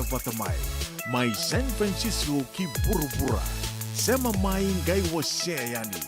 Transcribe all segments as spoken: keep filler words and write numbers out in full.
Vata mai, mai San Francisco ki vuravura. Sema mai qai wasea yani.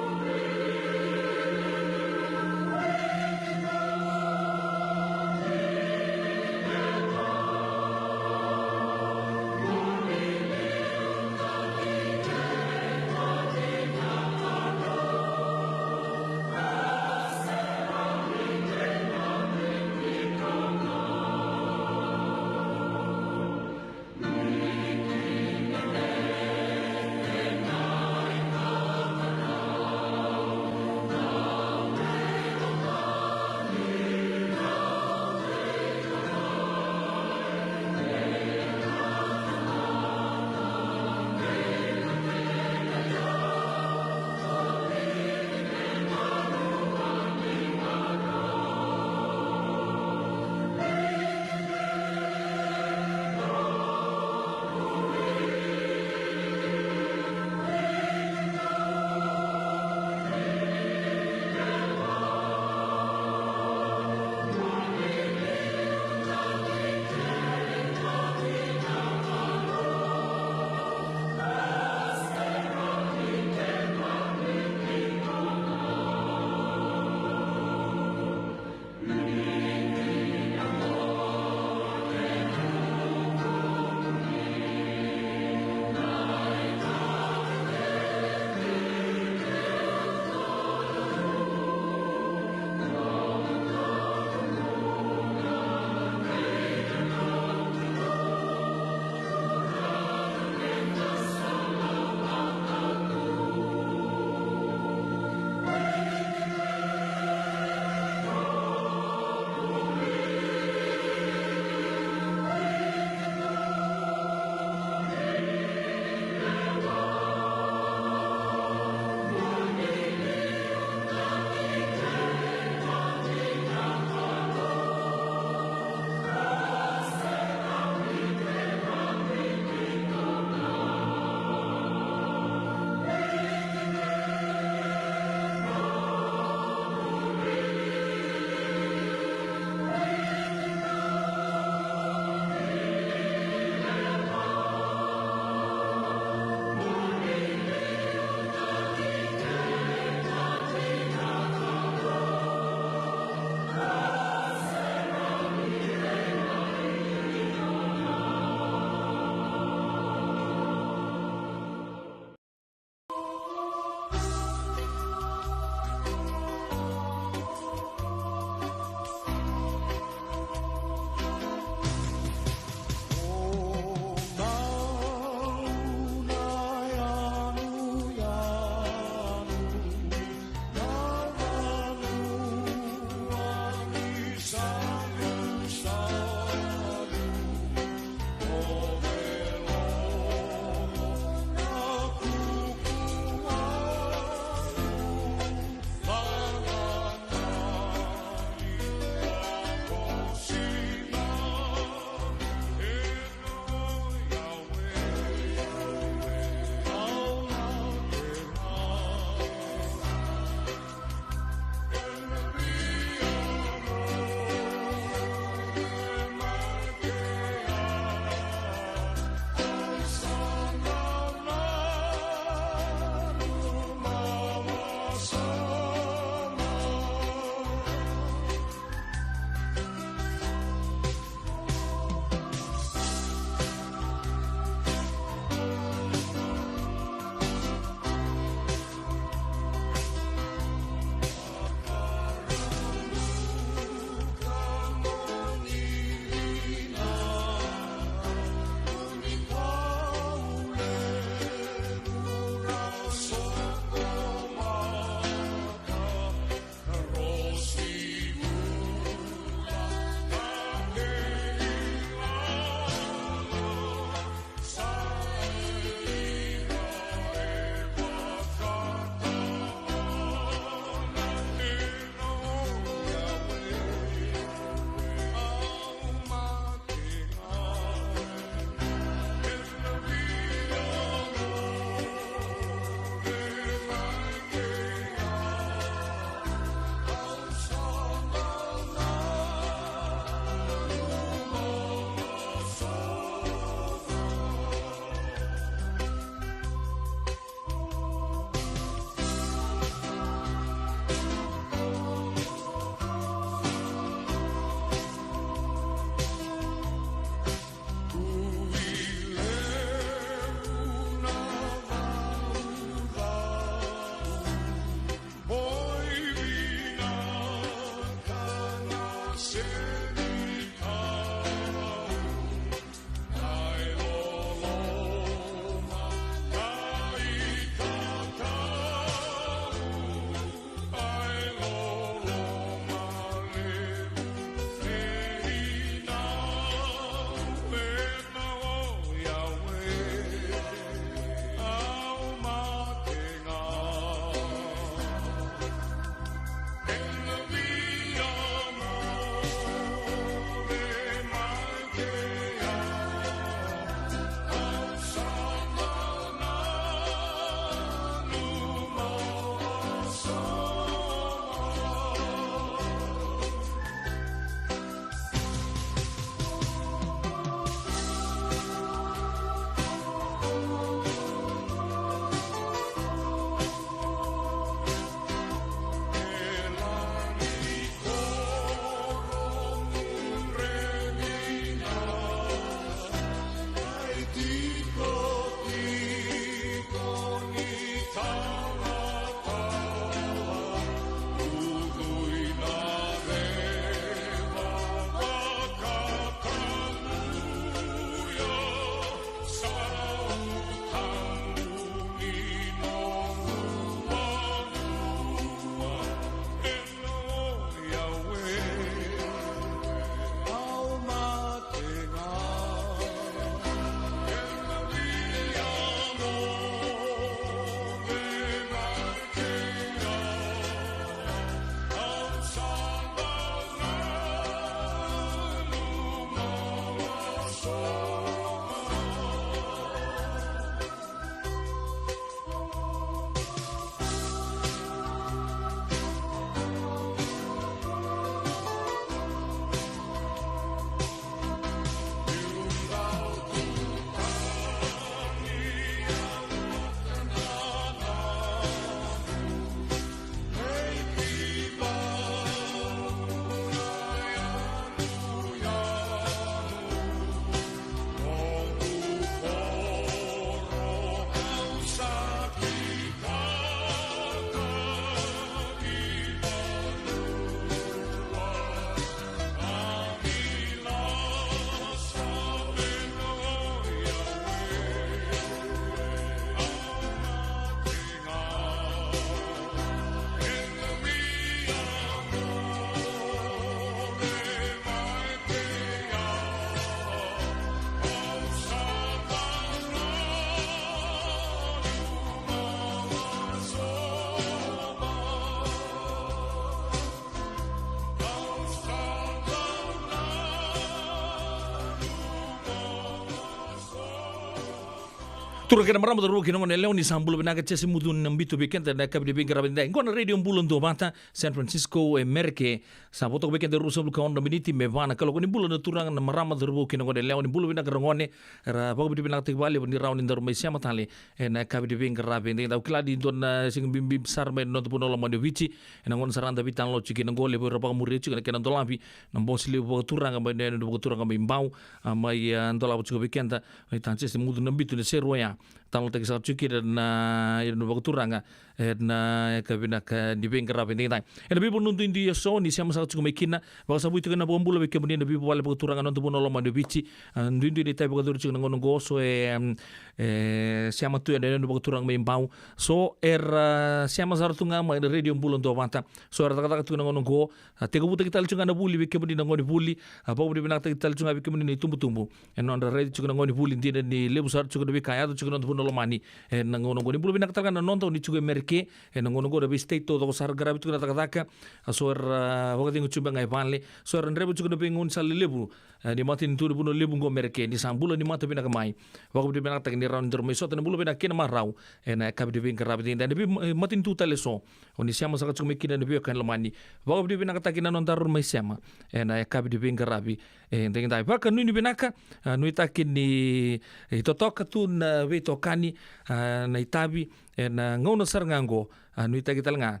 Turaga kei na marama, cauravou kei na goneyalewa, ni sa bula vinaka. Jese Mucu na bitu vei keda ena yakavi ni veiqaravi edaidai. Qo na Radio Bula Duavata, San Francisco, e Merika. Sa vo toka vei keda ruasagavulu ka ono na miniti me va na kaloko. Ni bula na turaga, na marama, cauravou kei na goneyalewa, ni bula vinaka ragone. Era vakavinavinakataki vakalevu ni rawa ni daru mai sema tale ena yakavi ni veiqaravi edaidai. Au kila ni dua na siga bibi sara mai na noda vanua lomani o Viti. Ena gauna sara ga da veitalanoa tiko kina qo, levu era vakamuria tiko na kena dolavi na bose levu vakaturaga mai na yanuyanu vakaturaga mai Bau, a, mai, a, dolava tiko vei keda. Mai ta Jese Mucu na bitu na seru oya. Talanoataki saka tiko kina na yanuyanu vakaturaga ena yakavi vinaka ni veiqaravi edaidai. Ena veivanua duidui eso ni sema saka tiko mai kina, vakasavui tiko na vakabula vei kemuni na veivuvale vakaturaga ena noda vanua lomani o Viti. A, duidui na itavi vakayacori tiko na gauna qo, so e, em, e sema tu ena yanuyanu vakaturaga mai Bau. So era, a, sema sara tu ga mai na Radio Bula Duavata. So era cakacaka tiko na gauna qo, a, tekivutaki tale tiko ga na vuli vei kemuni na gonevuli, a, vakavinavinakataki tale tiko ga vei kemuni na itubutubu ena nodra raici tiko na gonevuli, dina ni levu sara tiko na veika e yaco tiko ena noda vanua lomani ena gauna qo. Ni bula vinaka tale ga na noda, o ni tiko e Merika, ena gauna qo na veistate taucoko sara qaravi tiko na cakacaka, a, so era, a, vakacegu tiko beka ga e vale, so era draiva tiko na veigaunisala lelevu, e, ni matanitu ni vanua levu qo Merika. Ni sa bula, ni mata vinaka mai. Vakavinavinakataki ni rawa ni daru mai sota na bula vinaka kei na marau ena yakavi ni veiqaravi edaidai. Ena vei, e, matanitu tale eso o ni sema saka tiko mai kina na veiwekani lomani, vakavinavinakataki na nodaru mai sema ena yakavi ni veiqaravi edaidai. Vakanuinui vinaka, a, nuitaki ni, e, totoka tu na veitokani, a, na itavi ena gauna sara ga qo, a, nuitaki tale ga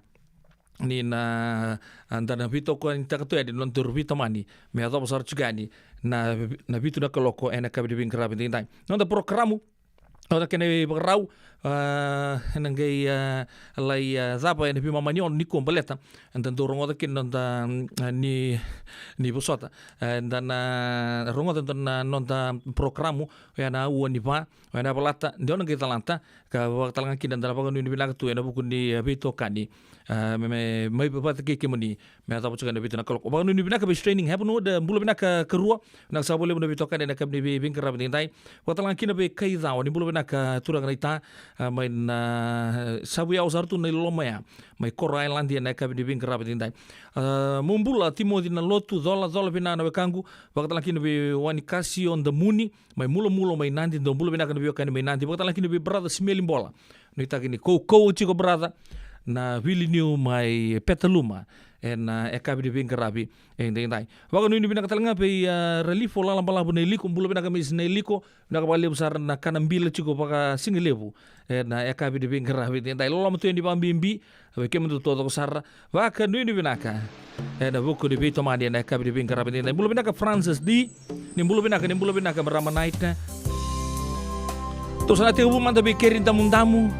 ni na, a, da na veitokanitaka tu yani na nodaru veitomani me yacova sara tiko yani na, na vitu na kaloko ena yakavi ni veiqaravi edaidai. Noda porokaramu, noda kena ivakarau, a, ena qai, a, lai, a, cava ena veimama ni ono nikua, baleta eda dau rogoca kina noda, a, ni, ni vosota. A, eda na rogoca na noda porokaramu, oya na Aua ni Va, oya na Valata, de o na qai calata, ka vakatalega kina da na vakanuinui vinaka tu ena vuku ni, a, veitokani, a, me, me, mai vata kei kemuni me yacova tiko ena vitu na kaloko. Vakanuinui vinaka vei Straining Heavenward, e, bula vinaka karua, vinaka saka vakalevu na veitokani ena yakavi ni vei, veiqaravi edaidai. Vakatalega kina vei Kai Cawa, ni bula vinaka turaga naita, a, mai na, e, savu yawa sara tu na iloloma ya mai Koro Ailadi ena yakavi ni veiqaravi edaidai. A, mo bula Timoci Nalotu, cola, cola vina na wekaqu, vakatalega kina vei Wanikasi o Damuni, mai Mulomulo, mai Nadi, dou bula vinaka na veiwekani mai Nadi. Vakatalega kina vei brother Simeli Bola. Nuitaki ni koukou tiko brother na Vili Niu mai Petaluma ena, e, yakavi ni veiqaravi edaidai. Vakanuinui vinaka talega vei, a, Ralifo Lalabalavu na Iliko, bula vinaka Misi na Iliko, vinaka vakalevu sara na kana bila tiko vakasigalevu ena, e, yakavi ni veiqaravi edaidai. Loloma tu yani vakabibi vei kemudou taucoko sara. Vakanuinui vinaka ena vuku ni veitomani ena yakavi ni veiqaravi edaidai. Bula vinaka Francis D. Ni bula vinaka, ni bula vinaka marama naita. Tou sa na tekivu mada vei Keri Damudamu.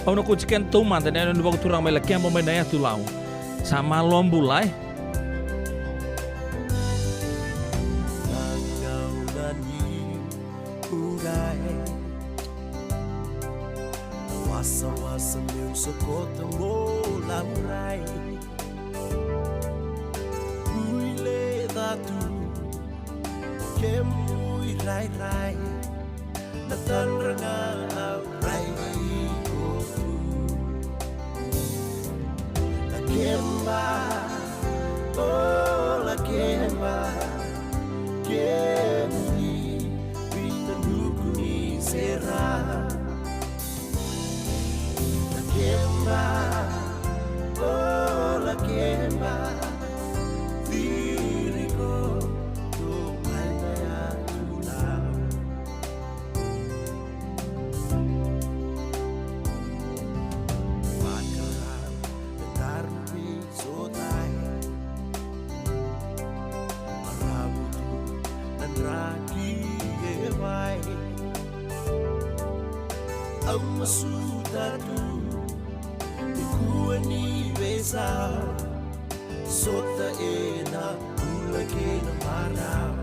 Au na kauti keda taumada ena yanuyanu vakaturaga mai Lakeba mai na Yatu Lau. Sa malo bula, e. Wasawasa meu sokota mo laurai. Ui le catu, kemu irairai. Na tadra ga au rai iko tu. Lakeba, o Lakeba, kemuni vina nuku ni sera. Lakeba, o Lakeba, ciri ko, to mai na yatu Lau. Vakara me daru veisotai. Maravu tu na draki e wai. Au masuta tu nikua ni veisau. Sota ena bula kei na marau.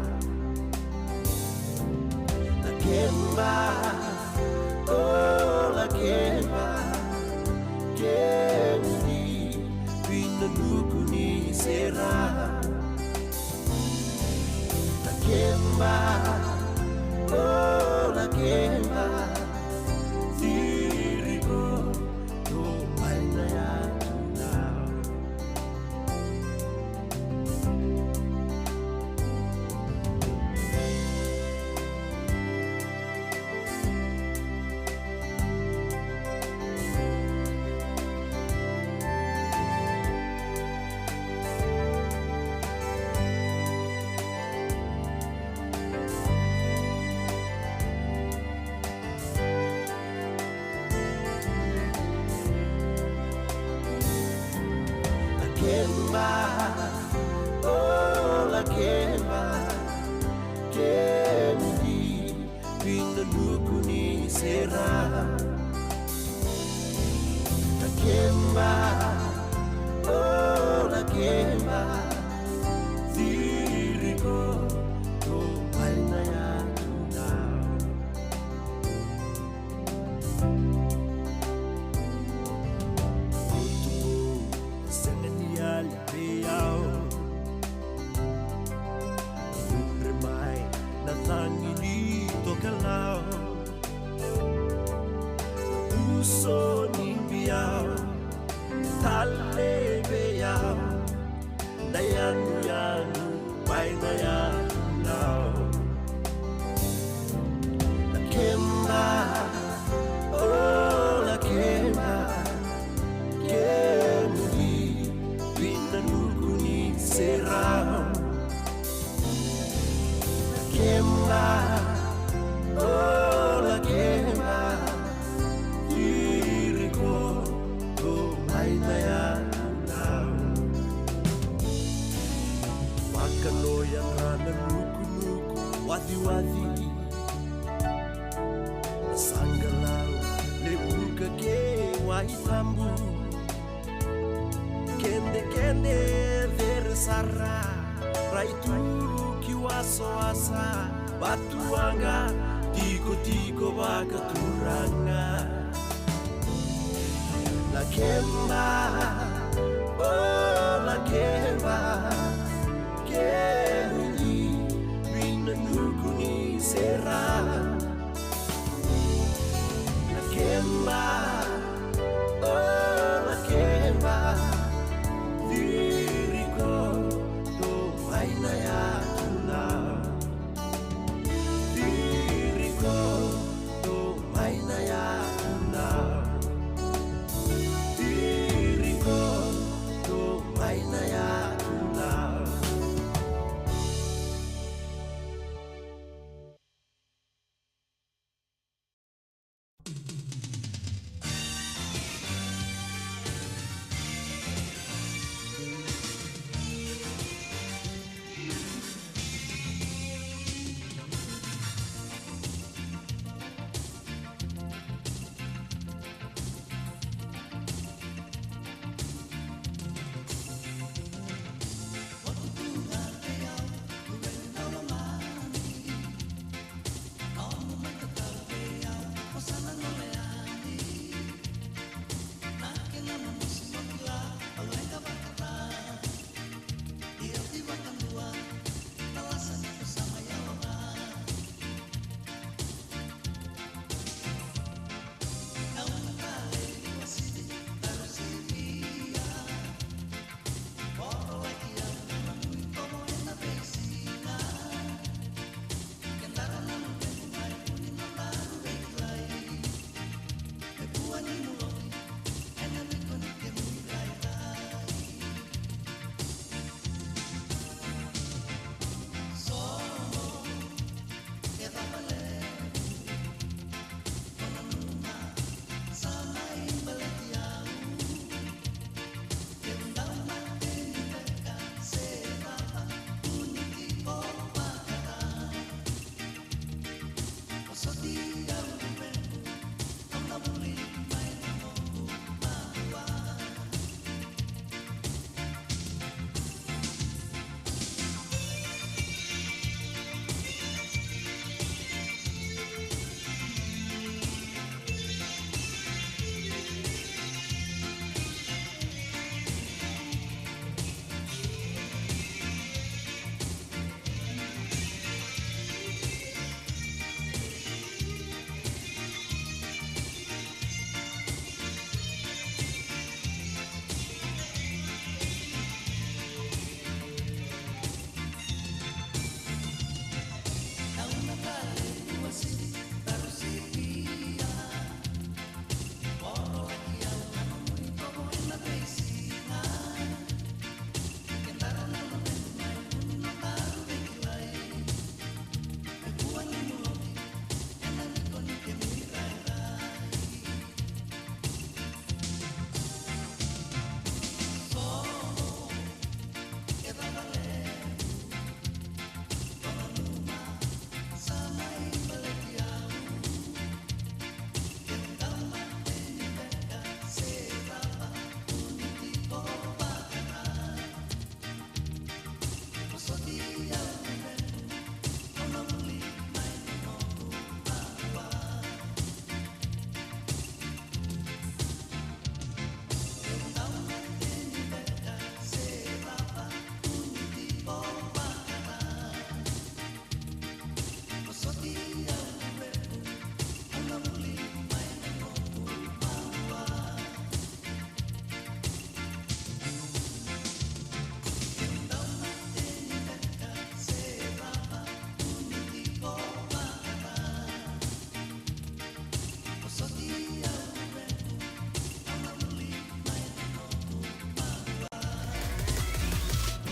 Lakeba, o Lakeba, kemuni vina nuku ni sera. Lakeba, o Lakeba, ciri ko, to mai na yatu Lau. Lakeba, o Lakeba, ciri iko, tou mai na yatu dau. Sega ni yali vei au. Mudre mai na cagi ni tokalau. Uso ni biau, tale vei au. Na yanuyanu mai na yatu dau. Lakeba, o Lakeba, kemuni vina nuku ni serau. Lakeba, o Lakeba, ciri iko, tou mai na yatu dau. Vakano yadra na nukunuku waciwaci. Na saqalau, levuka kei Waitabu. Kedekede, cere sara, rai tu ki wasawasa, Vatuwaqa, tikotiko vakaturaga. Lakeba, o Lakeba, kemuni vina nuku ni serau. Lakeba, o Lakeba, ciri iko, tou mai na yatu dau. Ciri iko, tou mai na yatu dau. Ciri iko, tou mai na yatu dau.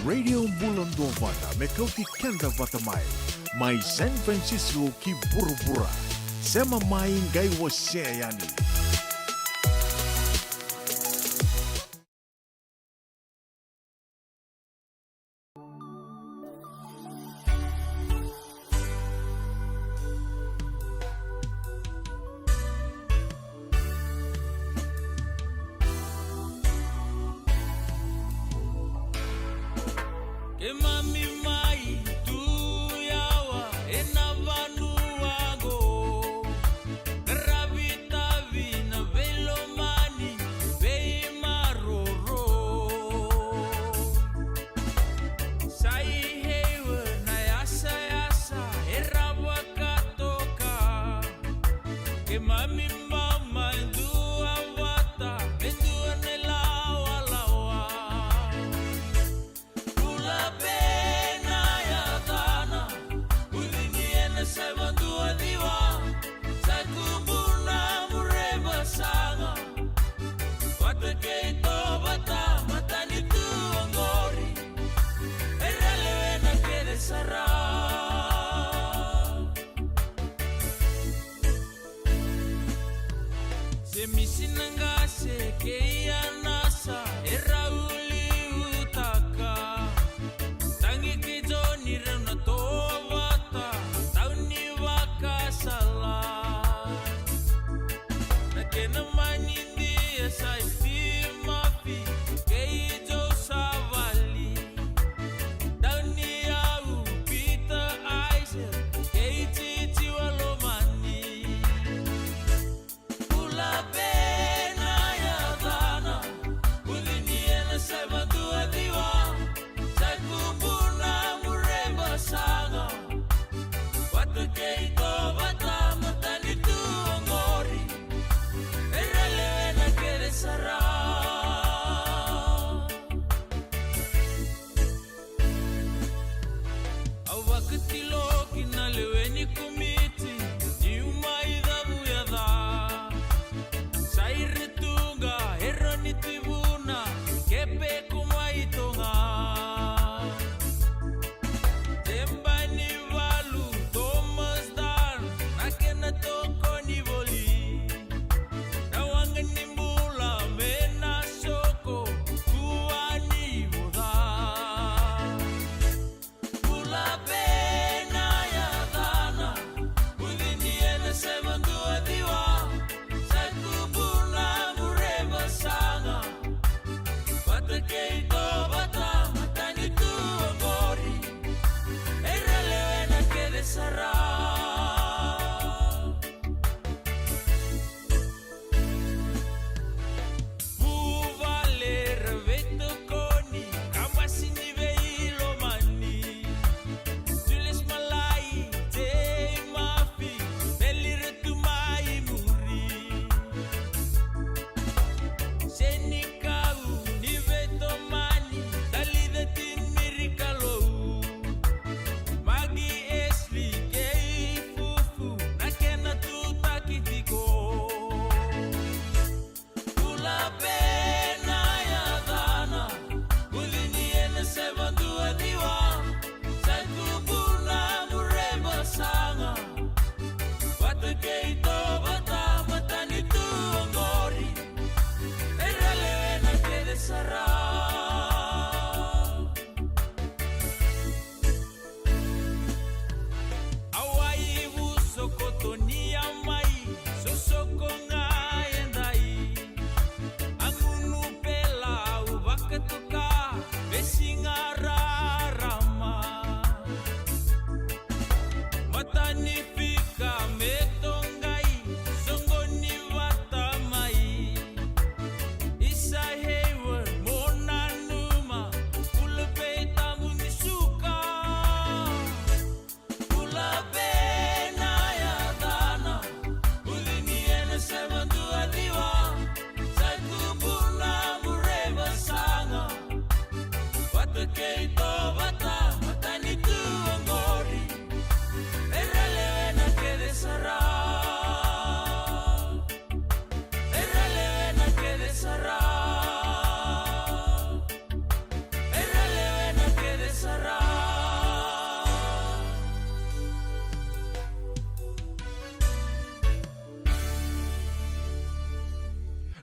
Radio Bula Duavata me kauti keda vata mai, mai San Francisco ki vuravura. Sema mai, qai wasea yani. Keimami mai tu yawa ena vanua qo, qaravi tavi na veilomani, veimaroroi. Sa i heiwa na yasayasa era vakatoka. Keimami bau mai duavata me dua na ilawalawa. Bula vei na yacana, ucini ena sewa dua ciwa. Sa i tubu na mure vasaga, vata kei Tovata, matanitu oqori, era lewena kece sara. Se misi na qase kei Anasa era uliutaka. Tagi kei Joni rau na tovata, tauni vakasala. Na kena manidia sa i Fimafi kei Jousavali. Tauni au Pita Aisel kei Titi Walomani. Bula vei na yacana, ucini ena sewa dua ciwa. Sa i tubu na mure vasaga, vata kei Tovata, matanitu oqori, era lewena kece sara. Au vakatilo ki na lewe ni komiti, niu mai cavuyaca. Sa i Ratuqa, Eroni Tivuna, Kepe ko mai Toga. Tebanivalu, Thomas Dan, na kena tokoni voli. Na waqa ni bula me na soko, kua ni voca. Bula vei na yacana,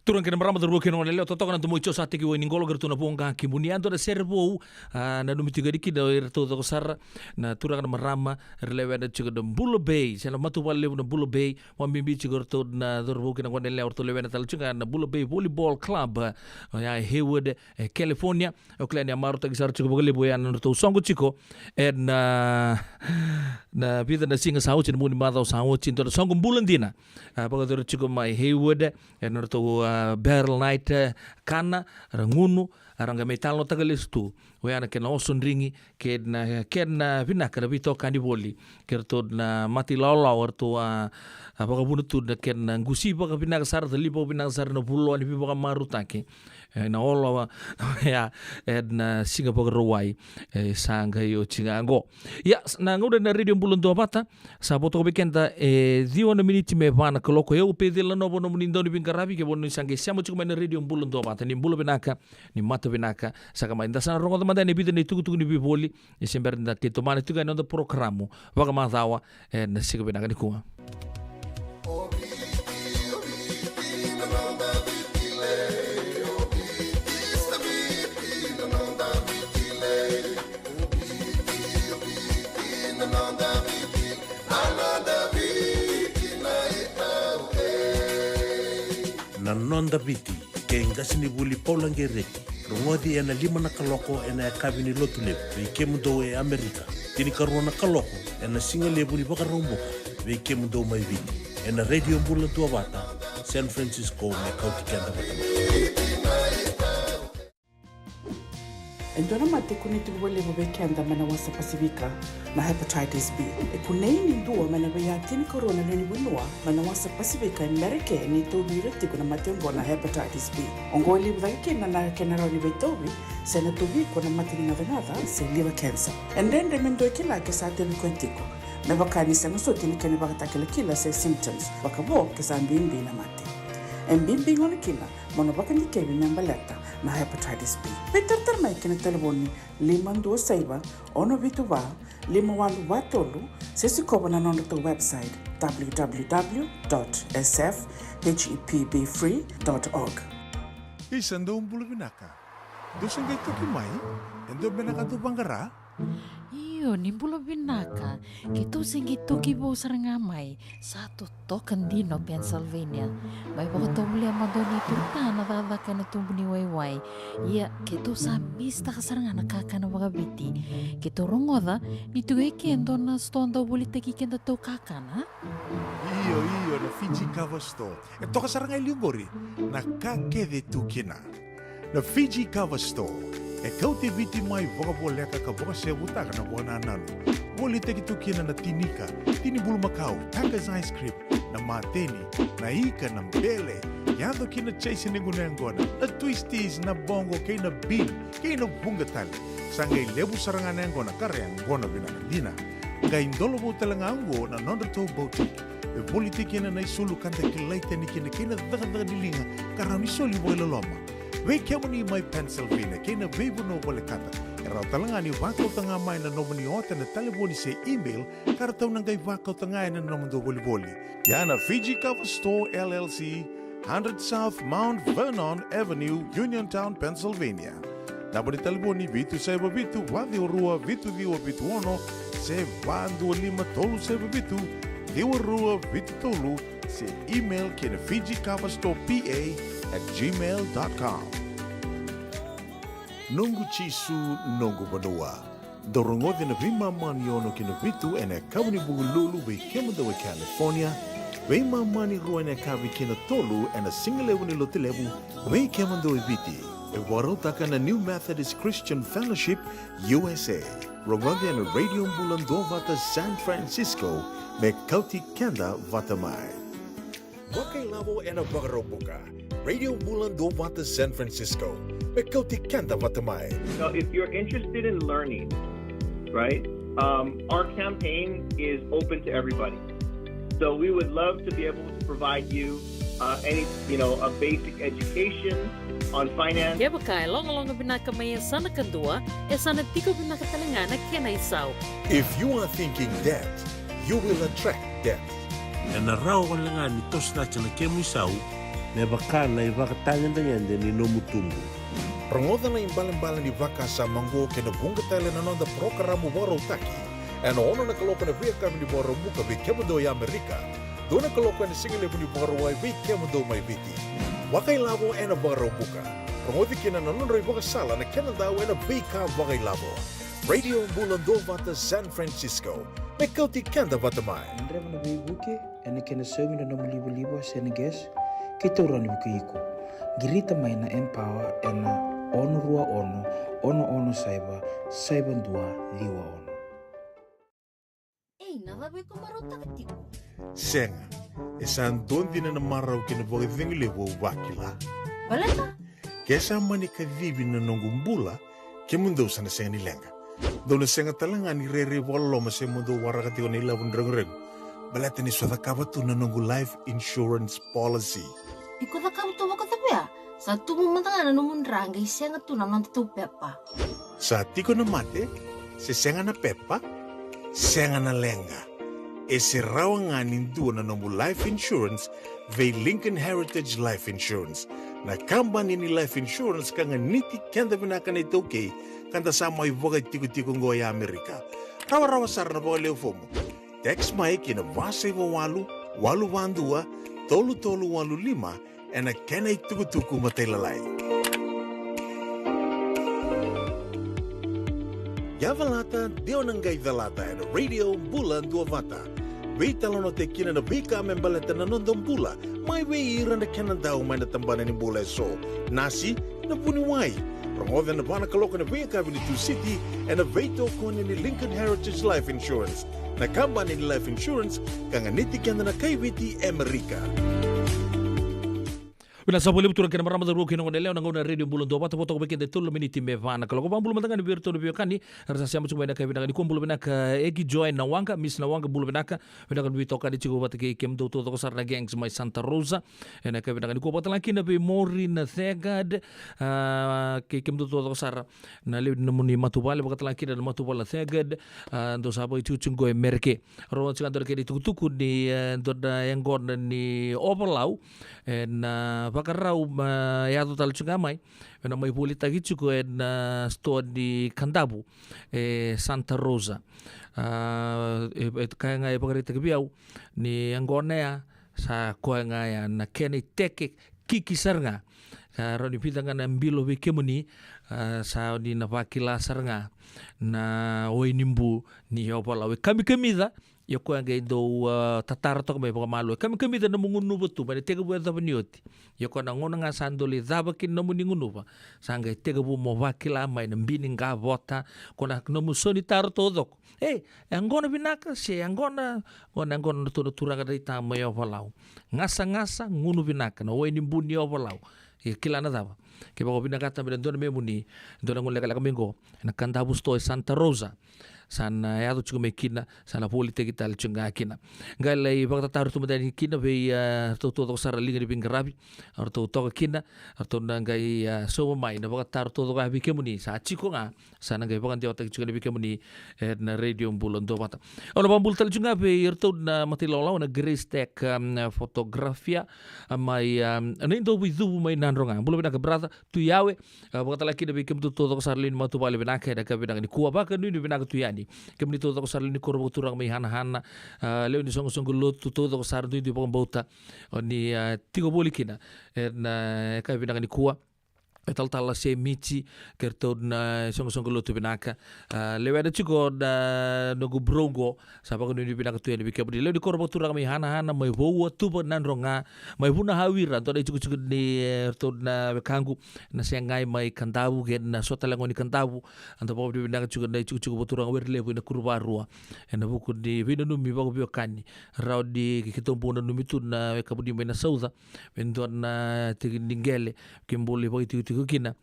Turaga kei na marama, cauravou kei na goneyalewa, totoka na domo i Jisu, sa tekivu ni qolo, kei ratou na voqa kei buni. Yadua na sere vou, a, nanumi tiko yani kina o iratou coko sara na turaga na marama era lewena tiko na Bula Bay, se na matavuvale levu na Bula Bay, vakabibi tiko o iratou na cauravou kei na goneyalewa, o iratou lewena tale tiko ga na Bula Bay Volleyball Club, a, oya e Hayward, e California. Au kila ni a marautaki sara tiko vakalevu oya na nodratou soqo tiko ena, na vica na siga sa oti, na bogi ni macawa sa oti, dua na soqo bula dina. A, vakayacori tiko mai Hayward, ena nodratou, a, barrel night, e, kana, ra gunu, a, ra qai mai talanoataka lesu tu. Oya na kena osodrigi, kei na, kena vinaka na veitokani voli kei ratou na mata ilawalawa, eratou a, a vakavuna tu na kena qusi vakavinaka sara, caliva vakavinaka sara na vuloa ni veivakamarautaki. E, na oloa, ya, ena Siga Vakarauwai, e, sa qai oti ga qo. Ia, s-, na gauna na Radio Bula Duavata, sa vo toka vei keda e ciwa na miniti me va na kaloko. Ia, au Peceli Nanova, nomuni dauniveiqaravi, kevaka ni sa qai sema tiko mai na Radio Bula Duavata, ni bula vinaka, ni mata vinaka, saka mai. Da sa na rogoca mada yani e vica na itukutuku ni veivoli, ni se bera ni da qai tomana tiko yani na noda porokaramu vakamacawa, e, na siga vinaka nikua. Na Noda Viti, kei qasenivuli Paula Qereti. Rogoci ena lima na kaloko ena yakavi ni Lotulevu vei kemudou e Amerika. Tinikarua na kaloko ena sigalevu ni Vakaraubuka vei kemudou mai Viti, ena Radio Bula Duavata, San Francisco, me kauti keda vata mai. E dua na mate e kunei tiko vakalevu vei keda mai na wasa Pasifika, na hepatitis B. E kunei ni dua mai na veiyaya tinikarua na lewe ni vanua mai na wasa Pasifika e Merika ni tauvi ira tiko na mate oqo na hepatitis B. Oqo e levu cake kina na kena rawa ni veitauvi, se na tauvi iko na mate ni gacagaca se liver cancer. E dredre me dua e kila ke sa tauvi koya tiko, me vaka ni sega soti ni kena ivakatakilakila se symptoms, vakavo ke sa bibi na mate. E bibi gona kina mo na vakadikevi me baleta na hepatitis B. Veitaratara mai ki na talevoni lima dua saiva, ono vitu va, lima walu va tolu, se sikova na nodratou website, w w w dot s f h e p b free dot org. Isa, dou bula vinaka. Dou se qai toki mai? E dua beka na ka dou vaqara? Io, ni bula vinaka. Keitou se qai toki vou sara ga mai. Sa totoka dina o Pennsylvania. Mai vakatovolea mada o Nei Turutana cakacaka ena tubu ni waiwai. Ia, keitou sa misitaka sara ga na kakana vakaviti. Keitou rogoca ni tiko e ke e dua na sitoa dau volitaki kedatou kakana. Io, io, na Fiji Cover Store. E toka sara ga e liu qori na ka kece e tu kina. Na Fiji Cover Store e kauti Viti mai vakavoleka ka vakasevutaka na vakanananu. Volitaki tu kina na tinika, tini bulumakau, Taka's ice cream, na mateni, na ika, na bele, yaco ki na chase ni gunu yaqona, na twisties, na boqo kei na bean, kei na vuqa tale. Sa qai levu sara ga na yaqona ka ra yaqona vinaka dina. Qai dolovou tale ga oqo na nodratou boutique. E volitaki kina na isulu ka da kilai tani kina kei na cakacaka ni liga ka rawa ni soli vakailoloma. Vei kemuni mai Pennsylvania kei na veivanua volekata, e rawa tale ga ni vakauta ga mai na nomuni ota ena talevoni se email ka ratou na qai vakauta ga ena nomudou volivoli. Ia na Fiji Cover Store L L C, hundred South Mount Vernon Avenue, Uniontown, Pennsylvania. Naba ni talevoni vitu saiva vitu, va ciwa rua, vitu ciwa vitu ono, se va dua lima tolu saiva vitu, ciwa rua vitu tolu, se email ki na Fiji Cover Store P A at gmail dot com. Noqu Jisu, noqu vanua. Dou rogoci na veimama ni ono ki na vitu ena yakavi ni Vukelulu vei kemudou e California, veimama ni rua ena yakavi ki na tolu ena sigalevu ni Lotulevu vei kemudou e Viti. E vakarautaka na New Methodist Christian Fellowship U S A. Rogoci ena Radio Bula Duavata San Francisco me kauti keda vata mai. Vakailavo ena Vakaraubuka, Radio Bula Duavata San Francisco, me kauti keda vata mai. Now, if you're interested in learning, right, um, our campaign is open to everybody. So we would love to be able to provide you, uh, any, you know, a basic education on finance. Kevaka e logaloga vinaka mai e yasana kadua, e sa na tiko vinaka tale ga na kena isau. If you are thinking debt, you will attract debt. Ena rawa wale ga ni toso cake na kemu isau, me vaka na ivakatagedegede ni nomu tubu. Rogoca na ibalebale ni vakasama oqo kei na vuqa tale na noda parokaramu vakarautaki ena ono na kaloko ena veiyakavi ni Vakaraubuka vei kemudou e Amerika, dua na kaloko ena sigalevu ni Vakarauwai vei kemudou mai Viti. Vakailavo ena Vakaraubuka. Rogoci kina na nodra ivakasala na kenadau ena veika vakailavo. Radio Bula Duavata San Francisco. Me kauti keda vata mai. Dreva na veivuke ena kena saumi na nomu livaliva se na gas, kei taura na vukei iko. Qirita mai na Empower ena ono rua ono, ono ono saiva, saiva dua ciwa ono. Ei, na cava iko marautaka tiko? Sega, e sa dua dina na marau kei na vakacegu levu au vakila. Baleta? Ke sa mani kacivi na noqu bula, kemudou sa na sega ni leqa. Dou na sega tale ga ni rairai vakaloloma se mo dou waraka tiko na ilavo ni reguregu. Baleta ni sa cakava tu na noqu life insurance policy. Iko cakava tu vakacava ya? Sa tubu mada ga na nomu dra qai sega tu na noda tou pepa. Sa tiko na mate, se sega na pepa, sega na leqa. E se rawa ga ni dua na nomu life insurance vei Lincoln Heritage Life Insurance. Na kabani ni life insurance ka ganiti keda vinaka na iTaukei, ka da sa mai vakaitikotiko oqo e Amerika. Rawarawa sara na vakalewe fomu. Text mai ki na va saiva walu, walu va dua, tolu tolu walu lima, ena kena itukutuku matailalai. Yavalata, deo na qai calata ena Radio Bula Duavata. Veitalanoataki kina na veika me baleta na noda bula, mai vei ira na kenadau mai na tabana ni bula eso. Nasi, na vuniwai. Rogoca ena va na kaloko ena veiyakavi ni Tusiti, ena veitokoni ni Lincoln Heritage Life Insurance. Na kabani ni life insurance ka ganiti keda na kai Viti e Amerika. Vinaka sara vakalevu turaga kei na marama, cauravou kei na goneyalewa, na gauna Radio Bula Duavata, vo toka vei keda e tolu na miniti me va na kaloko. Vakabula mada ga ni vei iratou na veiwekani era sa sema tiko mai ena yakavi vinaka nikua. Bula vinaka Eki Joy Nawaqa, Miss Nawaqa, bula vinaka. Vinaka ni veitokani tiko vata kei kemudou taucoko sara na gangs mai Santa Rosa ena yakavi vinaka nikua. Vakatalega kina vei Maureen Thegard, a, kei kemudou taucoko sara na lewe ni nomuni matavuvale, vakatalega kina na matavuvale na Thegard, a, dou sa vakaitikotiko qo e Mereke. Rogoca tiko ga e dua na kena itukutuku ni, e, dua na yaqona ni Ovalau ena, a, vakarau, a, yaco tale tiko ga mai, ena mai volitaki tiko ena, a, sitoa ni Kadavu e Santa Rosa. A, e, e, kaya ga e vakaraitaki vei au ni yaqona ya, sa koya ga ya na kena iteke kiki sara ga. Sa rawa ni vica ga na bilo vei kemuni, a, sa ni na vakila sara ga na wai ni bu ni Ovalau. E kamikamica, ia o koya qai dau, a, tatara toka mai vakamalua. E kamikamica na nomu gunuva tu mai na itekivu e cava ni oti. Ia o koya na gauna ga sa dau lai cava kina na nomuni gunuva, sa qai tekivu mo vakila mai na bi ni qavota, ko na nomu sau ni taro taucoko. E, e yaqona vinaka se yaqona, qo na yaqona na tou na turaga na ita mai Ovalau. Gasagasa, gunu vinaka, na wai ni bu ni Ovalau. E kila na cava? Kevaka o vinakata me na dua na memuni, dua na gunu lekaleka mai qo, ena Kadavu sitoa e Santa Rosa. Sa na yaco tiko mai kina, sa na volitaki tale tiko ga kina. Qai lai vakatataro tu mada yani kina vei, a, ratou taucoko sara liga ni veiqaravi, ratou toka kina, ratou na qai, a, sauma mai na vakatataro taucoko ya vei kemuni, sa tiko ga, sa na qai vakadewataki tiko yani vei kemuni ena Radio Bula Duavata. Au na vakabula tale tiko ga vei iratou na matailalolalo na Grace Tech, um, Photografia, a, mai, um, na Idovuicuvu mai Nadroga. Bula vinaka brother, tu yawe, a, vakatalega kina vei kemudou taucoko sara lewe ni matavuvale vinaka ena yakavi vinaka nikua, vakanuinui vinaka tu yani. Kemuni taucoko sara lewe ni koro vakaturaga mai Hanahana, a, lewe ni soqosoqo lotu taucoko sara duidui vakabauta, o ni, a, tiko voli kina ena, a, yakavi vinaka nikua. E talatala Semici, kei ratou na soqosoqo lotu vinaka. A, lewena tiko na noqu bro qo, sa vakanuinui vinaka tu yani vei kemuni. Lewe ni koro vakaturaga mai Hanahana, mai Voua, Tuva, Nadroga, mai Vunahau ira, dua na itikotiko ni, e, ratou na wekaqu, na Segai mai Kadavu, kei na so tale ga ni Kadavu. Eda vakavinavinaka tiko na itikotiko vakaturaga Werelevu ena Kuruvarua. Ena vuku ni veinanumi vakaveiwekani, rawa ni keitou bau nanumi tu na wekaqu mai na Sauca, me dua na tiki ni qele, ke bau lai vakaitikotiko kina.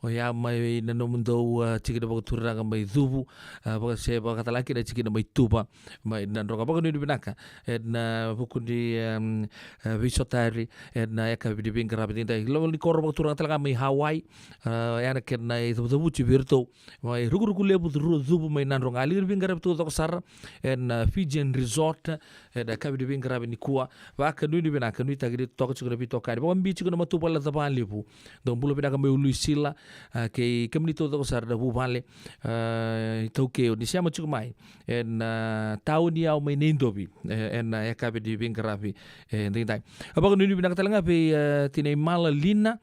Oya mai na nomudou, a, tikina vakaturaga mai Cuvu, a, vaka se vakatala kina tikina mai Tuva, mai Nadroga. Vakanuinui vinaka ena vuku ni, em, e, veisotari ena yakavi ni veiqaravi edaidai. Loma ni koro vakaturaga tale ga mai Hawaii, a, ya na kena icavucavuti vei iratou mai Rukuruku Levu, Rua Cuvu mai Nadroga. A liga ni veiqaravi taucoko sara ena, a, Fijian Resort ena yakavi ni veiqaravi nikua. Vakanuinui vinaka, nuitaki ni totoka tiko na veitokani. Vakabibi tiko na matavuvale na Cava Levu. Dou bula vinaka mai Uluisila, a, kei kemuni taucoko sara na vuvale, a, iTaukei o ni sema tiko mai ena, a, tauni yau mai Naidovi, e, ena, a, yakavi ni veiqaravi, e, edaidai. A, vakanuinui vinaka tale ga vei, a, tinai Mala Lina,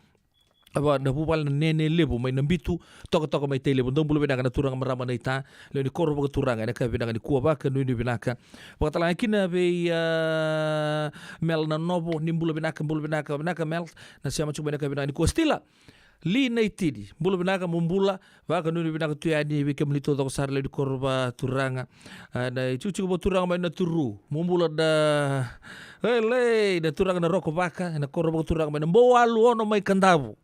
a, va, na vuvale na Nene Levu mai Nabitu, tokatoka mai Tailevu. Dou bula vinaka na turaga marama naita, lewe ni koro vakaturaga ena yakavi vinaka nikua. Vakanuinui vinaka. Vakatale ga kina vei, a, Mel Nanovo, ni bula vinaka, bula vinaka, vinaka Mel, na sema tiko mai ena yakavi vinaka nikua. Stila Li Naitini, bula vinaka, mo bula. Vakanuinui vinaka tu yani vei kemuni taucoko sara lewe ni koro vakaturaga. A, na itikotiko vakaturaga mai Naturu, mo bula na, e, lei, na turaga na Rokovaka, na koro vakaturaga mai Nabouwalu, Ono mai Kadavu.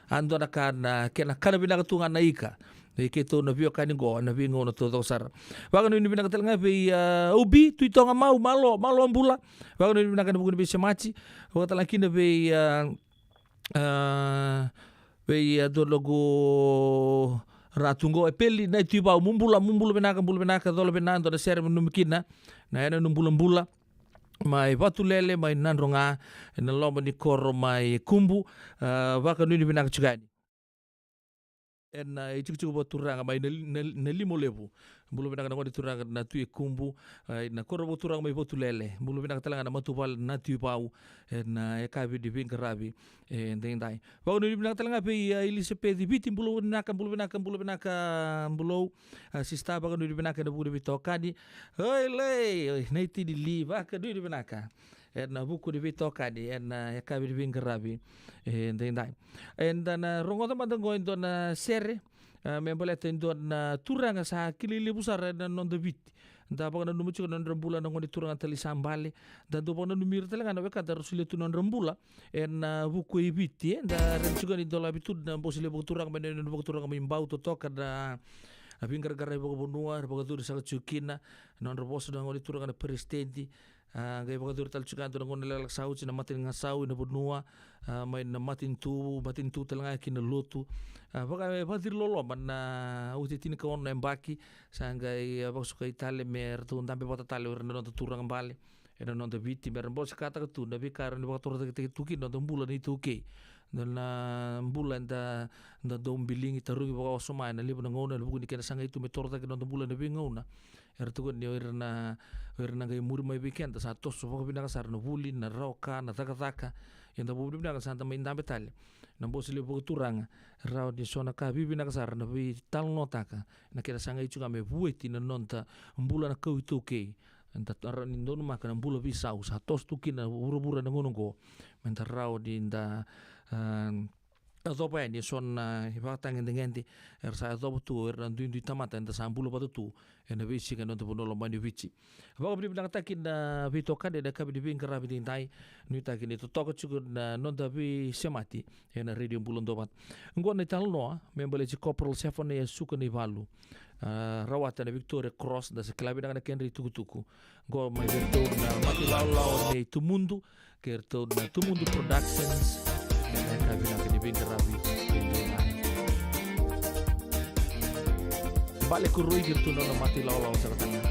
A, dua na ka na kena kana vinaka tu ga na ika vei keitou na veiwekani qo ena veigauna taucoko sara. Vakanuinui vinaka tale ga vei, a, Ubi Tuitoga Mau, malo, malo bula. Vakanuinui vinaka ena vuku ni veisemati. Vakatale ga kina vei, a, a, vei, a, dua noqu ratu qo, e Peli Naituivau, mo bula, mo bula vinaka, bula vinaka, cola vinaka, dua na sere mo nanumi kina na yanuyanu bulabula mai Vatulele mai Nadroga, ena loma ni koro mai Kubu. A, vakanuinui vinaka tiko yani ena, a, itikotiko vakaturaga mai na, na, Nalimolevu. Bula vinaka na gone turaga na Tui Kubu, a, na koro vakaturaga mai Vatulele. Bula vinaka tale ga na matavuvale na Tuivau ena, a, yakavi ni veiqaravi, e, edaidai. Vakanuinui vinaka tale ga vei, a, Ilisapeci Viti, bula vinaka, bula vinaka, bula vinaka, bulou. A, sista, vakanuinui vinaka ena vuku ni veitokani. Oi, lei, oi, Naitini Li, vakanuinui vinaka ena vuku ni veitokani ena, a, yakavi ni veiqaravi, e, edaidai. Eda na rogoca mada qo e dua na sere, a, me baleta e dua na turaga sa kilai levu sara ena noda Viti. Da vakananuma tiko na nodra bula na gone turaga tale sa bale. Da dau vakananumi ira tale ga na wekada ra solia tu na nodra bula ena vuku i Viti, e. Da raica tiko ni dolavi tu na bose levu vakaturaga mai na yanuyanu vakaturaga mai Bau, totoka na, a, veiqaraqaravi vakavanua era vakacuri saka tiko kina. Na nodra vosa na gone turaga na peresitedi. A, qai vakacuri tale tiko ga e dua na gauna lekaleka sa oti na mata ni gasau ena vanua, a, mai na matanitu, matanitu tale ga ki na lotu. A, vaka, e, vakaciri loloma na oti e tinikaono na yabaki, sa qai, a, vakasukai tale me ratou dabe vata tale o ira na noda turaga bale ena noda Viti, me ra bosakataka tu na veika e rawa ni vakatorocaketaki tu kina na noda bula na iTaukei. Na, na bula eda, eda dau biligi, tarogi vakawasoma ena levu na gauna ena vuku ni kena sagai tu me torocake na noda bula ena veigauna. Era tukuna ni o ira na, o ira na qai muri mai vei keda sa toso vakavinaka sara na vuli, na rawa ka, na cakacaka. Ia da vakavinavinaka sa da mai dabe tale na bose levu vakaturaga, rawa ni so na ka vivinaka sara na veitalanoataka, na kena sagai tiko ga me vueti na noda bula na kau iTaukei. Da rawa ni donumaka na bula veisau sa toso tu kina vuravura ena gauna oqo. Me da rawa ni da, a, yacova yani eso na ivakatagedegede era sa yacova tu o ira na duidui tamata eda sa bula vata tu ena veisiga ena noda vanua lomani o Viti. Vakavinavinakataki na veitokani ena yakavi ni veiqaravi edaidai. Nuitaki ni totoka tiko na noda veisemati ena Radio Bula Duavata. Oqo na italanoa me baleti Corporal Sefanaia Sukanaivalu, a, rawata na Victoria Cross, da sa kila vinaka na kedra itukutuku. Qo mai vei iratou na mata ilawalawa nei Tumudu, kei iratou na Tumudu Productions. Ena yakavi vinaka ni veiqaravi. Bale Kurui kei iratou na nona mata ilawalawa saka tale ga.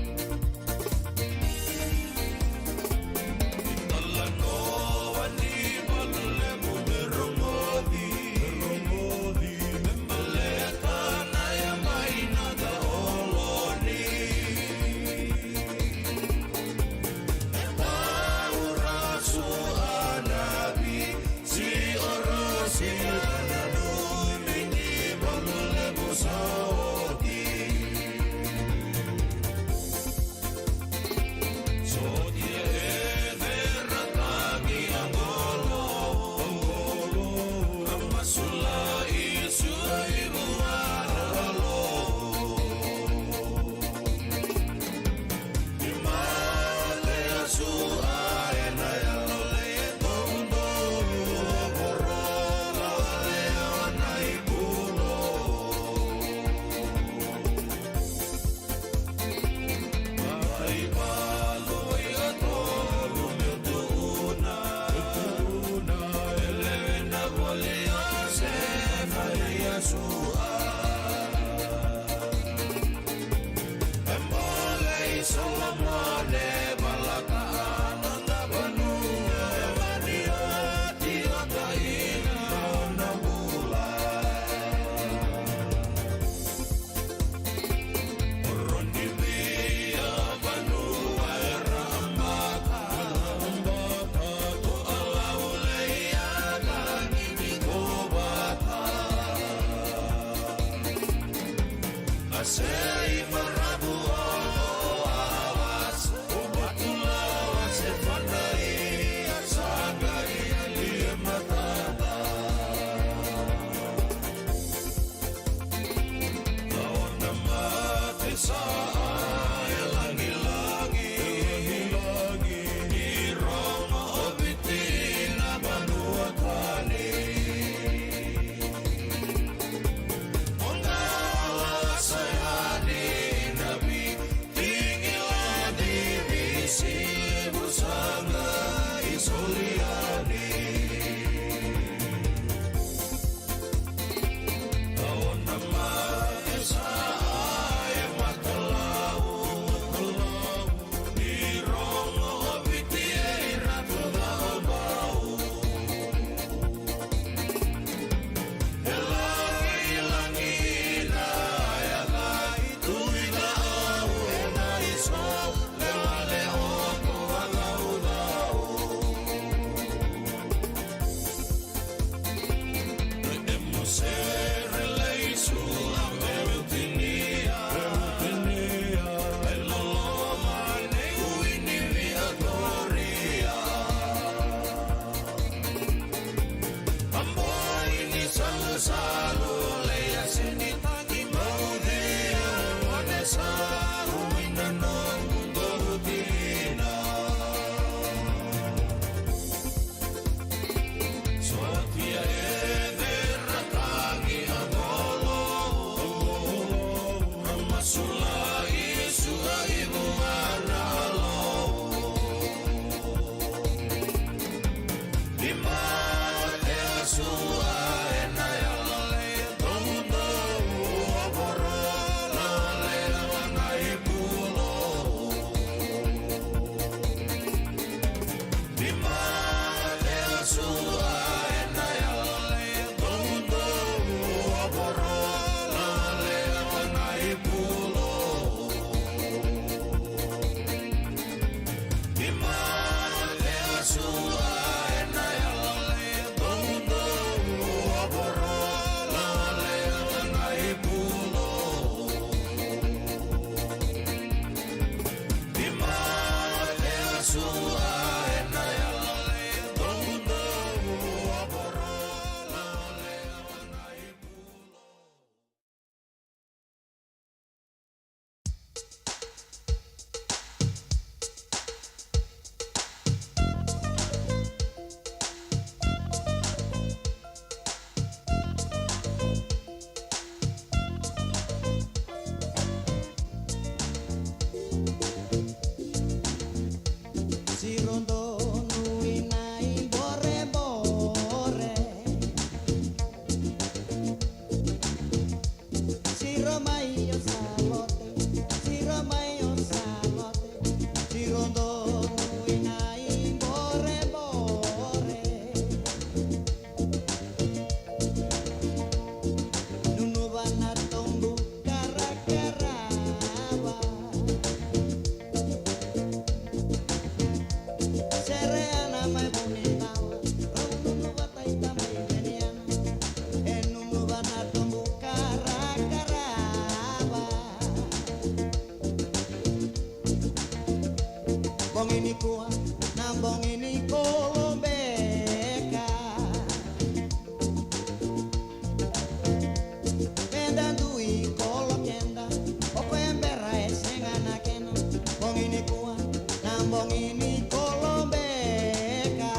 Siro donu ina iborebore. Siro mai o sa lote, siro mai o sa lote. Siro donu ina iborebore. Nunuva na tobu karakarava. Sereana mai vuni dawa, rau nunuva taita mai veniana. E nunuva na tobu karakarava. Bogi nikua, na bogi ni kolobeka. Meda dui kolo keda, o koya bera e sega na kena. Bogi nikua, na bogi ni kolobeka.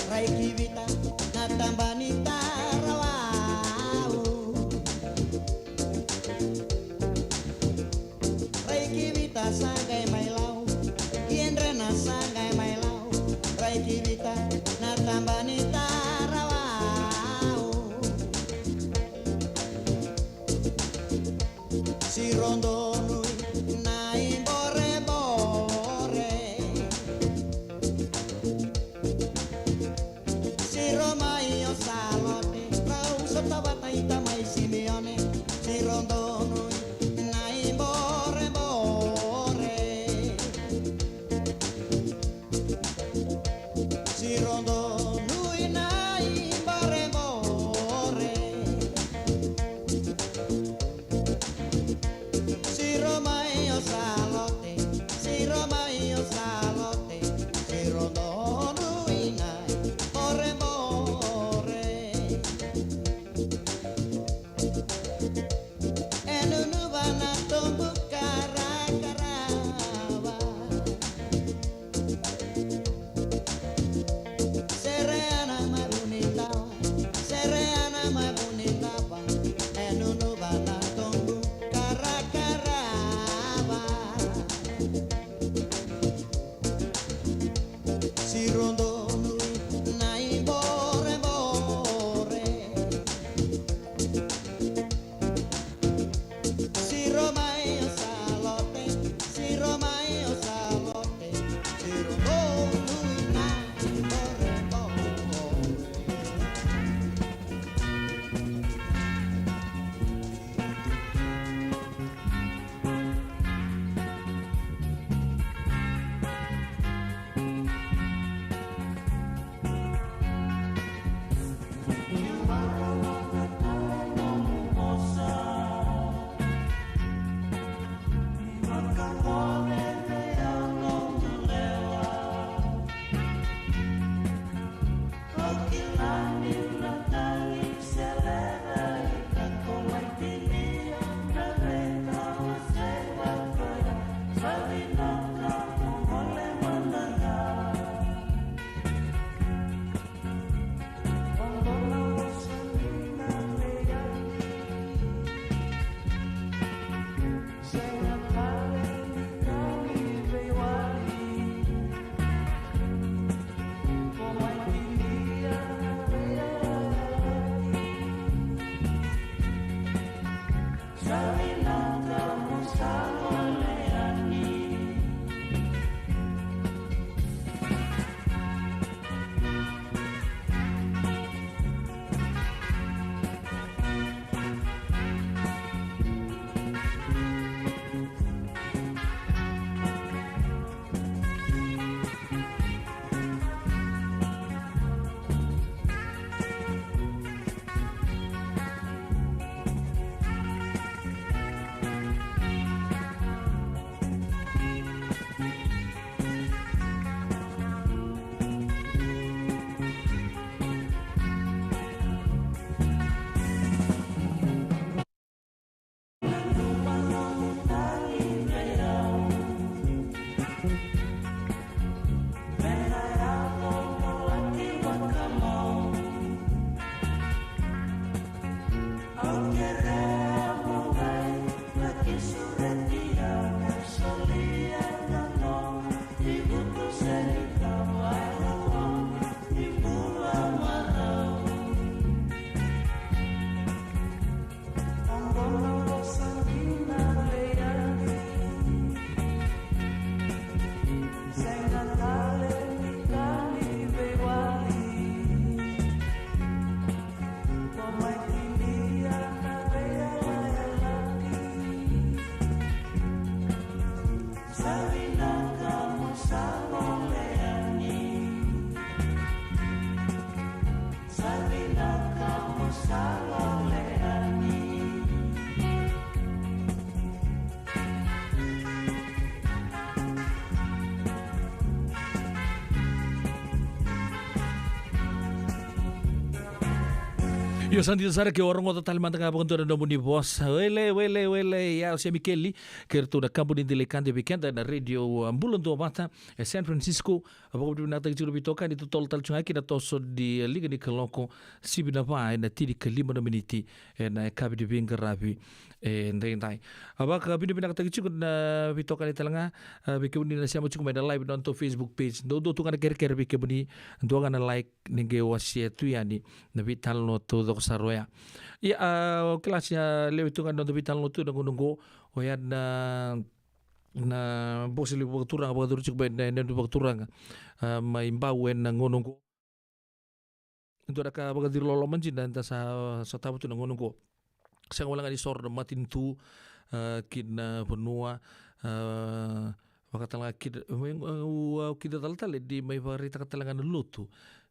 Rai ki Vita na taba ni tarawau. Rai ki Vita sa qai mai lau, ki Edrena sa qai mai lau. Rai ki Vita na taba ni tarawau. Siro Donui na iborebore. Siro mai o Salote, rau sota vata i tamai Simeone. Siro Donui na iborebore. Siro Donui na iborebore. Siro mai o Salote, siro mai o Salote, Siro Donui na iborebore. E nunuva na tobu karakarava. Sereana mai Vunidava, sereana mai Vunidava, e nunuva na tobu karakarava. Siro Donui na iborebore. Siro mai o Salote, siro mai o Salote, Siro Donui na iborebore. Io, sa dina sara ke o rogoca tale mada ga vakadua na nomuni vosa. Wele, wele, wele, ia o Semikeli kei ratou na kabu ni delai kade vei keda na Radio, uh, Bula Duavata e San Francisco. A vakavinavinakataki tiko na veitokani, totolo tale tu ga kina toso ni, uh, liga ni kaloko, sivi na va ena tinikalima na miniti ena yakavi ni veiqaravi edaidai. A vakavinavinakataki tiko na veitokani tale ga, uh, vei kemuni na sema tiko mai na live na nodatou Facebook page. Dou dua tu ga na kerekere vei kemuni, dua ga na like, ni qai wasea tu yani na veitalanoa taucoko sara oya. Ia, a, o kila sa lewe tu ga na noda veitalanoa tu na gauna oqo, oya na, na bose levu vakaturaga, vakaturaga tiko mai na, na, na vakaturaga, a, mai Bau ena gauna oqo. Dua na ka vakaciri loloma dina eda sa, sa tava tu na gauna oqo. Sega wale ga ni soro na matanitu, a, ki na vanua, a, vakatale ga ki na, au, au kida talatala ni mai vakaraitaka tale ga na lotu.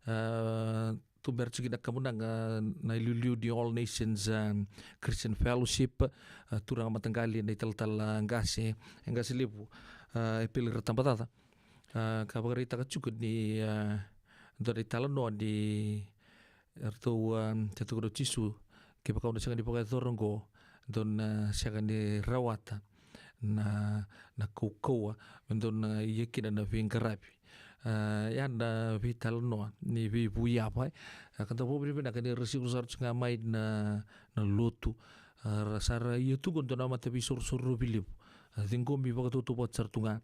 A, tu bera tiko na kamunaga na iliuliu ni All Nations, a, Christian Fellowship, a, turaga mataqali na italatala qase, e qase levu, a, e Pele Ratabacaca. A, ka vakaraitaka tiko ni, a, dua na italanoa ni ratou, a, sa tukuna o Jisu, kevaka o na sega ni vakayacora oqo, dou na sega ni rawata na, na kaukauwa me dou na ia kina na veiqaravi. A, ya na veitalanoa ni veivui yava, e. A, ka da vakavinavinaka ni ra siko sara tu ga mai na, na lotu. A, ra sa ra ia tu qo dua na mataveisorosorovi levu. A, ciqomi vakatautauvata sara tu ga.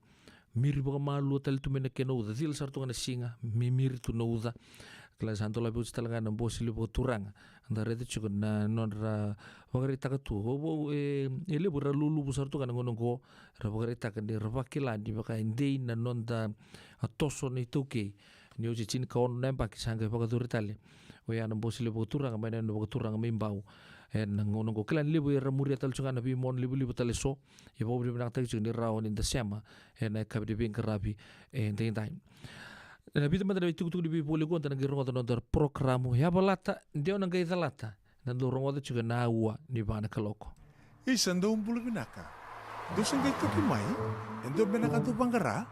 Miri vakamalua tale tu mai na kena uca, cila sara tu ga na siga, mi-, miri tu na uca. Kila sa dolavi oti tale ga na bose levu vakaturaga. Da raica tiko na nodra vakaraitaka tu. Vou, vou, e, e levu era luluvu sara tu ga na gauna oqo, ra vakaraitaka ni ra vakila ni vaka e dei na noda, a, toso na iTaukei. Ni oti tinikaono na yabaki sa qai vakayacori tale oya na bose levu vakaturaga mai na yanuyanu vakaturaga mai Bau. Ena gauna oqo kila ni levu era muria tale tiko ga na veimona livaliva tale eso. Ia vakavinavinakataki tiko ni rawa ni da sema ena yakavi ni veiqaravi edaidai. Ena vica mada na itukutuku ni veivoli oqo da na qai rogoca na noda porokaramu Yavalata, de o na qai calata. Na dau rogoca tiko ena aua ni va na kaloko. Isa, dou bula vinaka. Dou se qai toki mai? E dua beka na ka dou vaqara?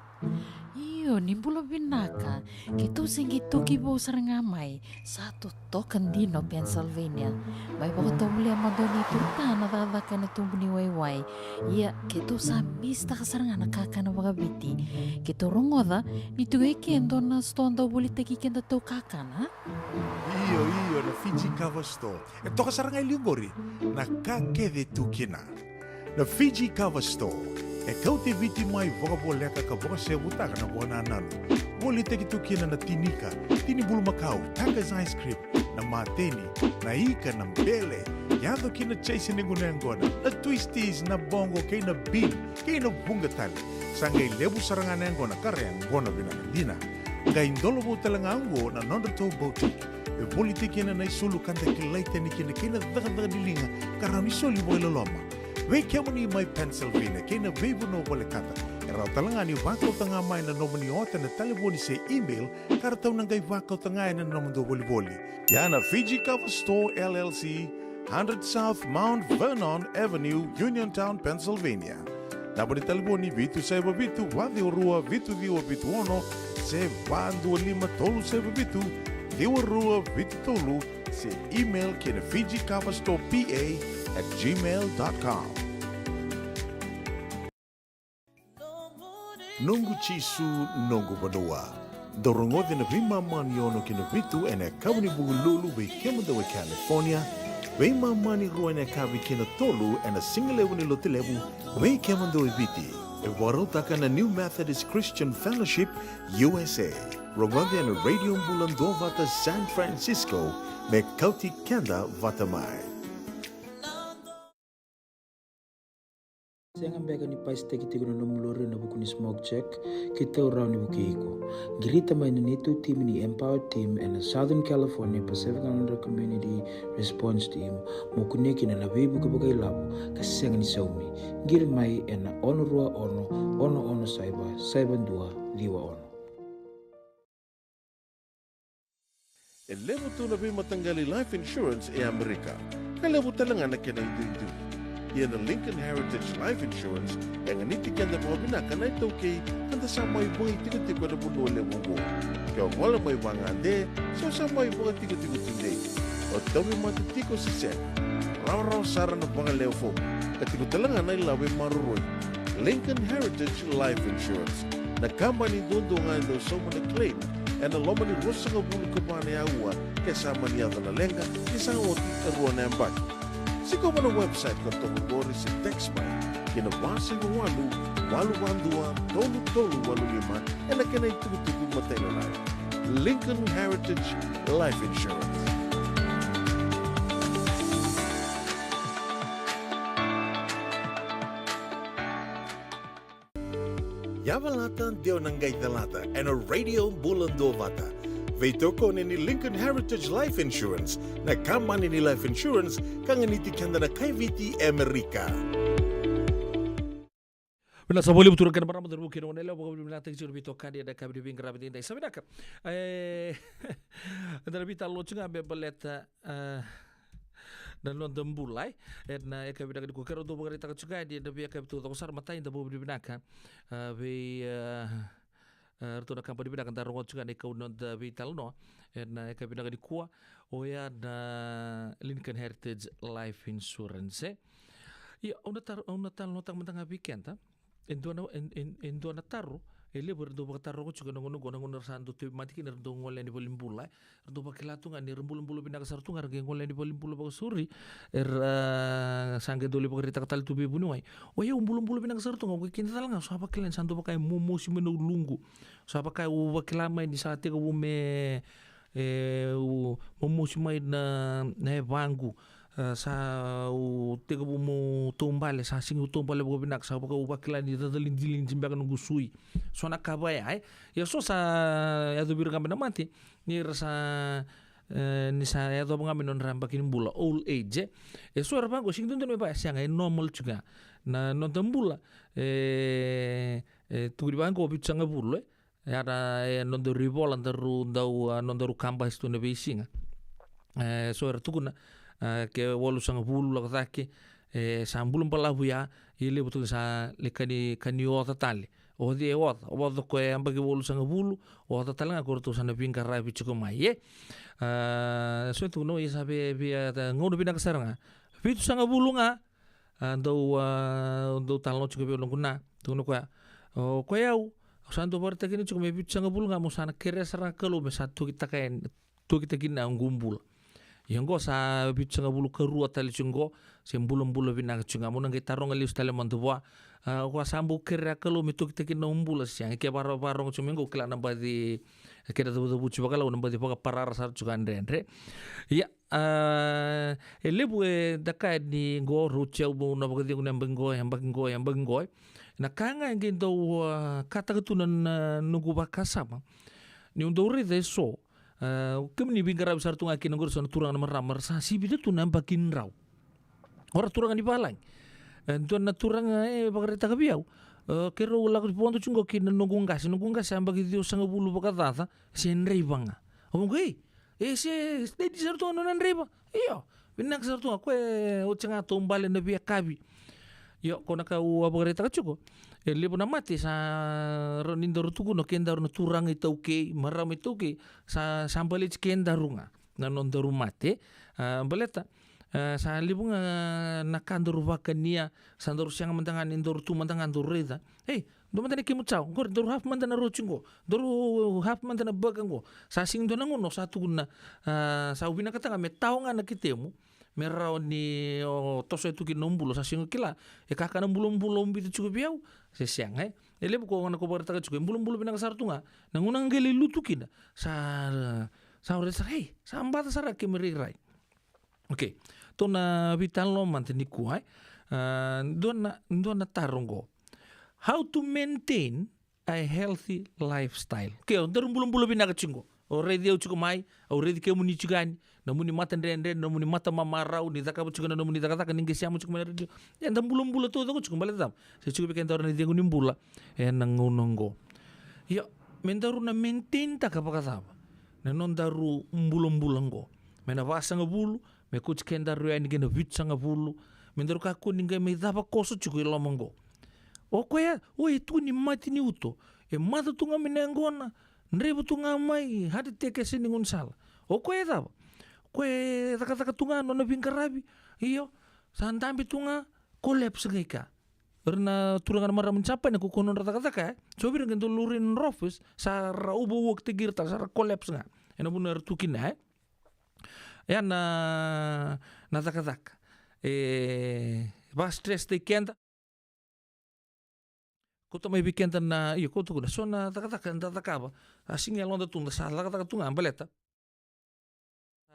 Io, ni bula vinaka. Keitou se qai toki vou sara ga mai. Sa totoka dina o Pennsylvania. Mai vakatovolea mada o ni turuta na cakacaka ena tubu ni waiwai. Ia, keitou sa misitaka sara ga na kakana vakaviti. Keitou rogoca ni tiko e ke dua na sitoa dau volitaki kedatou kakana. Io, io, na Fiji Kava Store. E toka sara ga e liu qori na ka kece e tu kina. Na Fiji Kava Store e kauti Viti mai vakavoleka ka vakasevutaka na vakanananu. Volitaki tu kina na tinika, tini bulumakau, Taka's ice cream, na mateni, na ika, na bele, yaco ki na chaise ni gunu yaqona, na twisties, na boqo kei na bean, kei na vuqa tale. Sa qai levu sara ga na yaqona ka ra yaqona vinaka dina. Qai dolovou tale ga oqo na nodratou boutique. E volitaki kina na isulu ka da kilai tani kina kei na cakacaka ni liga ka rawa ni soli vakailoloma. Vei kemuni mai Pennsylvania kei na veivanua volekata, e rawa tale ga ni vakauta ga mai na nomuni ota ena talevoni se email ka ratou na qai vakauta ga ena nomudou volivoli. Ia na Fiji Kava Store L L C, hundred South Mount Vernon Avenue, Uniontown, Pennsylvania. Naba ni talevoni vitu saiva vitu, va ciwa rua, vitu ciwa vitu ono, se va dua lima tolu saiva vitu, ciwa rua vitu tolu, se email ki na Fiji Kava Store P A at gmail dot com. Noqu Jisu, noqu vanua. Dou rogoca na veimama ni ono ki na vitu ena yakavi ni Vukelulu vei kemudou e California, veimama ni rua ena yakavi ki na tolu ena sigalevu ni Lotulevu vei kemudou e Viti. E vakarautaka na New Methodist Christian Fellowship U S A. Rogoca ena Radio Bula Duavata San Francisco me kauti keda vata mai. Sega beka ni pasitaki tiko na nomu lori ena vuku ni smoke check? Keitou rawa ni vukei iko. Qirita mai na neitou timi ni Empower Team ena Southern California Pacific Islander Community Response Team mo kunea kina na veivuke vakailavo ka sega ni saumi. Qiri mai ena ono rua ono, ono ono saiva, saiva dua ciwa ono. E levu tu na veimataqali life insurance e Amerika, ka levu tale ga na kena iduidui. Ia na Lincoln Heritage Life Insurance e ganiti keda vakavinaka na iTaukei ka da sa mai vakaitikotiko ena vanua levu oqo. Ke o gole mai vagade se o sa mai vakatikotiko tudei, O tauvimate tiko se sega, rawarawa sara na vagalewe fomu, ka tiko tale ga na ilavo e maroroi. Lincoln Heritage Life Insurance, na kabani duadua ga e dau sauma na claim ena loma ni ruasagavulu ka va na aua ke sa mani yaco na leqa ni sa oti e rua na yabaki. Sikova na website ka toka qori se text mai ki na va saiva walu, walu va dua, tolu tolu walu lima, ena kena itukutuku matailalai. Lincoln Heritage Life Insurance. Yavalata, deu na qai calata ena Radio Bula Duavata. Veitokoni ni Lincoln Heritage Life Insurance, na kabani ni life insurance ka ganiti keda na kaiviti e Amerika. Vinaka sa vakalevu turaga kei na marama, cauravou kei na goneyalewa, vakavinavinakataki tiko na veitokani ena yakavi ni veiqaravi edaidai. Sa vinaka. E, da na veitalanoa tiko ga me baleta, e, na noda bula, e. Ena yakavi vinaka nikua, keirau dau vakaraitaka tiko ga ni na veiyakavi taucoko sara. Matai, da vakavinavinaka, e, vei, e, e, ratou na kabani vinaka da rogoca tiko ga na ikau ni noda veitalanoa ena yakavi vinaka nikua, oya na Lincoln Heritage Life Insurance, e. Ia, au na taro, au na talanoataka mada ga vei keda e dua na, e, e, e dua na taro e levu era dau vakataroga tiko ena gauna oqo, na gauna era sa dau tauvimate kina, era dau gole yani valenibula, e. Era dau vakila tu ga ni ra bulabula vinaka sara tu ga, ra qai gole yani valenibula vakasauri. Era, a, sa qai dau lai vakaraitaka tale tu vei vuniwai: "O yau bulabula vinaka sara tu ga, o koya kina tale ga au sa vakila ni sa dau vaka e momosi mai na uluqu. Sa vaka au vakila mai ni sa tekivu me, e, u momosi mai na, na yavaqu. E, sa u tekivu meu taubale, sa sega ni taubale vakavinaka, sa vaka au vakila ni cacalidilidi beka noqu sui." So na ka vaya, e. Ia so sa yacovi ira ga mai na mate, ni ra sa, e, ni sa yacova ga mai na nodra yabaki ni bula, old age, e. E so era vaqo, sega ni dodonu me vaya, sega, e normal tiko ga. Na noda bula, e, e tukuni vaqo vitusagavulu, e. Era, e, nodaru ivola daru dau, a, nodaru kabasi tu na veisiga. E so era tukuna, e, ke walusagavulu lako cake, e, sa bula balavu ya, ia levu tu sa lai kani, kani oca tale. Oca, e oca, oca ko e yabaki walusagavulu, oca tale ga ko ratou sa na veiqaravi tiko mai, e. A, so e tukuna, o ya sa vei, vei, a, gauna vinaka sara ga. Vitusagavulu ga, a, dau, a, dau talanoa tiko vei au noqu na, tukuna o koya: "O koya, au, au sa dau vakaraitaka kina tiko me vitusagavulu ga meu sa na kerea sara ga Kalou me sa tokitaka yani, tokitaki na noqu bula." Ia oqo sa vitusagavulu karua tale tiko oqo, se bulabula vinaka tiko ga. Meu na qai taroga lesu tale mada vua, a, o koya sa bau kerea Kalou me tokitaki na nomu bula se sega? Ke varo, varogo tiko mai oqo, kila na baci, kena cavucavuti vakaLau, na baci vakaparara sara tiko ga dredre. Ia, a, e levu e da kaya ni qo, rauti au meu na vakacegu na yabaki qo, yabaki qo, yabaki qo, e. Na ka ga e qai dau, a, kataka tu na, na noqu vakasama, niu dau raica e so, a, kemuni veiqaravi sara tu ga kina oqori, so na turaga, na marama, ra sa sivita tu na yabaki drau. O ira turaga ni valagi. E dua na turaga e vakaraitaka vei au, e, keirau lako vodo tiko qo kei na noqu qase. Noqu qase yabaki ciwasagavulu vakacaca, se draiva ga. Au vaqo, ei, e se steady sara tu ga na nona draiva. Io, vinaka sara tu ga. O koya e oti ga taubale na veiyakavi. Io, ko na ka au a vakaraitaka tiko, e levu na mate sa rawa ni daru tukuna o kedaru na turaga iTaukei, marama iTaukei, sa, sa baleti kedaru ga na nodaru mate. A, baleta, a, sa levu ga na ka daru vakania, sa daru sega mada ga ni daru tu mada ga daru raica. Ei, dua mada na kemu chow, qori daru half mada na roti qo, daru half mada na burger qo. Sa sega ni dua na gauna o sa tukuna, a, sa au vinakata ga me tao ga na ketemu, me rawa ni o toso e tu kina nomu bula, sa sega ni kila e kakana bulabula o biuta tiko vei au se sega, e. E levu ko na ka au vakaraitaka tiko, e bulabula vinaka sara tu ga. Na gauna ga qai lai lutu kina, sa, sa au raica sara, ei, sa baca sara kemu irairai. Okei. Tou na veitalanoa mada nikua, e. A, dua na, dua na taro qo: "How to maintain a healthy lifestyle?" Okei, o daru bulabula vinaka tiko qo. O raici au tiko mai, au raici kemuni tiko yani. Nomuni matadredre, nomuni matamamarau, ni cakava tiko na nomuni cakacaka, ni qai sema tiko mai na radio. Eda bulabula taucoko tiko, baleta cava? Se tiko vei kedaru na icegu ni bula ena gauna qo. Ia, me daru na maintain taka vakacava na nodaru bulabula qo? Me na vasagavulu, me kauti kedaru yani ki na vitusagavulu, me daru kakua ni qai mai cava koso tiko i loma qo. O koya, o e tu ni mate ni uto, e maca tu ga mai na yaqona, draiva tu ga mai, heart attack e sega ni gaunisala. O koya e cava? Koya e cakacaka tu ga nona veiqaravi. Io, sa dabe tu ga, collapse ga i kea. Ira na turaga na marama ni Japani, ko koya nodra cakacaka, e. So vei ira qai dau laurai nodra office, sa ra overwork-taki ira tale, sa ra collapse ga. Ena vanua era tu kina, e. Ya na, na cakacaka. E, vaka-stress-taki keda. Kauta mai vei keda na, io, kauta kina so na cakacaka eda cakava. A sega ni yaloda tu, da sa cakacaka tu ga baleta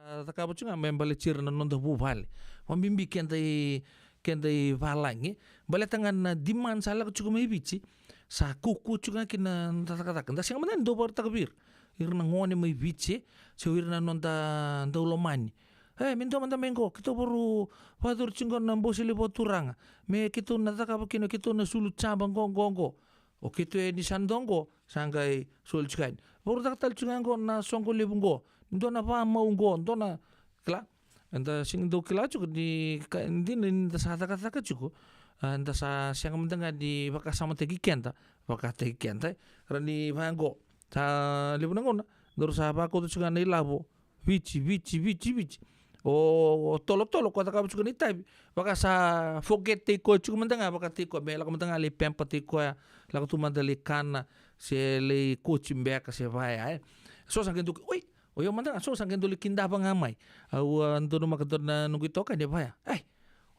sa cakava tiko ga me baleti ira na noda vuvale. Vakabibi keda i, keda i valagi. Baleta ga na demand sa lako tiko mai Viti, sa kaukauwa tiko ga kina noda cakacaka. Da sega mada ni dau vakaraitaka vei ira, ira na gone mai Viti, se o ira na noda daulomani. E, me dua mada mai qo, keitou varu vakayacori tiko qo na bose levu vakaturaga. Me keitou na cakava kina, keitou na sulu jaba qo, qo, qo. O keitou e ni sa dua qo, sa qai soli tiko yani. Varu caka tale tiko ga qo na soqo levu qo. Dua na vamau qo, dua na, kila. Eda sega ni dau kila tiko ni ka, dina ni da sa cakacaka tiko. A, da sa sega mada ga ni vakasamataki keda, vakataki keda, e. Ra ni vaqo. Sa levu na gauna, daru sa vakauta tiko ga na ilavo. Viti, Viti, Viti, Viti. O, o tolotolo, ko cakava tiko na itavi. Vaka sa forget-taki koya tiko mada ga, vakataki koya, me lako mada ga lai pamper-taki koya, lako tu mada lai kana, se lai coach beka, se vaya, e. So sa qai dau, oi, o yau mada ga, so sa qai dau lai kidava ga mai. Au, a, donumaka dua na noqu itokani, e vaya. Ai,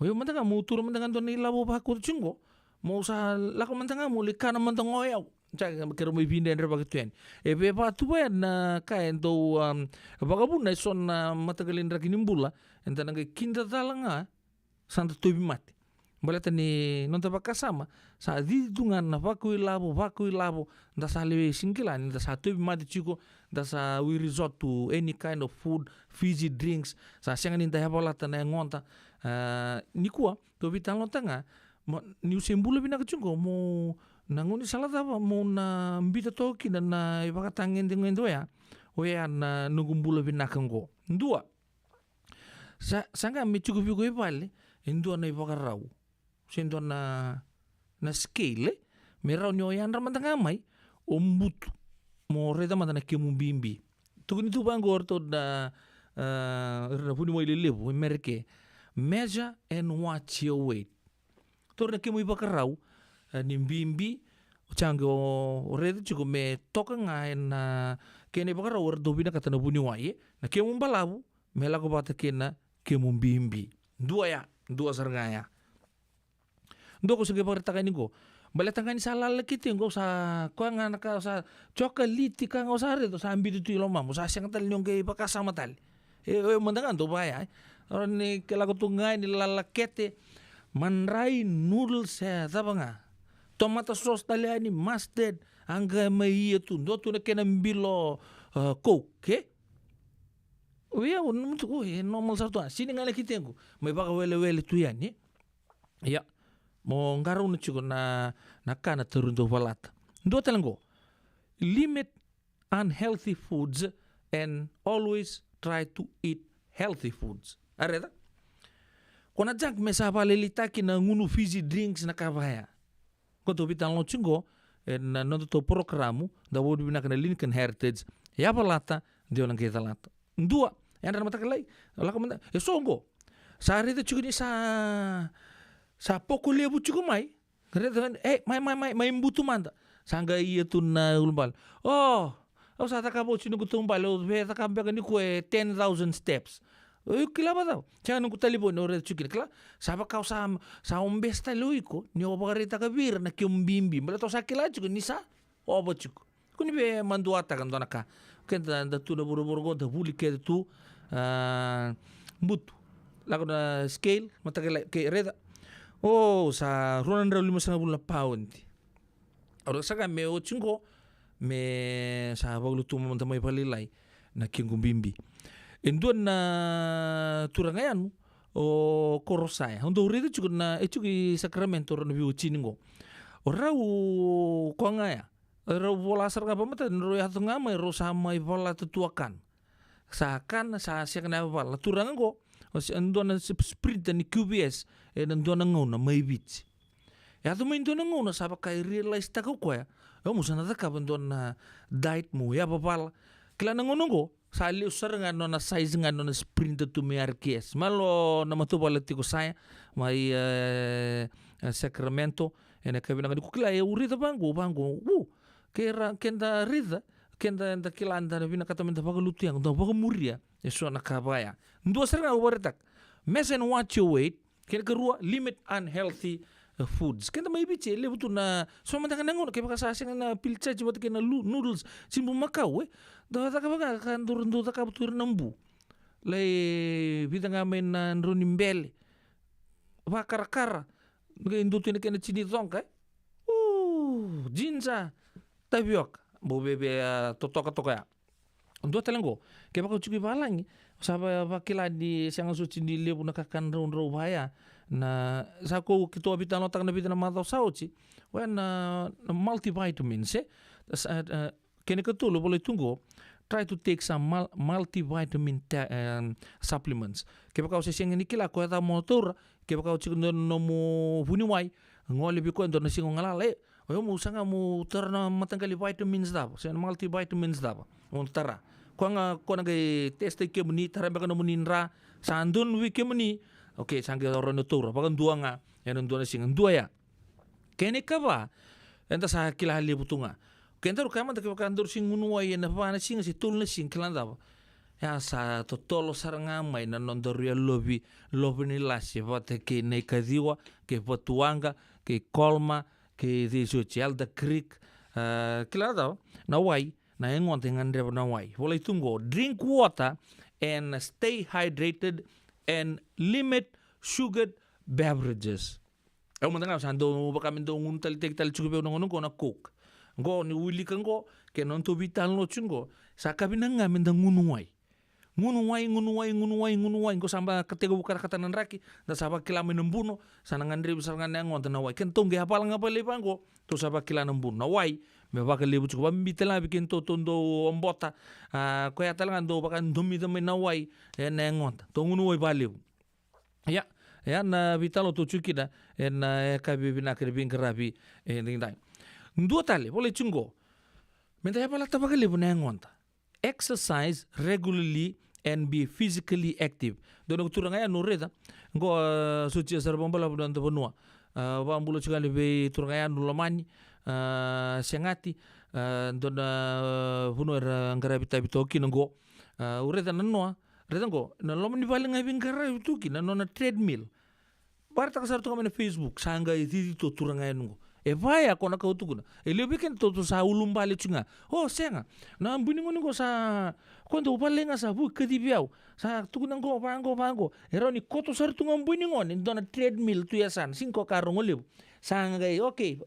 o yau mada ga, meu taura mada ga dua na ilavo vakauta tiko qo. Meu sa lako mada ga, meu lai kana mada ga o yau. Sa keirau mai vidredre vaka tu yani. E veva tu vaya na ka e dau, am, vakavuna e so na mataqali draki ni bula. Eda na qai kidacala ga, sa da tauvimate. Baleta ni noda vakasama, sa cici tu ga na vakau ilavo, vakau ilavo, da sa lewe sega ni kila ni da sa tauvimate tiko, da sa, we resort to any kind of food, fizzy drinks, sa sega ni da yavalata na yagoda. A, nikua, tou veitalanoataka ga, mo, niu se bula vinaka tiko qo, mo na gaunisala cava mo na biuta toka kina na ivakatagedegede oya, oya na noqu bula vinaka qo. Dua, sa, sa qai me tiko vei iko i vale e dua na ivakarau, se dua na, na scale, e, me rawa ni o yadra mada ga mai, o butu, mo raica mada na kemu bibi. Tukuni tu vaqo o ratou na, a, ira na vuniwai lelevu e Merika, measure and watch your weight. Taura na kemu ivakarau, e, ni bibi, o sa qai o, o raica tiko me toka ga ena kena ivakarau era dau vinakata na vuniwai, e. Na kemu balavu me lako vata kei na kemu bibi. Dua ya, dua sara ga ya. Dua ko se qai vakaraitaka yani qo. Baleta ga ni sa lala kete qo, sa koya ga na ka, sa cokaliti ka ga o sa raica, sa biuta tu i lomamu, sa sega tale ni o qai vakasama tale. E, e, mada ga dau vaya, e. Ora ni ke lako tu ga ni lala kete, madrai, noodles, e, cava ga. Tomato sauce tale yani, mustard, a qai mai ia tu, dua tu na kena bilo, a, Coke, e? O ia, o nomu tu, o, e normal sara tu, a, sini ga na kitequ. Mai vakawelewele tu yani, e? Ia, mo qarauna tiko na, na ka na tauri dau valata. Dua tale qo. Limit unhealthy foods and always try to eat healthy foods. A raica? Ko na junk me sa vakalailaitaki na gunu fizzy drinks na ka vaya. Ko tou veitalanoa tiko qo, e, na noda tou porokaramu, da vaudu vinaka na Lincoln Heritage, yavalata, de o na qai calata. Dua, yadra na mataka lailai, lako mada, e so qo. Sa raica tiko ni sa, sa poko levu tiko mai. Raica, e, mai, mai, mai, mai butu mada. Sa qai ia tu na ulubale. O, au sa cakava oti noqu taubale, au via cakava beka nikua e ten thousand steps. O kila vacava? Sa noqu talevoni, o raica tiko kina, kila. Sa vaka o sa, sa obese tale o iko, ni o vakaraitaka vei ira na kemu bibi. Baleta o sa kila tiko ni sa ova tiko. Ko ni via maduataka dua na ka. Keda da tu na vuravura qo, da vuli keda tu, a, butu. Lako na scale, mataka lailai, ke raica. O, sa rua na drau limasagavulu na paundi. Au raica saka me oti qo, me sa vakalutuma mada mai vakalailai na kequ bibi. E dua na turaga yani, o Korosaya. Au dau raica tiko na, e tiko i Sacramento, rau na veiwatini qo. O rau koya ga ya. Rau vola sara ga vakamatata, rau yaco ga mai, rau sa mai valata tu a kana. Sa kana, sa sega na yavala. Turaga qo, o se, dua na sp-, sprinter ni Q V S, ena dua na gauna mai Viti. Yaco mai dua na gauna, sa vaka e realize-taka o koya, e, au sa na cakava dua na diet meu yavavala. Kila na gauna qo, Sa lesu sara ga nona size ga nona sprinter tu mai R K S. Malo na matavuvale tiko Saya mai, e, e, Sacramento. Ena ka vinaka ni ko kila e urica vaqo, vaqo. Uu, ke ra, keda rica, keda da kila da na vinakata meda vakalutu yago, da vakamuria e so na ka vaya. Dua sara ga au vakaraitaka. Measure and watch your weight. Kena karua, limit unhealthy, e, foods. Keda mai Viti e levu tu na, so mada ga na gauna kevaka sa sega na pili chachi vata kei na lu-, noodles, chibu makau, e. Da cakava ga ka dau, dau cakava tu ira na bu. Lai vica ga mai na drau ni bele. Vakarakara. Qai dua tu na kena chini coqa, e. Uu, ginger, tavioka. Bau veve, a, totoka toka ya. Dua tale qo, kevaka o tiko i valagi, sa va-, vakila ni sega soti ni levu na kakana draudrau vaya. Na, sa kou keitou a veitalanoataka na vica na macawa sa oti. Oya na, na multivitamins, e? Sa, e, kena ikatolu, volai tu qo, try to take some mul-, multivitamin ta-, em, supplements. Kevaka o se sega ni kila koya cava mo taura, kevaka o tiko na nomu vuniwai, gole vei koya dua na siga o galala, e, oya mo saga mo tara na mataqali vitamins cava, se na multivitamins cava mo tara. Koya ga, koya na qai testaki kemuni, tara beka nomuni dra, sa donu vei kemuni. Okay, sa qai rawa ni taura vakadua ga ena dua na siga, dua ya. Kena ikava, eda sa kila levu tu ga. Kedaru kaya mada kevaka daru se gunu wai ena va na siga se tolu na siga, kila na cava? Ya sa totolo sara ga mai na nodaru yalovi, lovo ni lase vata kei Naikaciwa, kei Vatuwaqa, kei Colma, kei cei soti, Elder Creek, a, kila na cava? Na wai, na yagoda e gadreva na wai. Volai tu qo, drink water and stay hydrated and limit sugared beverages. Au mada ga sa dau vaka me dau gunu taleitaki tale tiko vei au na gauna qo na Coke. Qo ni wilika qo, kei na nodatou veitalanoa tiko qo, sa ka vinaka ga me da gunu wai. Gunu wai, gunu wai, gunu wai, gunu wai. Qo sa bau ka tekivu katakata na draki, da sa vakila mai na buno, sa na gadrevi sara ga na yagoda na wai. Kedatou qai yavala ga vakalailai vaqo, tou sa vakila na buno. Na wai, me vakalevu tiko, vakabibi tale ga vei kedatou tou dau obota, a, koya tale ga dau vakadomica mai na wai, e, na yagoda. Tou gunu wai vakalevu. Ia, ia na veitalanoa tou tiko kina ena yakavi vinaka ni veiqaravi edaidai. Dua tale, volai tiko qo. Meda yavalata vakalevu na yagoda. Exercise regularly and be physically active. Dua na turaga yani au raica. Qo, a, sotia sara vakabalavu na noda vanua. A, vakabula tiko yani vei turaga yani lomani. A, Segati. A, dua na vanua era qaravi tavi toka kina qo. A, au raica na noa. Raica qo, na loma ni vale ga e veiqaravi tu kina na nona treadmill. Vakaraitaka sara tu ga mai na Facebook, sa qai cici tu o turaga yani qo. E vaya ko na ka au tukuna. E levu vei kedatou tou sa ulubale tu ga. O, sega. Na bui ni gone qo sa, ko dau vale ga sa vu kacivi au. Sa tukuna qo, vaqo, vaqo. E rawa ni koto sara tu ga bui ni gone, dua na treadmill tu e yasana. Sega ko ka rogo levu. Sa qai, okay.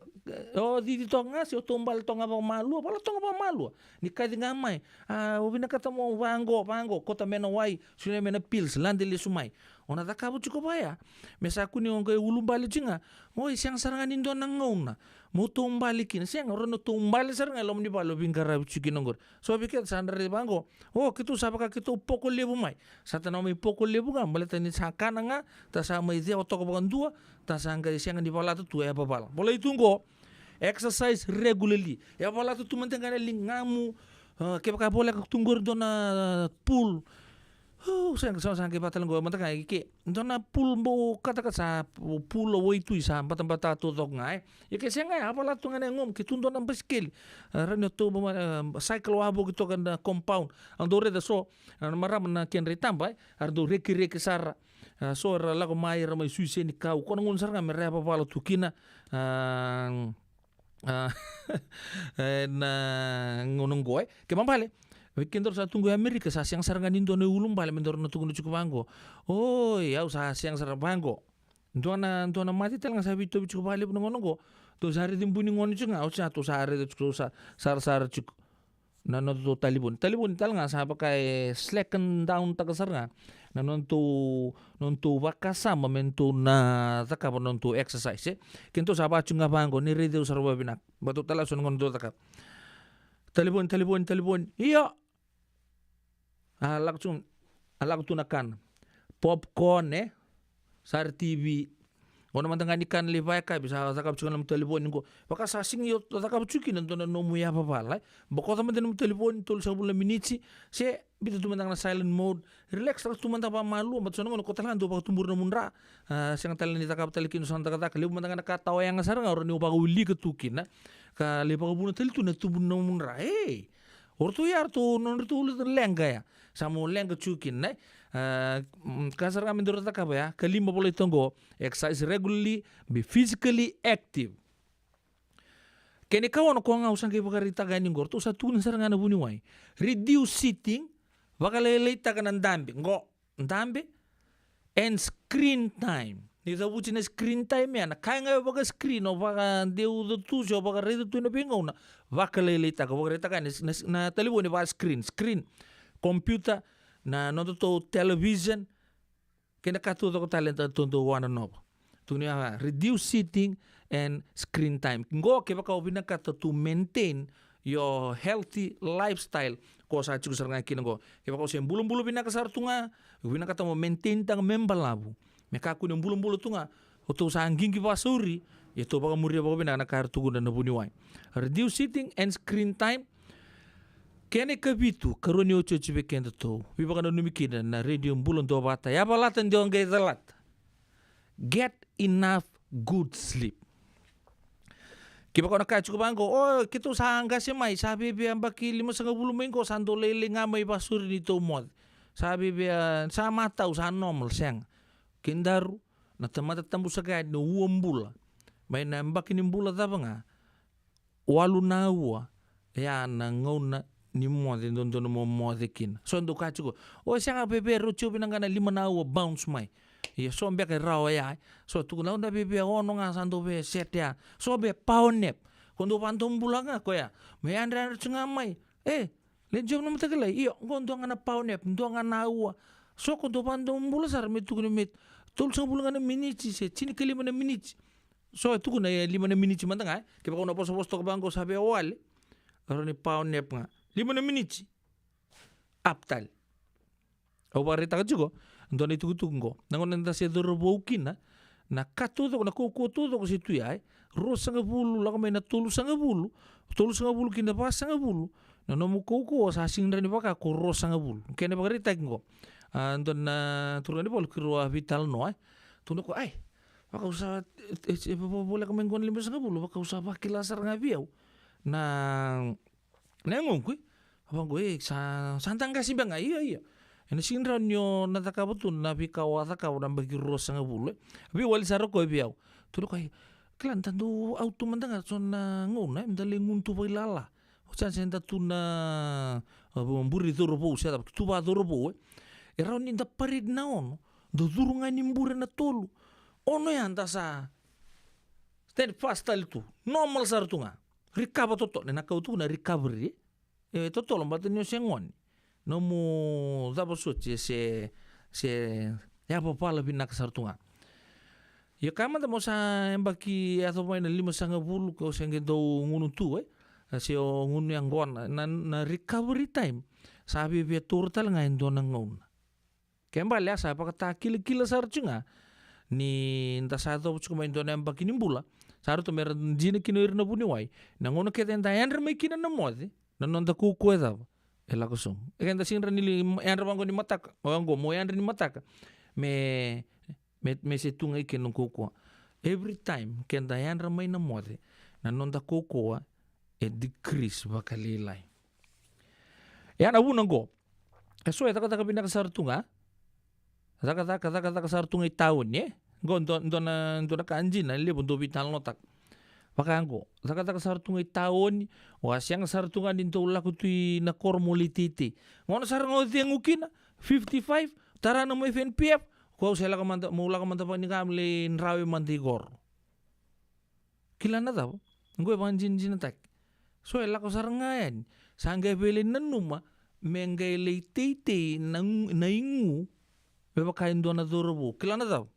O cici toka ga, se o taubale toka ga vakamalua, vala toka vakamalua. Ni kaci ga mai. A, o vinakata mo vaqo, vaqo, kota mai na wai, solia mai na pills, lade lesu mai. O na cakava tiko vaya. Me sa kua ni o qai ulubale tiko ga. Oi, sega sara ga ni dua na gauna mo taubale kina. Sega, o rawa ni o taubale sara ga e loma ni vale o veiqaravi tiko kina qori. So vei keda sa da raica vaqo. O, keitou sa vaka keitou poko levu mai. Sa ta na mai poko levu ga, baleta ni sa kana ga, ta sa mai cewa toka vakadua, ta sa qai sega ni valata tu e vavala. Volai tu qo, exercise regularly. E valata tu mada ga na ligamu, a, kevaka voleka tu qori dua na pool. O, sega, sega, sega, kevaka tale qo, mada ga, ke, dua na pool bau katakata sa, pool o waitui sa batabata taucoko ga, e. Ia ke sega, e valata tu ga na yagomu, ke tu dua na basikeli. A, rawa ni o tou, a, cycle wavoki toka na compound. Au dau raica so, a, na marama na kedra itaba, e. A ra dau rekireki sara. A, so era lako mai, era mai sui senikau. Ko na gauna sara ga me ra yavavala tu kina. A, a, e, na gauna qo, e. Ke mabale. Vei kedaru sa tu qo e Amerika, sa sega sara ga ni dua na ulubale, me daru na tukuna tiko vaqo. Oi, au sa sega sara vaqo. Dua na, dua na mate tale ga sa veitauvi tiko vakalevu na gauna qo. Tou sa raici bui ni gone tiko ga, au sa, tou sa raici tiko, tou sa sarasara tiko. Na nodatou talivoni. Talivoni tale ga sa vaka e slacken down taka sara ga. Na nodatou, nodatou vakasama me datou na cakava nodatou exercise, e. Kedatou sa vaka tiko ga vaqo, ni raici au sara vakavinaka. Batou tale so na gauna dou cakava. Talivoni, talivoni, talivoni. Io. A lako tu, a lako tu na kana. Popcorn, e. Sara T V. Gauna mada ga ni kana lai vakayakavi, sa cakava tiko na nomu talevoni qo. Vaka sa sega ni o cakava tiko kina dua na nomu yavavala, e. Bokoca mada na nomu talevoni, tolusagavulu na miniti, se biuta tu mada ga na silent mode. Relax taka tu mada vakamalua, baleta so na gauna ko tale ga dau vakatubura na nomu dra. A, sega tale ni cakava tale kina so na cakacaka. Levu mada ga na ka tawa yaga sara ga, o rawa ni o vakawilika tu kina. Ka lai vakavuna tale tu na tubu ni nomu dra. Ei! O ratou ya, ratou, nodratou leqa ya. Sa mo leqa tiko kina, e. A, mm, ka sara ga me daru cakava ya, ka lima volai toka qo, exercise regularly, be physically active. Kena ikaono, ko ga au sa qai vakaraitaka yani qo, ratou sa tukuna sara ga na vuniwai. Reduce sitting, vakalailaitaka na dabe, qo, dabe, and screen time. Ni cavuti na screen time ya, na ka ga o vaka-screen, o vakadeuca tu, se o vakaraica tu ena veigauna, vakalailaitaka, vakaraitaka na, na, na talevoni vaka-screen, screen, computer, na nodatou television, kei na ka taucoko tale eda tou dau wanonova. Tukuni ya, reduce sitting and screen time. Qo kevaka o vinakata to maintain your healthy lifestyle, ko sa tiko sara ga kina qo. Kevaka o se bulabula vinaka sara tu ga, o vinakata mo maintain taka me balavu, me kakua ni bulabula tu ga, o tou sa qiqi vakasauri, ia tou vakamuria vakavinaka na ka era tukuna na vuniwai. Reduce sitting and screen time. Kena ikavitu, karua ni otioti vei kedatou. Veivakananumi kina na Radio Bula Duavata. Yavalata, dua qai calata. Get enough good sleep. Kevaka o na kaya tiko vaqo, o, keitou sa qase mai, sa viavia yabaki limasagavulu mai qo, sa dau lailai ga mai vakasauri ni tou moce. Sa viavia, sa matau, sa normal, sega. Kedaru, na tamata tabu saka yani, na ua bula. Mai na yabaki ni bula cava ga, walu na aua, ya na gauna ni moce dodonu mo moce kina. So dau kaya tiko, o, sega, viavia rauti au vinaka ga na lima na aua, bounce mai. Ia so beka e rawa ya, so tukuna, au na viavia ono ga, sa dau via set ya. So via power nap. Ko dau vadobula ga koya, me yadrayadra tiko ga mai. E, Lady Job na Matakilai, io, qo dua ga na power nap, dua ga na aua. So ko dau vadobula sara me tukuna me tolusagavulu ga na miniti se tinikalima na miniti. So e tukuna e lima na miniti mada ga, e. Kevaka o na vosavosa toka vaqo, sa via wale. Rawa ni power nap ga. Lima na miniti. Up tale. Au vakaraitaka tiko dua na itukutuku qo. Na gauna eda se cauravou kina, na ka taucoko, na kaukauwa taucoko se tu ya, e. Ruasagavulu lako mai na tolusagavulu, tolusagavulu ki na vasagavulu. Na nomu kaukauwa sa sega ni rawa ni vaka ko ruasagavulu. Kena ivakaraitaki qo. A, dua na turaganivalu keirau a veitalanoa, e. Tukuna o koya, ai, vaka au sa, e, e, e, vo-, voleka mai qo na limasagavulu, vaka au sa vakila sara ga vei au na, na yagoqu, e. Vaqo, e, sa, sa da qase beka ga, ia, ia. Ena sega ni rawa ni o na cakava tu na veika o a cakava na yabaki ruasagavulu, e. Veiwali sara o koya vei au. Tukuna o koya, kila, da dau out tu mada ga so na gauna, e, da lai gunu tu vakailala. O sa, se da tu na, a, bure cauravou, se cava, tu vakacauravou, e. E rawa ni da parade na ono, da curu ga ni bure na tolu. Ono ya da sa stand fast tale tu. Normal sara tu ga. Recover totolo, na ka au tukuna recovery. E totolo, baleta ni o se gone, nomu cava soti e se, se yavavala vinaka sara tu ga. Ia kaya mada mo sa yabaki yacova mai na limasagavulu, ko se qai dau gunu tu, e. A, se o gunu yaqona, na, na recovery time sa viavia taura tale ga e dua na gauna. Kena ibalebale a sa vakatakilakila sara tiko ga ni da sa yacova tiko mai e dua na yabaki ni bula. Sa ratou me ra dina kina o ira na vuniwai. Na gauna kece eda yadra mai kina na moce, na noda kaukauwa e cava? E lako sobu. E, keda sega ni rawa ni li-, yadra vaqo ni mataka. O yaqo, mo yadra ni mataka. Me, me, me se tu ga i kena kaukauwa. Every time keda yadra mai na moce, na noda kaukauwa e decrease vakalailai. Ia na vuna qo, e so e cakacaka vinaka sara tu ga. Cakacaka, cakacaka sara tu ga i taoni, e? Qo dua, dua na, dua na ka dina, levu dau veitalanoataka. Vaka qo, cakacaka sara tu ga i taoni, o a sega sara tu ga ni dau lako tu i na koro mo lai teitei. Gauna sara ga o cegu kina, fifty-five, tara na nomu F N P F, ko au se lako mada, mo lako mada vaka ni ka me lai drawe mada i koro. Kila na cava? Qo e vakadinadinataki. So e lako sara ga yani, sa qai via lai nanuma me qai lai teitei na, na igu me vaka e dua na cauravou. Kila na cava?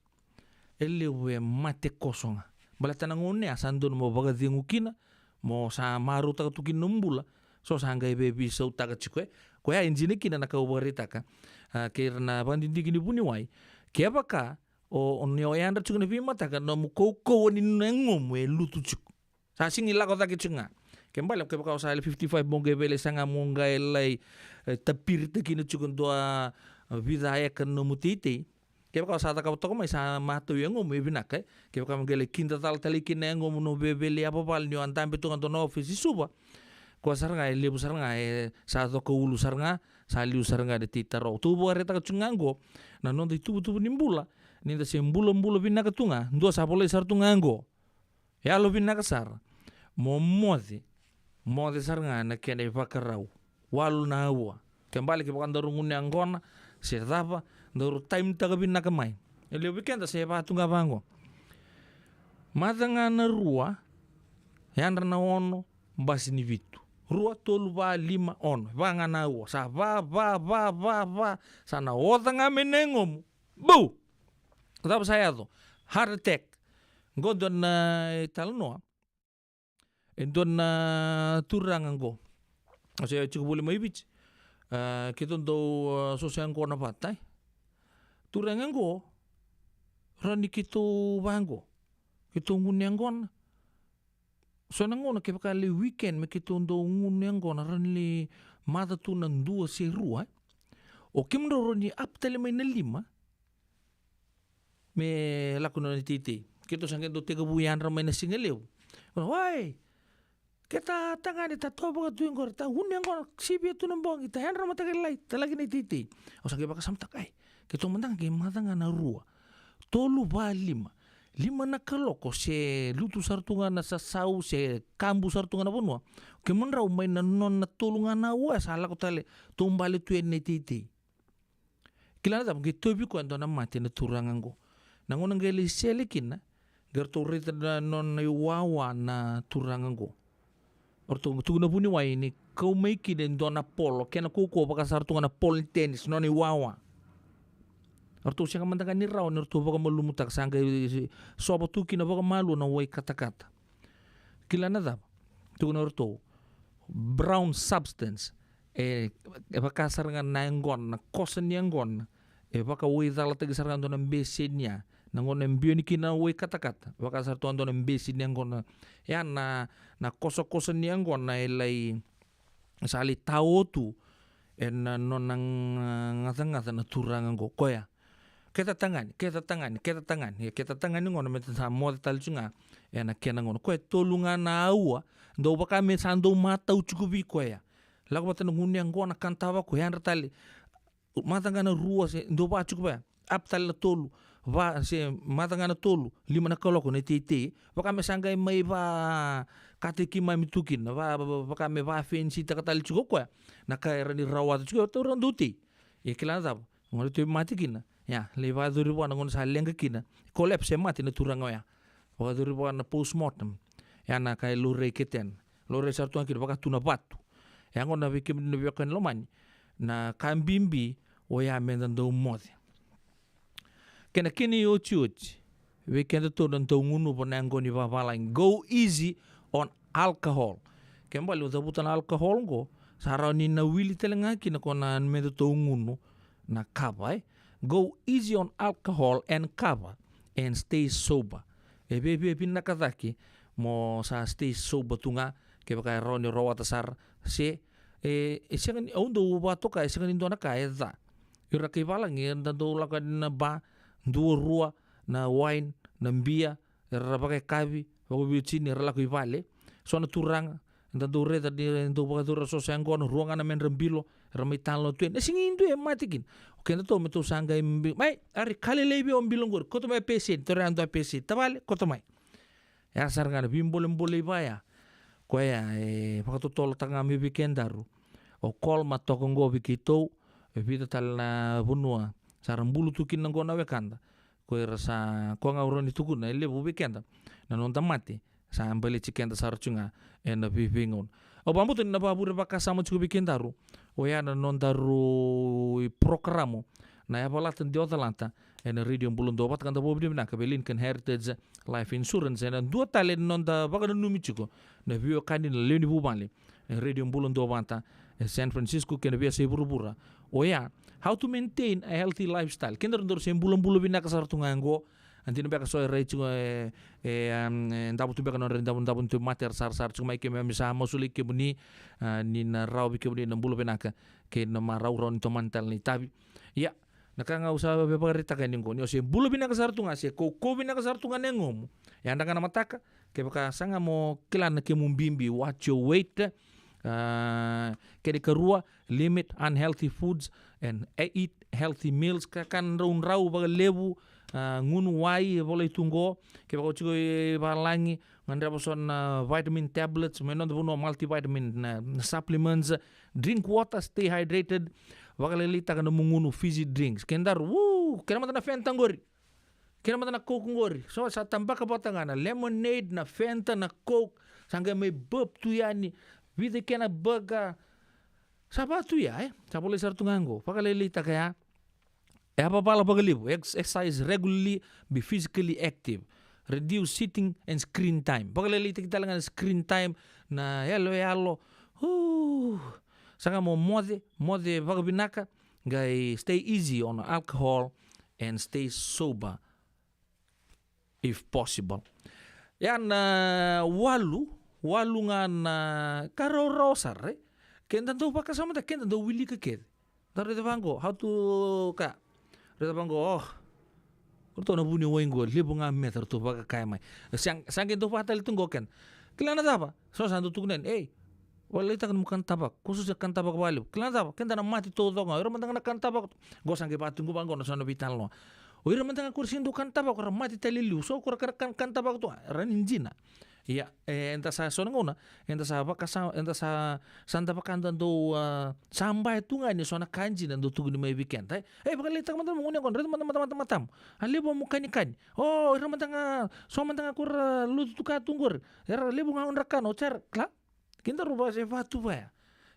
E levu e mate koso ga. Baleta na gauna ya sa dodonu mo vakacegu kina, mo sa marautaka tu kina nomu bula. So sa qai via veisautaka tiko, e. Koya e dina kina na ka au vakaraitaka, a, kei ira na vakadidike ni vuniwai. Kevaka O, o ni o yadra tiko na veimataka, nomu kaukauwa ni na yagomu e lutu tiko. Sa sigi lako cake tiko ga. Ke bale, kevaka o sa le fifty-five mo qai vele saga mo qai lai, e, tapirita kina tiko dua, a, vica eka nomu teitei. Kevaka o sa cakava toka mai sa matau yagomu e vinaka, e. Kevaka mo qai lai kida cala tale kina yagomu no vevele yavavala ni o a dabe toka dua na office i Suva. Koya sara ga e levu sara ga, e sa coka ulu sara ga, sa liu sara ga na teitaro. Tou vakaraitaka tiko ga oqo, na noda ituvatuva ni bula, ni da se bulabula vinaka tu ga, dua sa volai sara tu ga oqo. Yalo vinaka sara. Mo moce. Moce sara ga na kena ivakarau. Walu na aua. Ke bale kevaka daru gunu yaqona, se cava, daru time taka vinaka mai. E levu vei keda se vaka tu ga vaqo. Maca ga na rua, yadra na ono, basi ni vitu. Rua, tolu, va, lima, ono. Va ga na aua. Sa va, va, va, va, va. Sa na oca ga mai na yagomu. Bau! Cava sa yaco? Heart attack. Qo dua na, e, talanoa. E dua na turaga qo. O se tiko voli mai Viti. A, keitou dau, a, soso yaqona vata, e. Turaga qo. Rawa ni keitou vaqo. Keitou gunu yaqona. So na gauna kevaka le weekend me keitou dau gunu yaqona, rawa ni le maca tu na dua se rua, e. O kemudrau rawa ni up tale mai na lima. Me lako na nona iteitei. Keitou sa qai dau tekivu yadra mai na siga levu. Wai, keta tagane ta tovo vakatu iqori, ta gunu yaqona, sivia tu na bogi, ta yadra mataka lailai, ta laki na iteitei. Au sa qai vakasamataka, ai, keitou mada ga qai maca ga na rua, tolu, va, lima. Lima na kaloko se lutu sara tu ga na sasau, se kabu sara tu ga na vanua. Kemudrau mai na nona tolu ga na aua sa lako tale, taubale tu yani na iteitei. Kila na cava, qai tauvi koya e dua na mate na turaga qo. Na gauna qai lai sele kina, qai ratou raica na nona iwawa na turaga qo. O ratou tukuna vuniwai ni kau mai kina e dua na polo, kena kaukauwa vaka sara tu ga na polo ni tennis, nona iwawa. O ratou sega mada ga ni rawa ni ratou vakamalumutaka, sa qai sova tu kina vakamalua na wai katakata. Kila na cava? Tukuna o ratou, brown substance. E, e vaka sara ga na yaqona, na kosa ni yaqona. E vakawaicalataki sara ga dua na beseni ya. Na gauna e biu yani kina na wai katakata. Vaka sara tu ga dua na beseni yaqona. Ya na, na kosakosa ni yaqona e lai, sa lai tao tu ena nona ga-, gacagaca na turaga qo. Koya. Keta tagane, keta tagane, keta tagane. Ia keta tagane gona me ta sa moce tale tu ga ena kena gauna. Koya e tolu ga na aua, dau vaka me sa dau matau tiko vei koya. Lako vata na gunu yaqona, kana tava koya, yadra tale. Maca ga na rua se dau va tiko vaya. Up tale na tolu, va se maca ga na tolu, lima na kaloko na iteitei. Vaka me sa qai mai vakataki keimami tu kina, va, va, va, vaka me vakafenisitaka tale tiko koya. Na ka era ni rawata tiko, taura dau tei. Ia kila na cava? Gauna tu e mate kina. Ia, lai vakayacori vua na gauna sa leqa kina. Collapse, e mate na turaga oya. Vakayacori vua na postmortem. Ia na ka e laurai ketena. Laurai sara tu ga kina vaka tu na vatu. Ia gauna vei kemuni na veiwekani lomani. Na ka bibi oya meda dau moce. Kena, kena iotioti. Vei kedatou na dau gunuva na yaqona ni vavalagi. Go easy on alcohol. Ke bale o cavuta na alcohol qo, sa rawa ni na wili tale ga kina ko na medatou gunu na kava, e. Go easy on alcohol and kava and stay sober. E viavia vinaka cake mo sa stay sober tu ga, kevaka e rawa ni rawata sara, se, e, e sega ni, au dau vakatoka, e sega ni dua na ka e ca. Ira kai valagi, eda dau lako yani na ba, dua rua, na wine, na bia, era vakayakavi, vakaveiwatini, era lako i vale. So na turaga, eda dau raica ni dau vakayacori ira so sa yaqona, rua ga na medra bilo, era mai talanoa tu yani. E sega ni dua e mate kina. O kedatou me tou sa qai bi-, mai, ari, ka lailai vei au bilo qori, kauta mai a peseni, taura yadua a peseni, tavale, kauta mai. Ya sara ga na veibolebole i vaya. Koya e vakatotolotaka ga mai vei kedaru. O Kolma toka qo vei keitou, e vica tale na vanua sa ra bulu tu kina qo na wekada. Ko ira sa, koya ga au rawa ni tukuna, e levu vei keda na noda mate sa baleti keda sara tu ga ena veiveigauna. Au vakabauta ni na vakavure vakasama tiko vei kedaru oya na nodaru iporokaramu na Yavalata de Ocalata ena Radio Bula Duavata, ka da vakavinavinaka vei Lincoln Heritage Life Insurance ena dua tale na noda vakananumi tiko na veiwekani na lewe ni vuvale e Radio Bula Duavata e San Francisco kei na veiyasai vuravura. Oya, how to maintain a healthy lifestyle. Kedaru daru se bulabula vinaka sara tu ga qo. A dina beka so e rai tiko e, e, um, e davo tu beka nodra davo, davo tu mate era sarasara tiko mai. Keimami sa masulaki kemuni, a, ni na rawa vei kemuni na bula vinaka kei na maraurau ni tomani tale na itavi. Ia, na ka ga au sa veivakaraitaka yani qo, ni o se bula vinaka sara tu ga, se kaukauwa vinaka sara tu ga na yagomu. Yadra ga na mataka, kevaka sa ga mo kila na kemu bibi, watch your weight, a, kena ikarua, limit unhealthy foods and eat healthy meals. Ka, ka draudrau vakalevu, a, gunu wai e volai tu qo. Kevaka o tiko i valagi, gadreva so na vitamin tablets, mai noda vanua multivitamin, na, na supplements. Drink water, stay hydrated. Vakalailaitaka na nomu gunu fizzy drinks. Kedaru, wuu, kena mada na Fanta qori. Kena mada na Coke qori. So sa tabaka vata ga na lemonade, na Fanta, na Coke. Sa qai mai burp tu yani. Vica kena burger. Sa va tu ya, e? Sa volai sara tu ga qo. Vakalailaitaka ya. E a vavala vakalevu. Ex-, exercise regularly, be physically active. Reduce sitting and screen time. Vakalailaitaki tale ga na screen time, na yaloyalo. Ooh. Sa ga mo moce, moce vakavinaka, qai stay easy on alcohol and stay sober if possible. Ya na walu, walu ga na ka rawarawa sara, e? Keda dau vakasamataka, keda dau wilika kece. Da raica vaqo, how to ka. Raica vaqo, o. O ratou na vuniwai qo, levu ga meca ratou vakakaya mai. Sa, sa qai dau vakatale tu qo keda. Kila na cava? So sa dau tukuna yani, ei, vakalaitaka nomu kana tavako. Ko so se kana tavako vakalevu. Kila na cava? Keda na mate taucoko ga. O ira mada ga na kana tavako. Qo sa qai vakatuqu vaqo na so na veitalanoa. O ira mada ga ko ra sega ni dau kana tavako, ra mate tale e liu. So ko ra kana, kana, kana tavako tu, ra ni dina. Ia, e, eda sa so na gauna, eda sa vakasa, eda sa, sa da vaka da dau, a, sa baya tu ga ni so na ka dina dau tukuni mai vei keda, e. E, vakalaitaka mada mo gunu yaqona, raica mada, mada, mada, matamu. A levu mo kanikani. O, ira mada ga, so mada ga ko ra lotu tu ka tu qori. Era levu ga nodra kana, o tera, kila. Kedaru va se vatu vaya.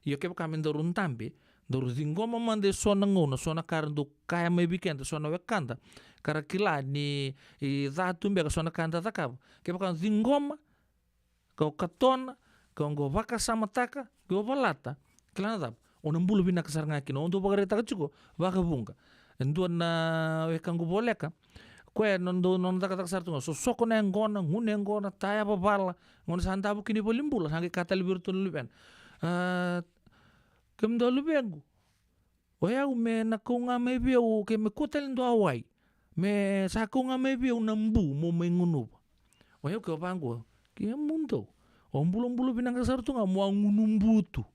Io, kevaka me daru dabe, daru ciqoma mada e so na gauna, so na ka ra dau kaya mai vei keda, so na wekada. Ka ra kila ni, e, ca tu beka so na ka da cakava. Kevaka o ciqoma, ka o katona, ka o qo vakasamataka, ka o valata. Kila na cava? O na bula vinaka sara ga kina, o dau vakaraitaka tiko, vakavuqa. E dua na wekaqu voleka, koya nona dau, nona cakacaka sara tu ga, sosoko na yaqona, gunu yaqona, taya vavala, gauna sa davo kina i valenibula, sa qai kaya tale vei iratou na luvena. A, kemudou a luvequ, o yau me na kau ga mai vei au, ke me kua tale dua a wai. Me sa kau ga mai vei au na bu, mo mai gunuva. O yau ke o vaqo, kemudou. O bulabula vinaka sara tu ga, mo a gunubu tu.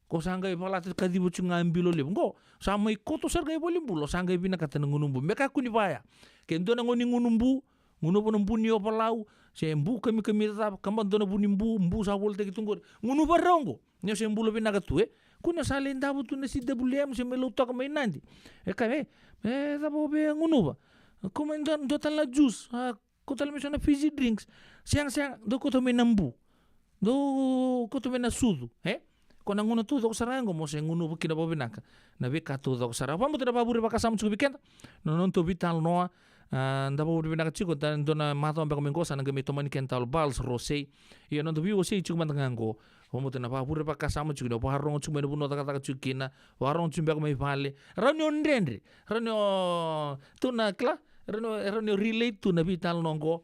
Ko sa qai valata kaciva tiko ga bilo levu. Qo, sa mai koto sara ga i valenibula, sa qai vinakata na gunubu. Me kakua ni vaya. Ke dua na gauna ni gunubu, gunuva na bu ni ovalau, se bu kamikamica cava, kaba dua na vu ni bu, bu sa volitaki tu qori. Gunuva rawa qo. Ni o se bula vinaka tu, e. Kua ni o sa lai davo tu na C W M, se mai Lautoka mai Nadi. E kaya, e, e cava o via gunuva? Kau mai dua, dua tale na juice, a, kau tale mai so na fizzy drinks. Sega, sega, dou kauta mai na bu. Dou kauta mai na sucu, e? Ko na gauna taucoko sara ga qo mo se gunuva kina vakavinaka na veika taucoko sara. Vakabauta na vakavure vakasama tiko vei keda na nodatou veitalanoa. A, da vakavure vinaka tiko, da dua na macawa beka mai qo sa na qai mai tomani keda tale o Pals Rosei. Ia noda veiwasei tiko mada ga qo. Vakabauta na vakavure vakasama tiko, ni o vakarorogo tiko mai na vanua o cakacaka tiko kina, vakarorogo tiko beka mai vale. Rawa ni o dredre, rawa ni o tu na kila, rawa ni o, rawa ni o relate tu na veitalanoa qo.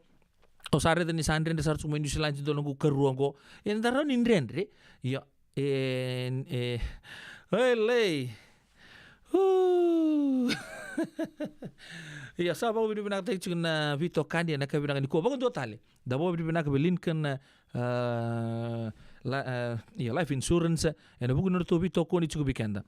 O sa raica ni sa dredre sara tiko mai Niusiladi, dua na noqu karua qo. Eda rawa ni dredre. Ia, e, e, e lei. Uu. Ia, sa vakavinavinakataki tiko na veitokani ena yakavi vinaka nikua. Vakadua tale, da vakavinavinaka vei Lincoln, a, la, a, ia, Life Insurance, ena vuku ni nodratou veitokoni tiko vei keda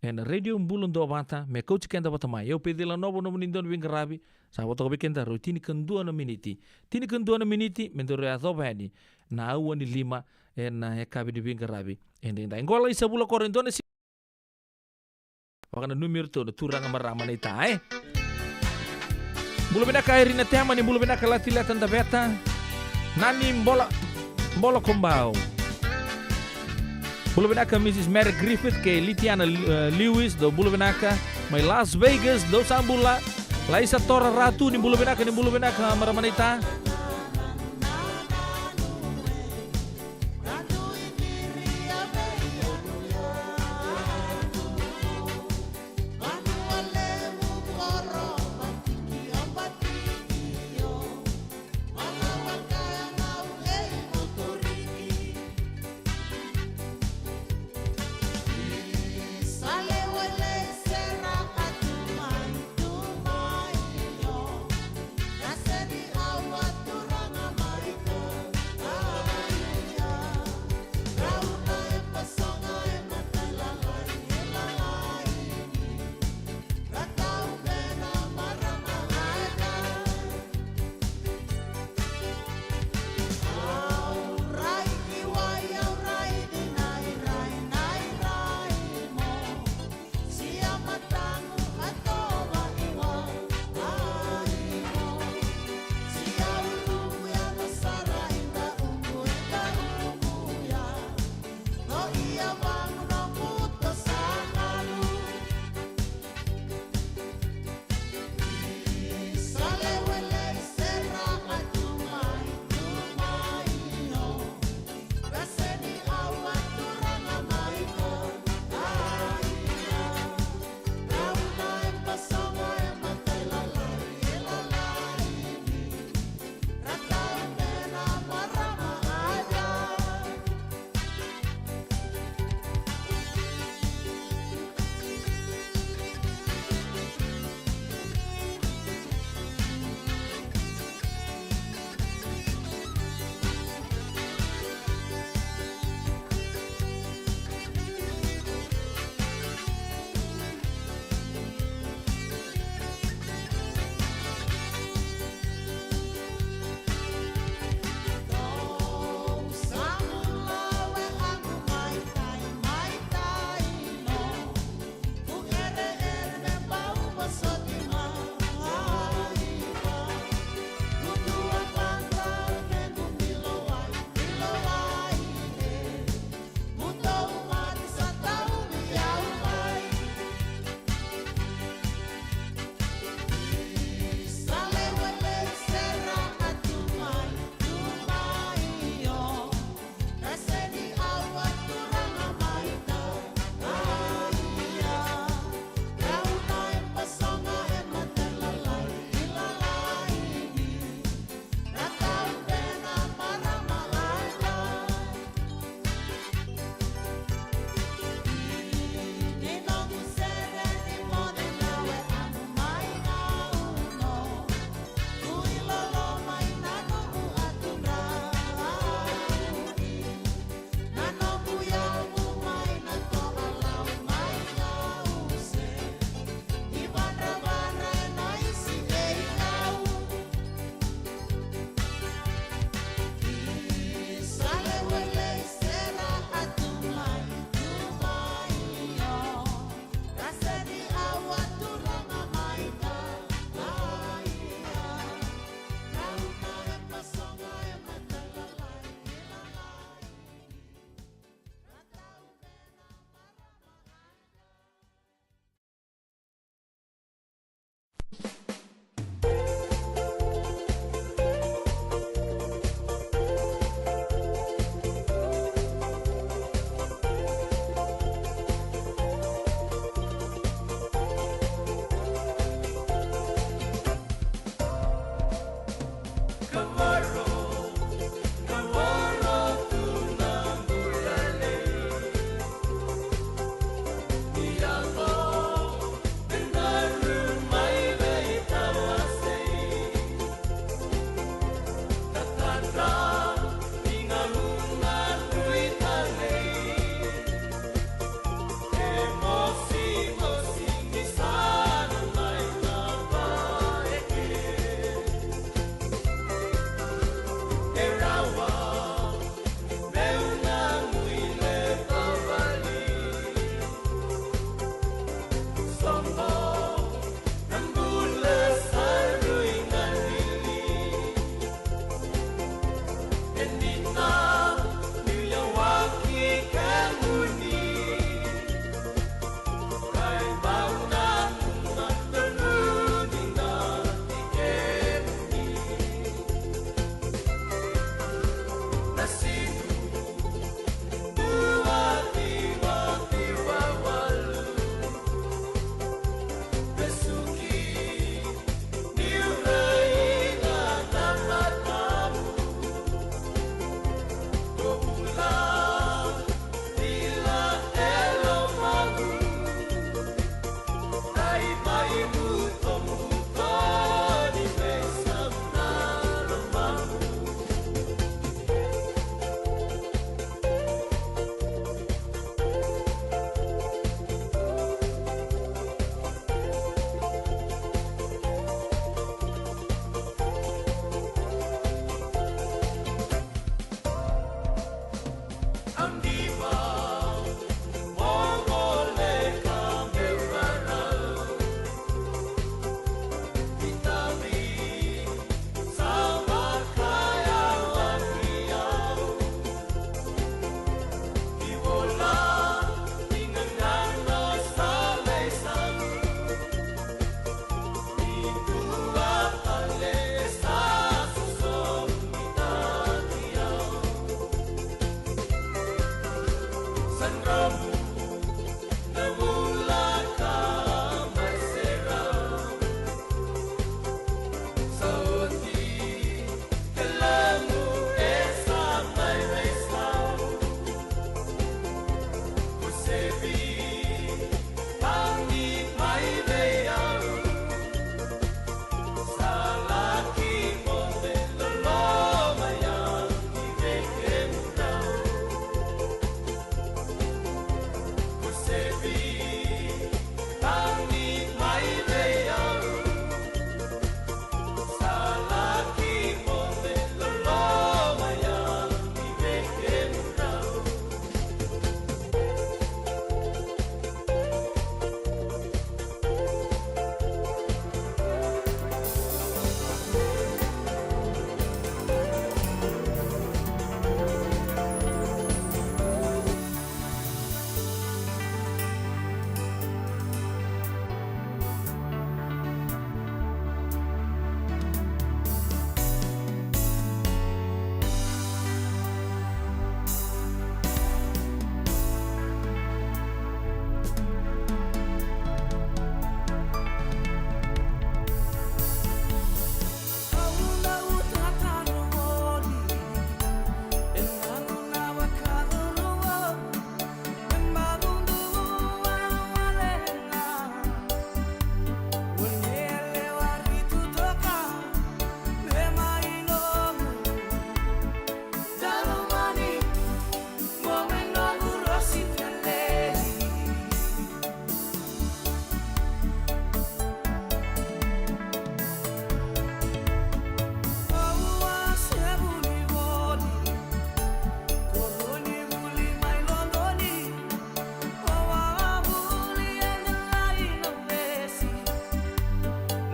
ena Radio Bula Duavata, me kauti keda vata mai. Au Pecila Novo, nomuni dau ni veiqaravi. Sa vo toka vei keda rau tinikadua na miniti. Tinikadua na miniti me daru yacova yani na aua ni lima ena yakavi ni veiqaravi edaidai. Qo Laisa Vulakoura, e dua na si-, vakananumi iratou na turaga marama na ita, e. Bula vinaka Irina Tema, ni bula vinaka Latileta Daveta. Nani Bola, Bola Kobau. Bula vinaka Mrs Mary Griffith kei Litiana, e, Lewis, dou bula vinaka. Mai Las Vegas, dou sa bula. Laisa Tora Ratu, ni bula vinaka, ni bula vinaka marama na ita.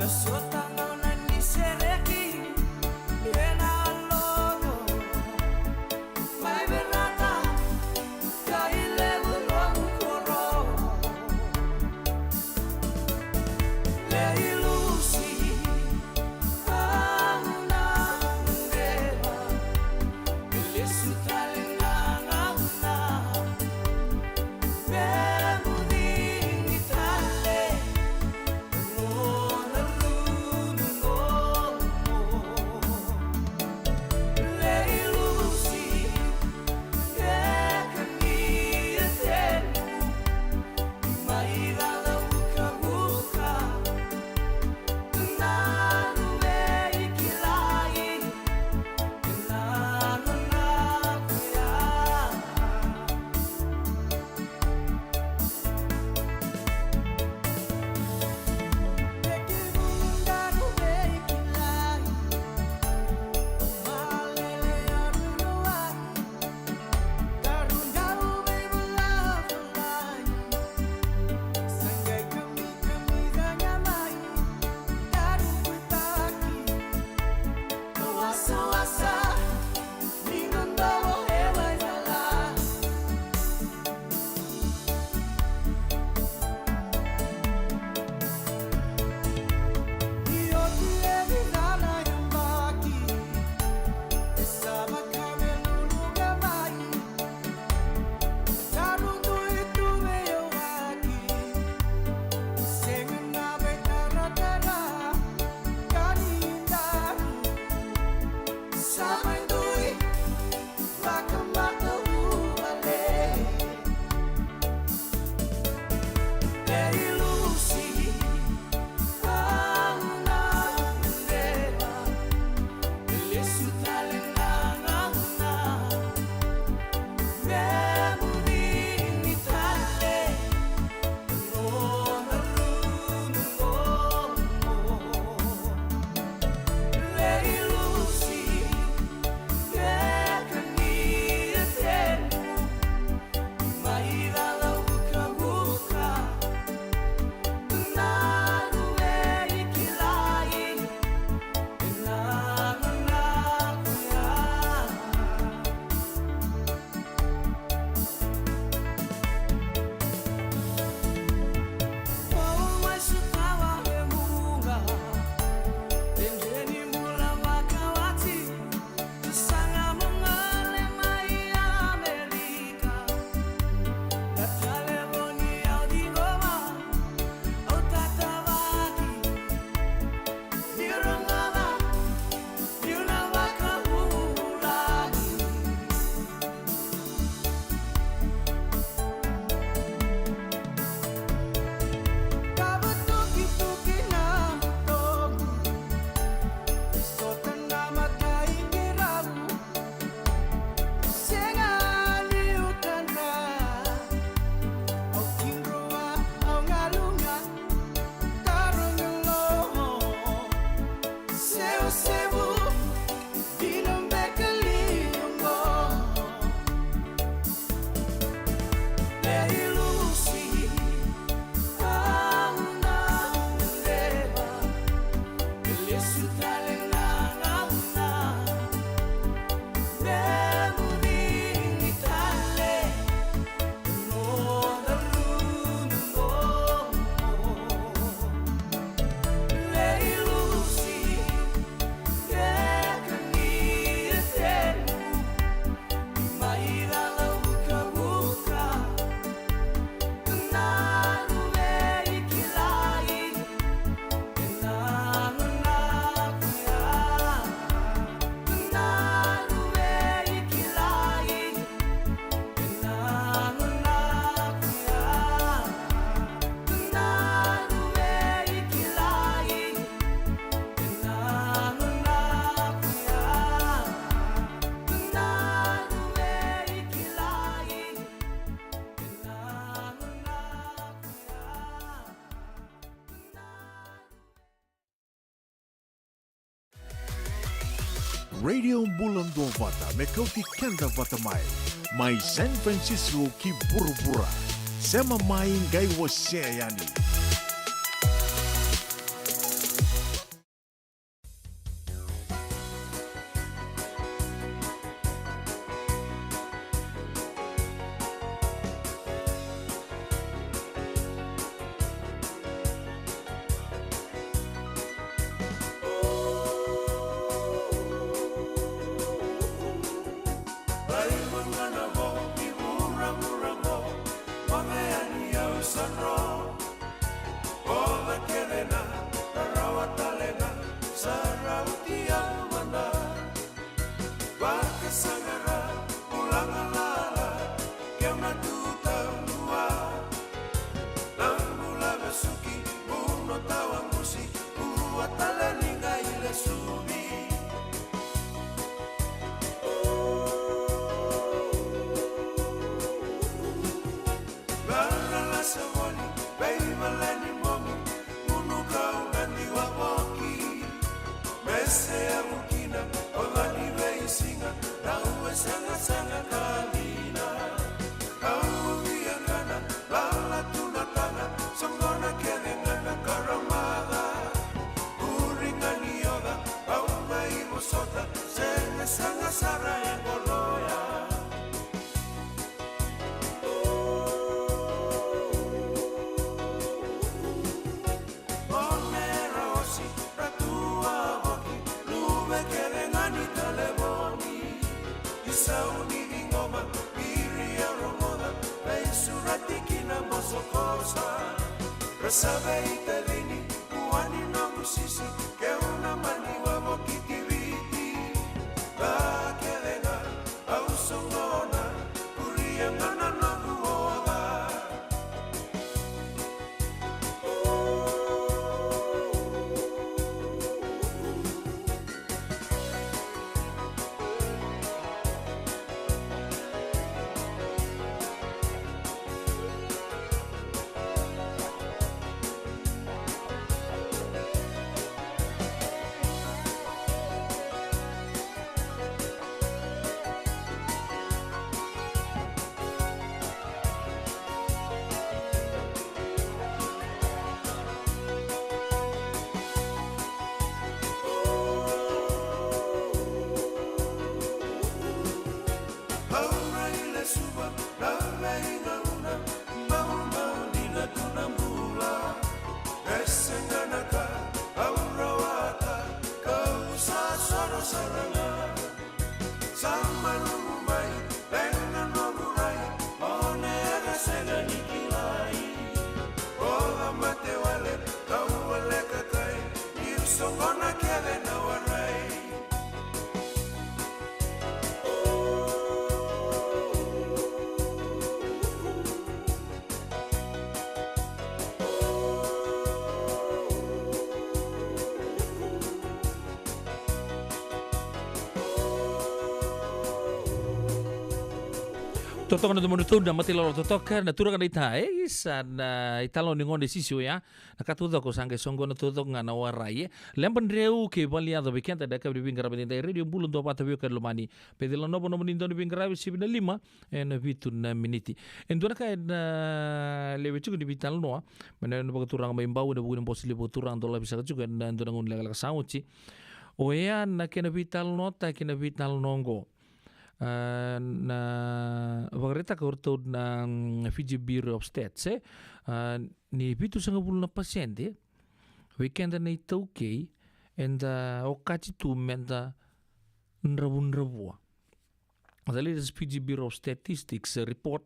So tagauna ni sereki ena lolo mai Verata, ka i levu nomu koro. Le ilusi, au na geva, lesu tale na gauna. Radio Bula Duavata, me kauti keda vata mai. Mai San Francisco ki vuravura. Sema mai, qai wasea yani. Sau ni ciqoma, iri a rogoca, veisurati ki na mosokosa. Ra sa veitacini, vua ni noqu sisi, keu na mani wavokiti Viti. Ka kece ga, au soqona, kuria ga na noqu oca. Au railesuva na veigauna, maumau dina tu na bula. E sega na ka au rawata, kau sa soro sara ga. Sa malumu mai, vei na noqu rai, o na era sega ni kilai. O na mate wale, kau wale kakai, niu soqona kece na warai. Totoka na domodratou na mata ilawalawa totoka, na turaga na ita, e isa na italanoa ni gone sisi oya. Na ka taucoko sa qai soqona taucoko ga na warai, e. Leba dreu kei valiyaco vei keda na yakavi ni veiqaravi edaidai, Radio Bula Duavata, Veika Lomani. Peci Lanova, nomuni dau ni veiqaravi, sivi na lima ena vitu na miniti. E dua na ka ena lewe tiko ni veitalanoa mai na, na vakaturaga mai Bau, ena vuku ni Bose Levu Vakaturaga, dolavi saka tiko ena dua na gauna lekaleka sa oti. Oya na kena veitalanoataki na veitalanoa oqo. A, na vakaraitaka o ratou na, mm, Fiji Bureau of Stats, e, a, ni vitusagavulu na pasede vei keda na iTaukei eda okati tu meda dravudravua. The latest Fiji Bureau of Statistics, uh, report,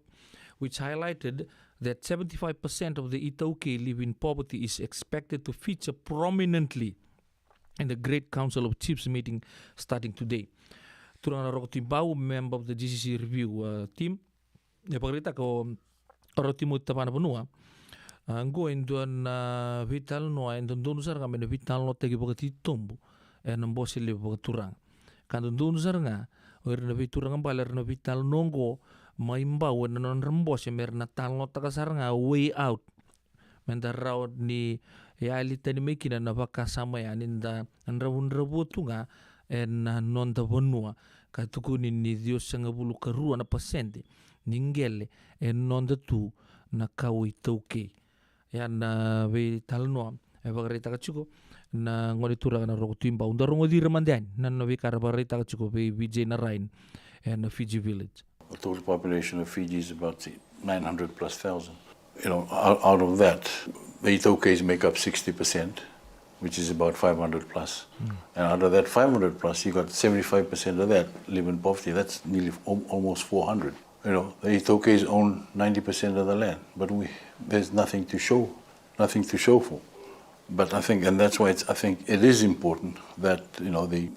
which highlighted that seventy-five percent of the iTaukei live in poverty, is expected to feature prominently in the Great Council of Chiefs meeting starting today. Turaga na Roko Tui Bau, member of the G C C review, uh, team, e vakaraitaka o Rau Timoti Tavanavanua, a, oqo e dua na veitalanoa e dodonu sara ga me na veitalanoataki vakatitobu ena Bose Levu Vakaturaga. Ka dodonu sara ga o ira na veituraga bale era na veitalanoa oqo mai Bau ena nodra bose me ra na talanoataka sara ga way out, me da rawa ni yali tani mai kina na vakasama ya ni da dravudravua tu ga ena noda vanua, ka tukuni ni ciwasagavulu ka rua na pasede ni qele e noda tu na kawa iTaukei. Ya na veitalanoa e vakaraitaka tiko na gone turaga na Roko Tui Bau. Da rogoci ira mada yani na, na veika ra vakaraitaka tiko vei Vijay Narayan ena Fiji Village. The total population of Fiji is about nine hundred plus thousand. You know, out, out of that, the iTaukeis make up sixty percent, which is about five hundred plus. Mm. And out of that five hundred plus, you got seventy-five percent of that live in poverty. That's nearly al-, almost four hundred. You know, the iTaukeis own ninety percent of the land, but we, there's nothing to show, nothing to show for. But I think, and that's why it's, I think it is important that, you know, the,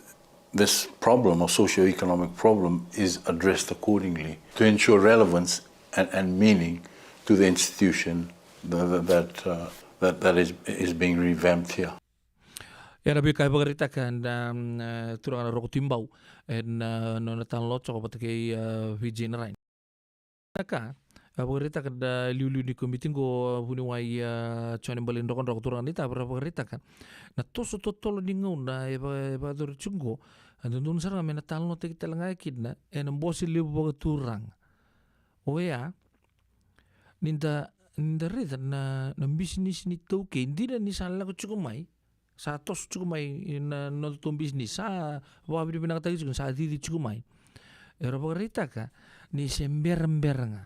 this problem or socio-economic problem is addressed accordingly to ensure relevance and, and meaning to the institution that, that, that, uh, that, that is, is being revamped here. Ia na veika e vakaraitaka na, mm, e, turaga na Roko Tui Bau ena, e, nona talanoa tiko vata kei, e, Vijay Narayan. Na ka e vakaraitaka na liuliu ni komiti qo, vuniwai, e, Jone Balaidrokodroko, turaga na ita, era vakaraitaka na toso totolo ni gauna e va-, e vakayacori tiko qo, e dodonu sara ga me na talanoataki tale ga kina ena Bose Levu Vakaturaga. Oya ni da, ni da raica na, na bisinisi ni iTaukei, dina ni sa lako tiko mai, sa toso tiko mai na nodatou bisinisi, sa vakavinavinakataki tiko, sa cici tiko mai. Era vakaraitaka ni se berabera ga.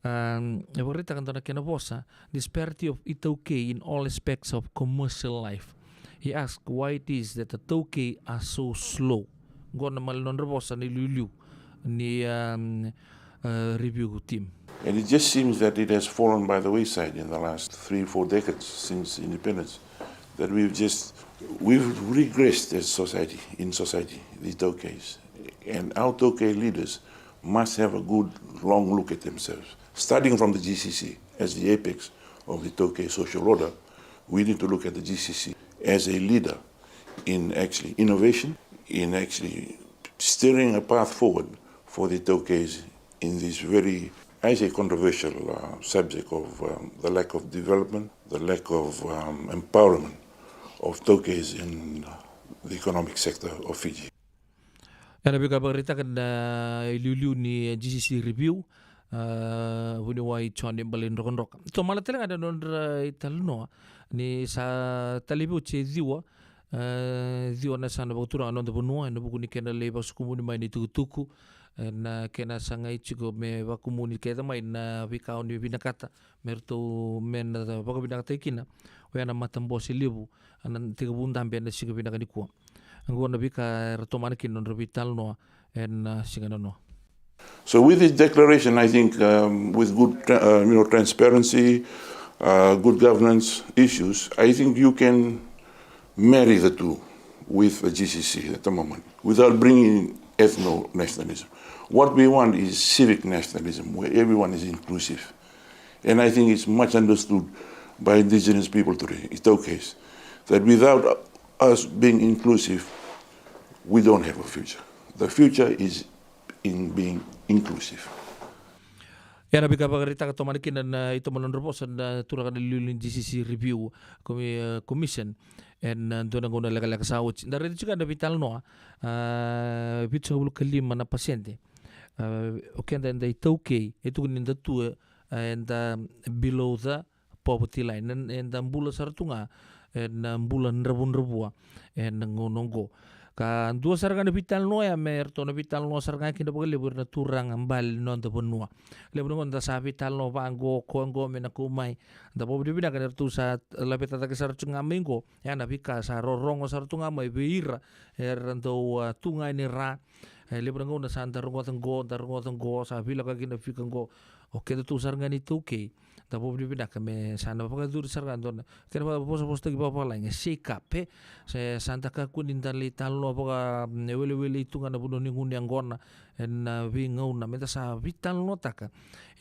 Am, e vakaraitaka dua na kena vosa, disparity of iTaukei in all aspects of commercial life. He asked why it is that the Taukei are so slow. Qo na mala nodra vosa na iliuliu. ni um, uh, review team. And it just seems that it has fallen by the wayside in the last three, four decades since independence. That we've just, we've regressed as society, in society, the Tokais. And our Tokay leaders must have a good long look at themselves. Starting from the G C C, as the apex of the Tokay social order, we need to look at the G C C as a leader in actually innovation, in actually steering a path forward for the Tokays in this very, I say, controversial uh, subject of um, the lack of development, the lack of um, empowerment of Tokays in the economic sector of Fiji. Ena veika vakaraitaka na iliuliu ni G C C review, uh, vuniwai John Balidrokadroka. Tomana tale ga na nodra italanoa ni sa talevi oti e ciwa, uh, ciwa na yasana vakaturaga na noda vanua ena vuku ni kena lai vakasokumuni mai ni tukutuku ena kena sagai tiko me vakumuni kece mai na veika o ni vinakata me ratou me na vakavinakataki kina. Oya na matabose levu ana tekivu dabe ena siga vinaka nikua. Oqo na veika era tomana kina nodra veitalanoa ena siga nanoa. So with this declaration, I think um, with good tra- uh, you know, transparency, uh, good governance issues, I think you can marry the two with the G C C at the moment without bringing ethno-nationalism. What we want is civic nationalism where everyone is inclusive. And I think it's much understood by indigenous people today, Itaukais, that without us being inclusive, we don't have a future. The future is in being inclusive. Ia na veika vakaraitaka tomana kina na itomana nodra vosa na turaga na iliuliu ni G C C review commi- uh, commission ena dua na gauna lekaleka sa oti. Da raica tiko na veitalanoa, uh, vitusagavulu ka lima na pasede. Uh, o keda eda itaukei e tukuni da tu uh, eda below the poverty line, eda bula sara tu ga ena bula dravudravua ena gauna oqo. Ka dua sara ga na veitalanoa ya me ratou na veitalanoa sara ga kina vakalevu ira na turaga bale ni noda vanua. Levu na gauna da sa veitalanoa vaqo, koya oqo me na kau mai. Da vakavinavinaka ni ratou sa laveta cake sara tu ga mai oqo. Ya na veika sa rorogo sara tu ga mai vei ira era dau uh, tu ga ni ra. E levu na gauna sa da rogoca qo, da rogoca qo, sa veilakoyaki na fika qo. O keda tu sara ga ni taukei, da vakavinavinaka me sa na vakacuri sara ga dua na kena vakavosavosataki vakavalagi e shake up, e se sa da kakua ni da lai talanoa vakawelewele tu ga na vanua ni gunu yaqona ena veigauna me da sa veitalanoataka.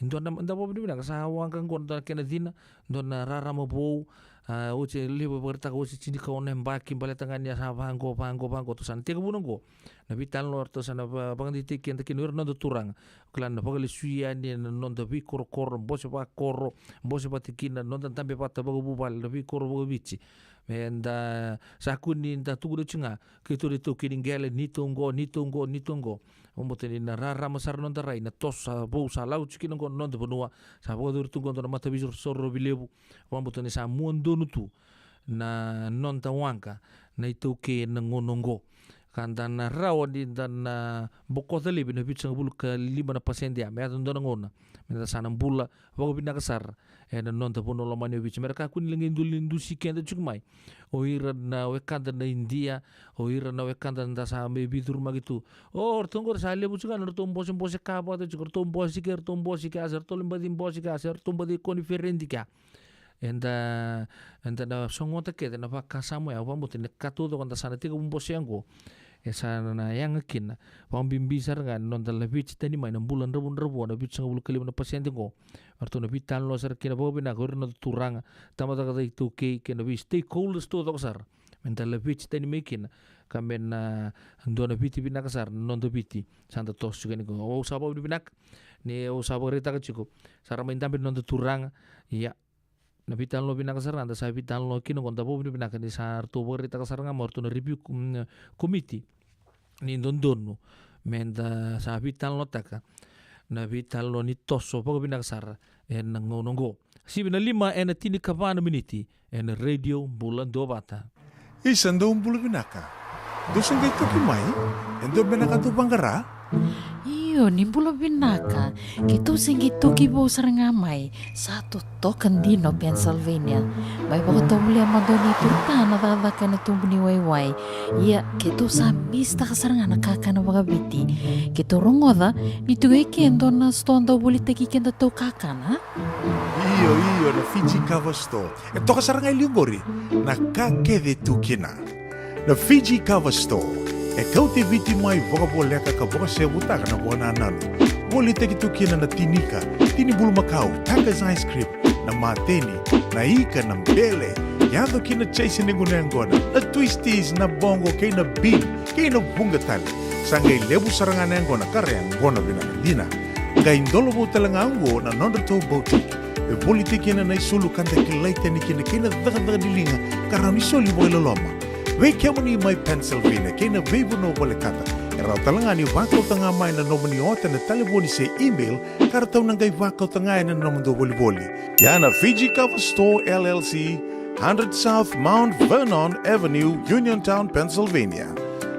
E dua na da vakavinavinaka sa waqa qo na dua na kena cina, dua na rarama vou. A, oti e levu e vakaraitaka oti tinikaono na yabaki baleta ga ni a sa vaqo vaqo vaqo tu sa na tekivuna qo. Na veitalanoa eratou sa na vakadeitaki keda kina o ira na noda turaga. Kila na vakalesui yani ena noda veikorokoro, bose vakoro, bose vata kina noda dabe vata vakavuvale na veikoro vakaviti. Eda sa kua ni da tukuna oti ga keitou na itaukei ni qele, neitou qo, neitou qo, neitou qo. Vakabauta ni na rarama sara noda rai na toso sa vou sa lako tiko kina qo na noda vanua. Sa vakacuri tu qo dua na mataveisoro sorovi levu. Vakabauta ni sa mua donu tu na noda waqa na itaukei ena gauna oqo. Ka da na rawa ni da na bokoca laivi na vitusagavulu ka lima na pasede ya me yaco dua na gauna me da sa na bula vakavinaka sara ena noda vanua lomani o Viti. Me ra kakua ni leqai dua ni dusi keda tiko mai o ira na wekada na Idia, o ira na wekada da sa mai veicurumaki tu. O ratou oqo ra sa levu tiko ga na ratou bosebose ka vata tiko, ratou bose ke, ratou bose ke, a se ratou lai baci bose ke, a se ratou baci koniferedi ke. Eda, eda na sogota kece na vakasama oya, au vakabauta ni ka taucoko da sa na tekivu bose oqo. E sa na yaga kina vakabibi sara ga na noda laveti tani mai na bula dravudravua na vitusagavulu ka lima na pasede oqo. Eratou na veitalanoa sara kina vakavinaka o ira na noda turaga, tabacakacaka iTaukei kei na vei stakeholders taucoko sara. Me da laveti tani mai kina ka me na dua na Viti vinaka sara na noda Viti. Sa da toso tiko yani qo. Au sa vakavinavinaka ni au sa vakaraitaka tiko sa ra mai dabe na noda turaga. Ia, na veitalanoa vinaka sara ga da sa veitalanoa kina qo, da vakavinavinaka ni sa ratou vakaraitaka sara ga mai o ratou na review com- committee ni dodonu me da sa veitalanoataka na veitalanoa ni toso vakavinaka sara ena gauna oqo. Sivi na lima ena tinikava na miniti ena Radio Bula Duavata. Isa, dou bula vinaka. Dou se qai toki mai? E dua beka na ka dou vaqara? Io, ni bula vinaka. Keitou se qai toki vou sara ga mai. Sa totoka dina o Pennsylvania. Mai vakatovolea mada o ni turutaka na cakacaka ena tubu ni waiwai. Ia, keitou sa misitaka sara ga na kakana vakaviti. Keitou rogoca ni tiko e ke dua na sitoa dau volitaki kedatou kakana. Io, io, na Fiji Cover Store. E toka sara ga e liu qori na ka kece tu kina. Na Fiji Cover Store e kauti Viti mai vakavoleka ka vakasevutaka na vakanananu. Volitaki tu kina na tinika, tini bulumakau, Taka's ice cream, na mateni, na ika, na bele, yaco ki na chase ni gunu yaqona, na twisties, na boqo, kei na bean, kei na vuqa tale. Sa qai levu sara ga na yaqona ka ra yaqona vinaka dina. Qai dolovou tale ga oqo na nodratou boutique. E volitaki kina na isulu ka da kilai tani kina kei na cakacaka ni liga ka rawa ni soli vakailoloma. Vei kemuni mai Pennsylvania kei na veivanua volekata, e rawa tale ga ni vakauta ga mai na nomuni ota ena talevoni se email ka ratou na qai vakauta ga ena nomudou volivoli. Ia na Fiji Cover Store L L C, hundred South Mount Vernon Avenue, Uniontown, Pennsylvania.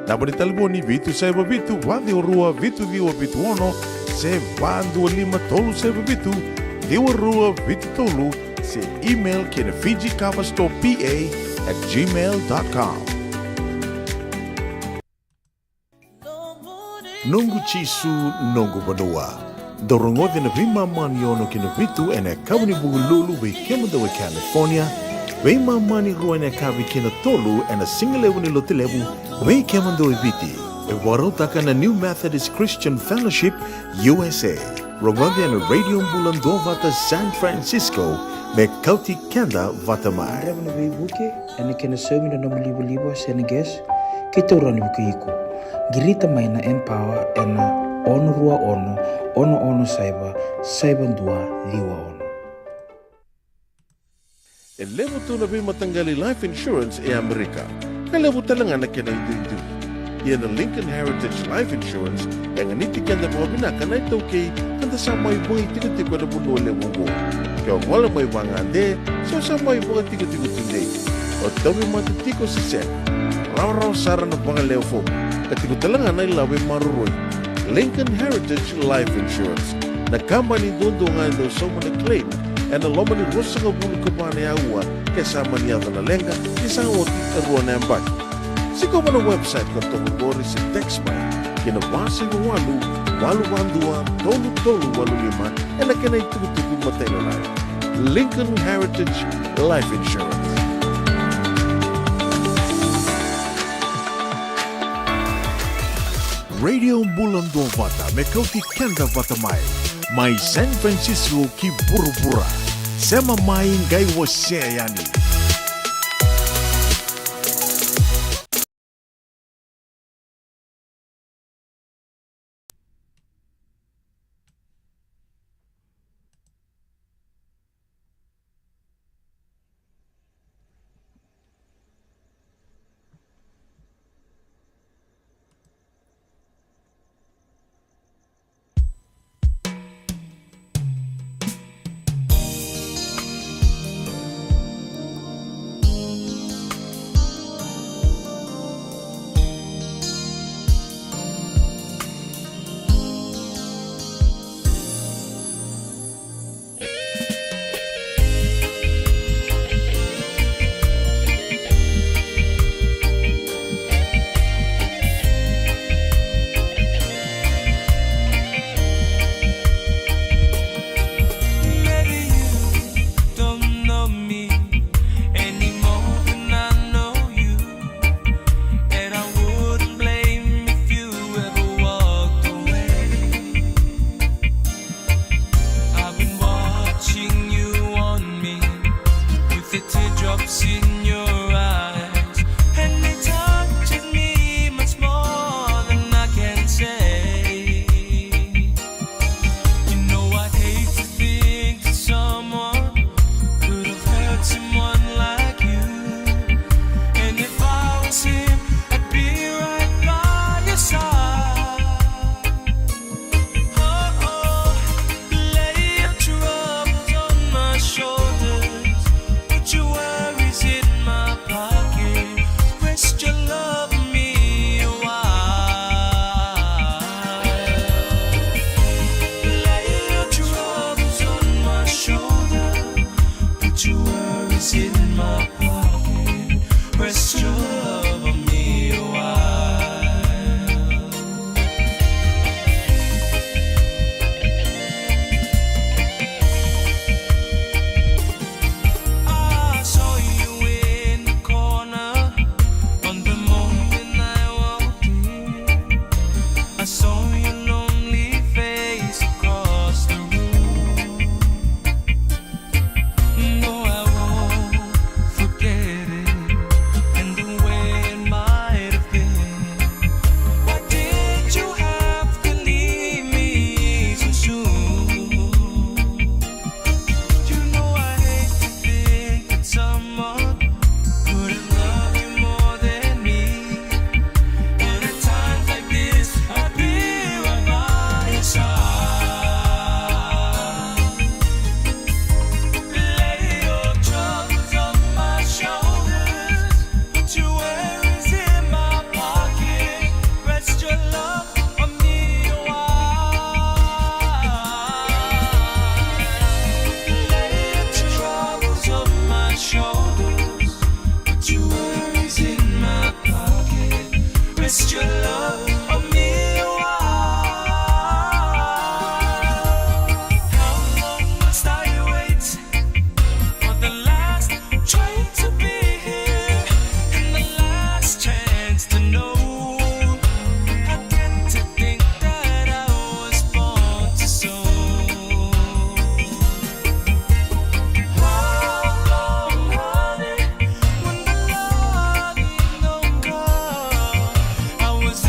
Naba ni talevoni vitu saiva vitu, va ciwa rua, vitu ciwa vitu ono, se va dua lima tolu saiva vitu, ciwa rua vitu tolu, se email ki na Fiji Cover Store P A at gmail dot com. Noqu Jisu, noqu vanua. Dou rogoci na veimama ni ono ki na vitu ena yakavi ni Vukelulu vei kemudou e California, veimama ni rua ena yakavi ki na tolu ena sigalevu ni Lotulevu vei kemudou e Viti. E vakarautaka na New Methodist Christian Fellowship U S A. Rogoci ena Radio Bula Duavata San Francisco me kauti keda vata mai. Draiva na veivuke, ena kena saumi na nomu livaliva se na gas, keitou rawa ni vukei iko. Qirita mai na Empower ena ono rua ono, ono ono saiva, saiva dua ciwa ono. E levu tu na veimataqali life insurance e Amerika. Ka levu tale ga na kena iduidui. Ia na Lincoln Heritage Life Insurance e ganiti keda vakavinaka na iTaukei, ka da sa mai vakaitikotiko ena vanua levu oqo. Ke o gole mai vagade se o sa mai vakatikotiko tudei, o tauvimate tiko se sega, rawarawa sara na vakalewe fomu, ka tiko tale ga na ilavo e maroroi. Lincoln Heritage Life Insurance, na kabani duadua ga e dau sauma na claim ena loma ni ruasagavulu ka va na aua ke sa mani yaco na leqa, ke sa oti e rua na yabaki. Sikova na website ka toka qori se text mai ki na va saiva walu, walu va dua, tolu tolu walu lima ena kena itukutuku matailalai. Lincoln Heritage Life Insurance. Radio Bula Duavata me kauti keda vata mai, mai San Francisco ki vuravura. Sema mai, qai wasea yani. Your love of me a while. How long must I wait for the last train to be here and the last chance to know? I get to think that I was born too soon. How long, honey, when the love don't come? I was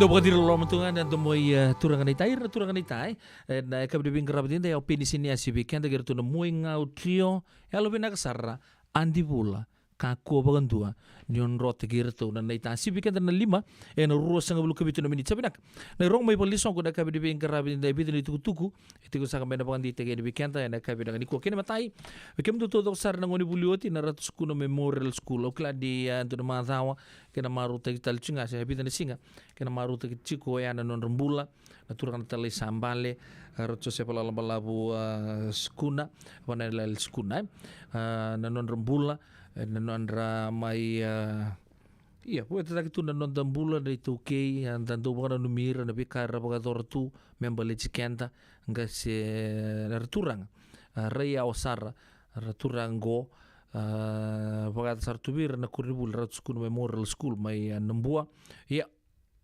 Dou vakaciri loloma tu ga na domo i, e, turaga na ita, ira na turaga na ita, e. E, na, e, yakavi ni veiqaravi edaidai, au Peni Siniasi vei keda kei ratou na Moigau Trio, yalo vinaka sara, Adi Vula, kakua vakadua ni o drotaki iratou na, na ita. Sivi keda na lima, ena ruasagavulu ka vitu na miniti. Sa vinaka. Na irogo mai valenisoqo na yakavi ni veiqaravi edaidai, e vica na itukutuku e tiko saka me na vakadeitaki yani vei keda ena yakavi vinaka nikua. Kena imatai, vei kemudou taucoko sara na gonevuli oti na Ratu Sukuna Memorial School. Au kila ni, a, dua na macawa kena marautaki tale tiko ga, se vica na siga kena marautaki tiko ya na nodra bula na turaga na Talai Sa Bale, a, Ratu Josefa Lalabalavu, a, Sukuna, Vanailalai Sukuna, e. A, na nodra bula, e, na nodra mai, a, ia, vueta cake tu na noda bula na iTaukei, a, da dau vakananumi ira na veika era vakayacora tu me baleti keda, qase na ra turaga, a, rai yawa sara ra turaga qo, a, vakayaco sara tu vei ira na koronivuli Ratu Sukuna Memorial School mai, a, Nabua. Ia,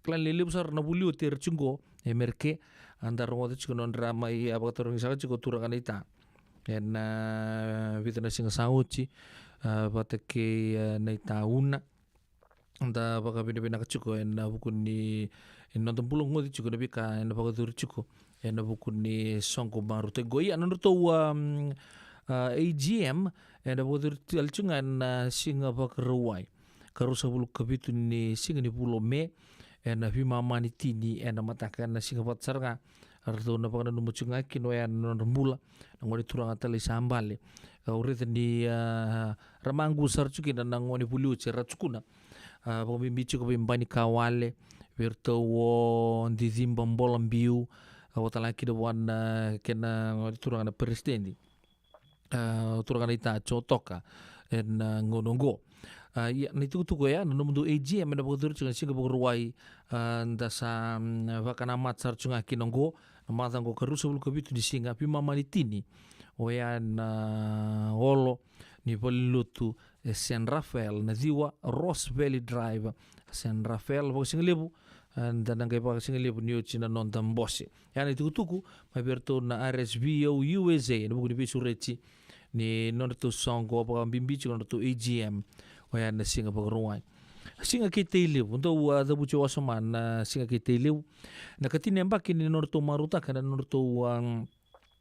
kila ni levu sara na vuli oti era tiko qo e Mereke, a, da rogoca tiko na nodra mai, a, vakatarogi saka tiko turaga na ita ena, a, vica na siga sa oti, a, vata kei, a, na ita Una. Da vakavinavinaka tiko ena vuku ni, e, noda bula goci tiko na veika ena vakayacori tiko ena vuku ni soqo marautaki qo. Ia, na nodratou, um, a, A G M ena vakayacori tale tiko ga ena siga Vakarauwai, ka ruasagavulu ka vitu ni siga ni vula o Me, ena veimama ni tini ena mataka, ena siga vata sara ga ratou na vakananuma tiko ga kina oya na nodra bula na gone turaga Talai Sa Bale. Au raica ni, a, ra maqu sara tiko kina na gonevuli oti era tukuna, a, vakabibi tiko vei Bani Kawale, vei iratou o Diciba Bolabiu, a, vaka tale ga kina vua na kena gone turaga na peresitedi, a, turaga na ita Joe Toka ena gauna oqo. A, ia, na itukutuku oya, na nomudou A G M ena vakayacori tiko ena siga Vakarauwai, a, da sa, mm, vakanamata sara tiko ga kina oqo, na macawa oqo, ka ruasagavulu ka vitu ni siga, veimama ni tini oya na olo ni valenilotu e San Rafael, na ciwa Ross Valley Drive, San Rafael. Vakasigalevu, a, da na qai vakasigalevu ni oti na noda bose. Ya na itukutuku mai vei iratou na R S V O U S A ena vuku ni veisureti ni nodratou soqo, vakabibi tiko na nodratou A G M oya na siga Vakarauwai. Siga kei Tailevu, dou, a, cavuti wasoma na siga kei Tailevu. Na ikatini na yabaki ni nodratou marautaka na nodratou, a,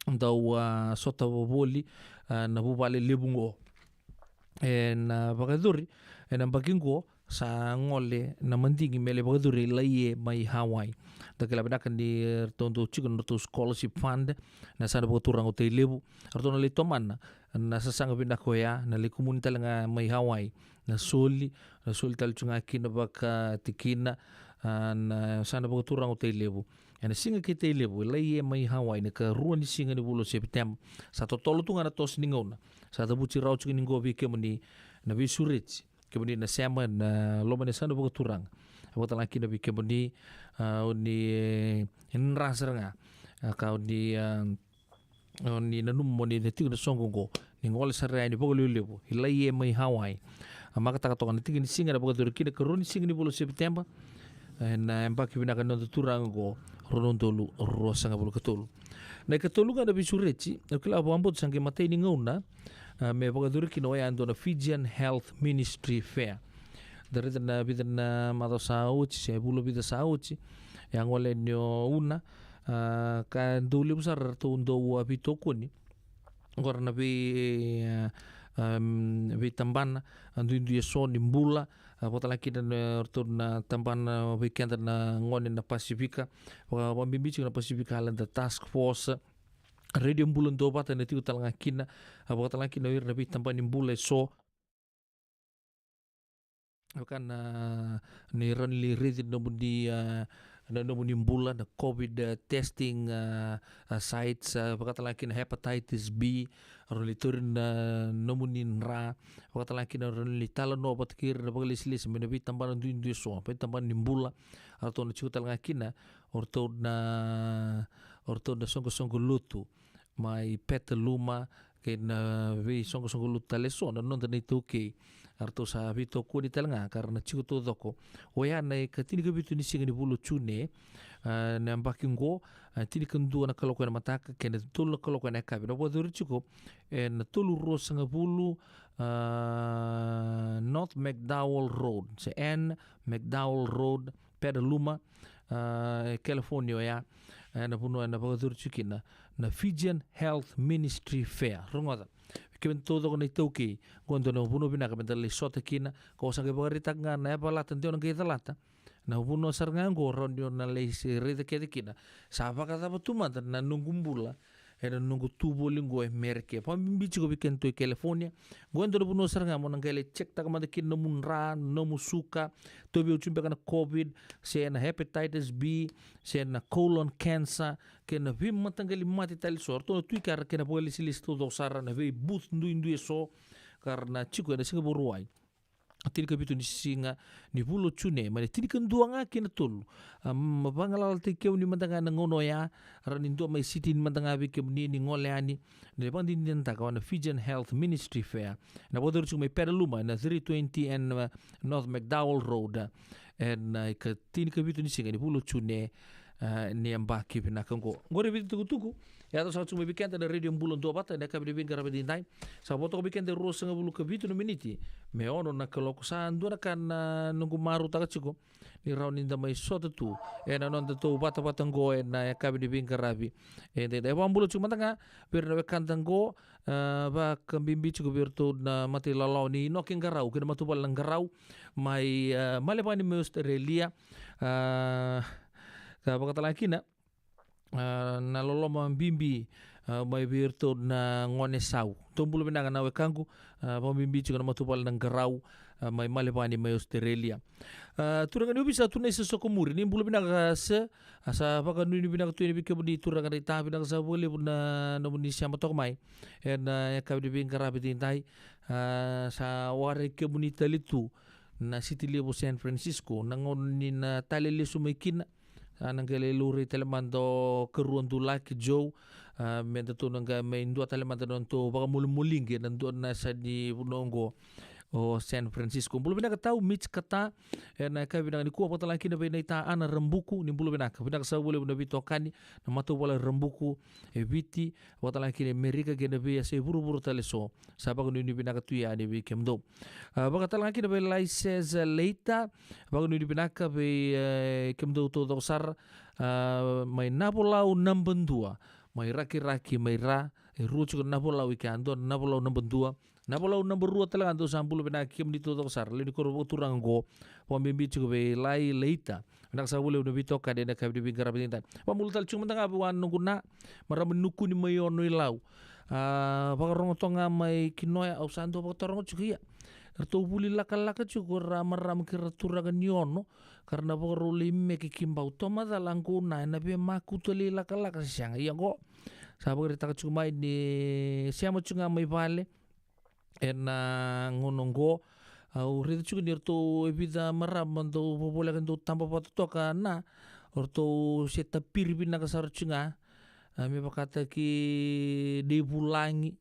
dau, a, sota voli, a, na vuvale levu oqo. Ena, a, vakayacori ena yabaki oqo, sa gole na madigi me lai vakayacori e Laie mai Hawaii. Da kila vinaka ni, e, ratou dau tiko na nodratou scholarship fund na yasana vakaturaga o Tailevu. Ratou na lai tomana na sasaga vinaka oya, na lai kumuni tale ga mai Hawaii na soli, na soli tale tu ga kina vakatikina, a, na yasana vakaturaga o Tailevu. Ena siga kei Tailevu e Laie mai Hawaii, na ikarua ni siga ni vula o Sepiteba. Sa totolo tu ga na toso ni gauna. Sa cavuti rawa tiko ni oqo vei kemuni na veisureti, kemuni na sema ena loma ni yasana vakaturaga. Vaka tale ga kina vei kemuni, a, o ni, e, dra sara ga, a, ka o ni, a, o ni nanuma mo ni na tiko na soqo oqo, ni gole sara yani vakalevulevu i Laie mai Hawaii. A, makataka toka na tiki ni siga ena vakayacori kina, ikarua ni siga ni vula o Sepiteba, ena yabaki vinaka ni noda turaga oqo, rua na udolu ruasagavulu ka tolu. Na ikatolu ga na veisureti, au kila vakabauta sa qai matai ni gauna, a, me vakayacori kina oya e dua na Fijian Health Ministry Fair. Da raica na vica na macawa sa oti, se vula vica sa oti, e a gole yani o Una, a, ka dau levu sara ratou dau, a, veitokoni. Oqo era na vei, a, am, veitabana, a, duidui eso ni bula, a, vaka tale ga kina na, ratou na tabana vei keda na gone na Pasifika, vaka, vakabibi tiko na Pacific Islander Task Force, Radio Bula Duavata ena tiko tale ga kina, a, vaka tale ga kina o ira na veitabana ni bula eso. Vaka na, ni rawa ni raici na nomuni, a, na nomuni bula, na COVID, a, testing, a, a, sites, a, vaka tale ga kina hepatitis B, rawa ni tauri na nomuni dra, vaka tale ga kina rawa ni talanoa vata kei ira na vakalesilesi mai na veitabana duidui eso, veitabana ni bula, a, ratou na tiko tale ga kina, o ratou na, o ratou na soqosoqo lotu mai Petaluma, kei na veisoqosoqo lotu tale eso, na noda na iTaukei, a, ratou sa veitokoni tale ga, ka ra na tiko taucoko. Oya na ikatinikavitu ni siga ni vula o June, a, na yabaki oqo, a, tinikadua na kaloko ena mataka kei na tolu na kaloko ena yakavi. Na vakayacori tiko ena tolu ruasagavulu, a, North McDowell Road, se N McDowell Road, Petaluma, a, e California oya, e, na vanua ena vakayacori tiko kina na Fijian Health Ministry Fair. Rogoca, kemuni taucoko na iTaukei, qo e dua na vanua vinaka meda lai sota kina, ka o sa qai vakaraitaka ga na yavalata de o na qai calata. Na vanua sara ga qo rawa ni o na lai se raica kece kina sa vakacava tu mada na noqu bula ena noqu tu voli qo e Merika. Vakabibi tiko vei kedatou e California. Qo e dua na vanua sara ga mo na qai lai check-taka mada kina nomu dra, nomu suka, tauvi au tiko beka na COVID, se na hepatitis B, se na colon cancer, kei na veimataqali mate tale eso. Ratou na tu i kea kei na vakalesilesi taucoko sara, na vei booth duidui eso ka ra na tiko ena siga Vakarauwai. Tinikavitu ni siga ni vula o June, mai na tinikadua ga ki na tolu. A, ma vagalalataki kemuni mada ga ena gauna oya, rawa ni dua mai sitini mada ga vei kemuni ni gole yani, ni vakadinadinataka o na Fijian Health Ministry Fair. Na vakayacori tiko mai Petaluma, na three twenty and, uh, North McDowell Road. Ena, uh, ika tinikavitu ni siga ni vula o June, a, ni yabaki vinaka oqo. Oqori e vica tukutuku e yaco saka tiko mai vei keda na Radio Bula Duavata ena yakavi ni veiqaravi edaidai. Sa vo toka vei keda e ruasagavulu ka vitu na miniti me ono na kaloko. Sa dua na ka na noqu marautaka tiko ni rawa ni da mai sota tu ena nodatou vatavata oqo ena yakavi ni veiqaravi edaidai. E vakabula tiko mada ga vei ira na wekada oqo, a, vakabibi tiko vei iratou na matailawalawa ni Inoke Qarau kei na matavuvale na Qarau mai, a, Malevani mai Australia. A, ka vakatalega kina, a, na loloma bibi, a, mai vei iratou na gone sau. Tou bula vinaka na wekaqu, a, vakabibi tiko na matavuvale na Qarau, a, mai Malevani mai Australia. A, turaga ni ovisa, turaga ni Sosokomuri, ni bula vinaka sir. A, sa vakanuinui vinaka tu yani vei kemuni turaga na ita, vinaka sara vakalevu na nomuni sema toka mai ena yakavi ni veiqaravi edaidai. A, sa waraki kemuni tale tu na siti levu o San Francisco, na gauna ni na tale lesu mai kina. A, na qai lai laurai tale mada o karua dulaki Joe, a, me datou na qai mai dua tale mada na nodatou vakamolimoli qi ena dua na yasa ni vanua oqo o San Francisco. Bula vinaka tau Mitch Kata, ena yakavi vinaka nikua. Vakatalega kina vei na ita Ana Rabuku, ni bula vinaka. Vinaka sara vakalevu na veitokani, na matavuvale Rabuku e Viti, vakatalega kina e Merika kei na veiyasai vuravura tale eso. Sa vakanuinui vinaka tu yani vei kemudou. A, vakatalega kina vei Laisesa Leita, vakanuinui vinaka vei, e, kemudou taucoko sara, a, mai Navolau naba dua, mai Rakiraki, mai Ra, e rua tiko na Navolau i kea, dua na Navolau naba dua, Navolau naba rua tale ga. Dou sa bula vinaka kemuni taucoko sara, lewe ni koro vakaturaga oqo, vakabibi tiko vei Lai Leita. Vinaka sara vakalevu na veitokani ena yakavi ni veiqaravi edaidai. Vakabula tale tiko mada ga vua na noqu na marama ni Nukuni mai Ono i Lau. A, vakarogo toka ga mai Kinoya, au sa dau vakataroga tiko ia. Eratou vuli lakalaka tiko ra marama kei ra turaga ni Ono, ka ra na vakarau lai meke ki Bau. Tou macala qo na ena veimakutu lai lakalaka se sega. Ia qo sa vakaraitaka tiko mai ni sema tiko ga mai vale ena gauna oqo. Au raica tiko ni ratou e vica marama dau vovoleka dau taba vata toka na, o ratou se tapiri vinaka sara tiko ga, a, me vakataki Nei Vulagi,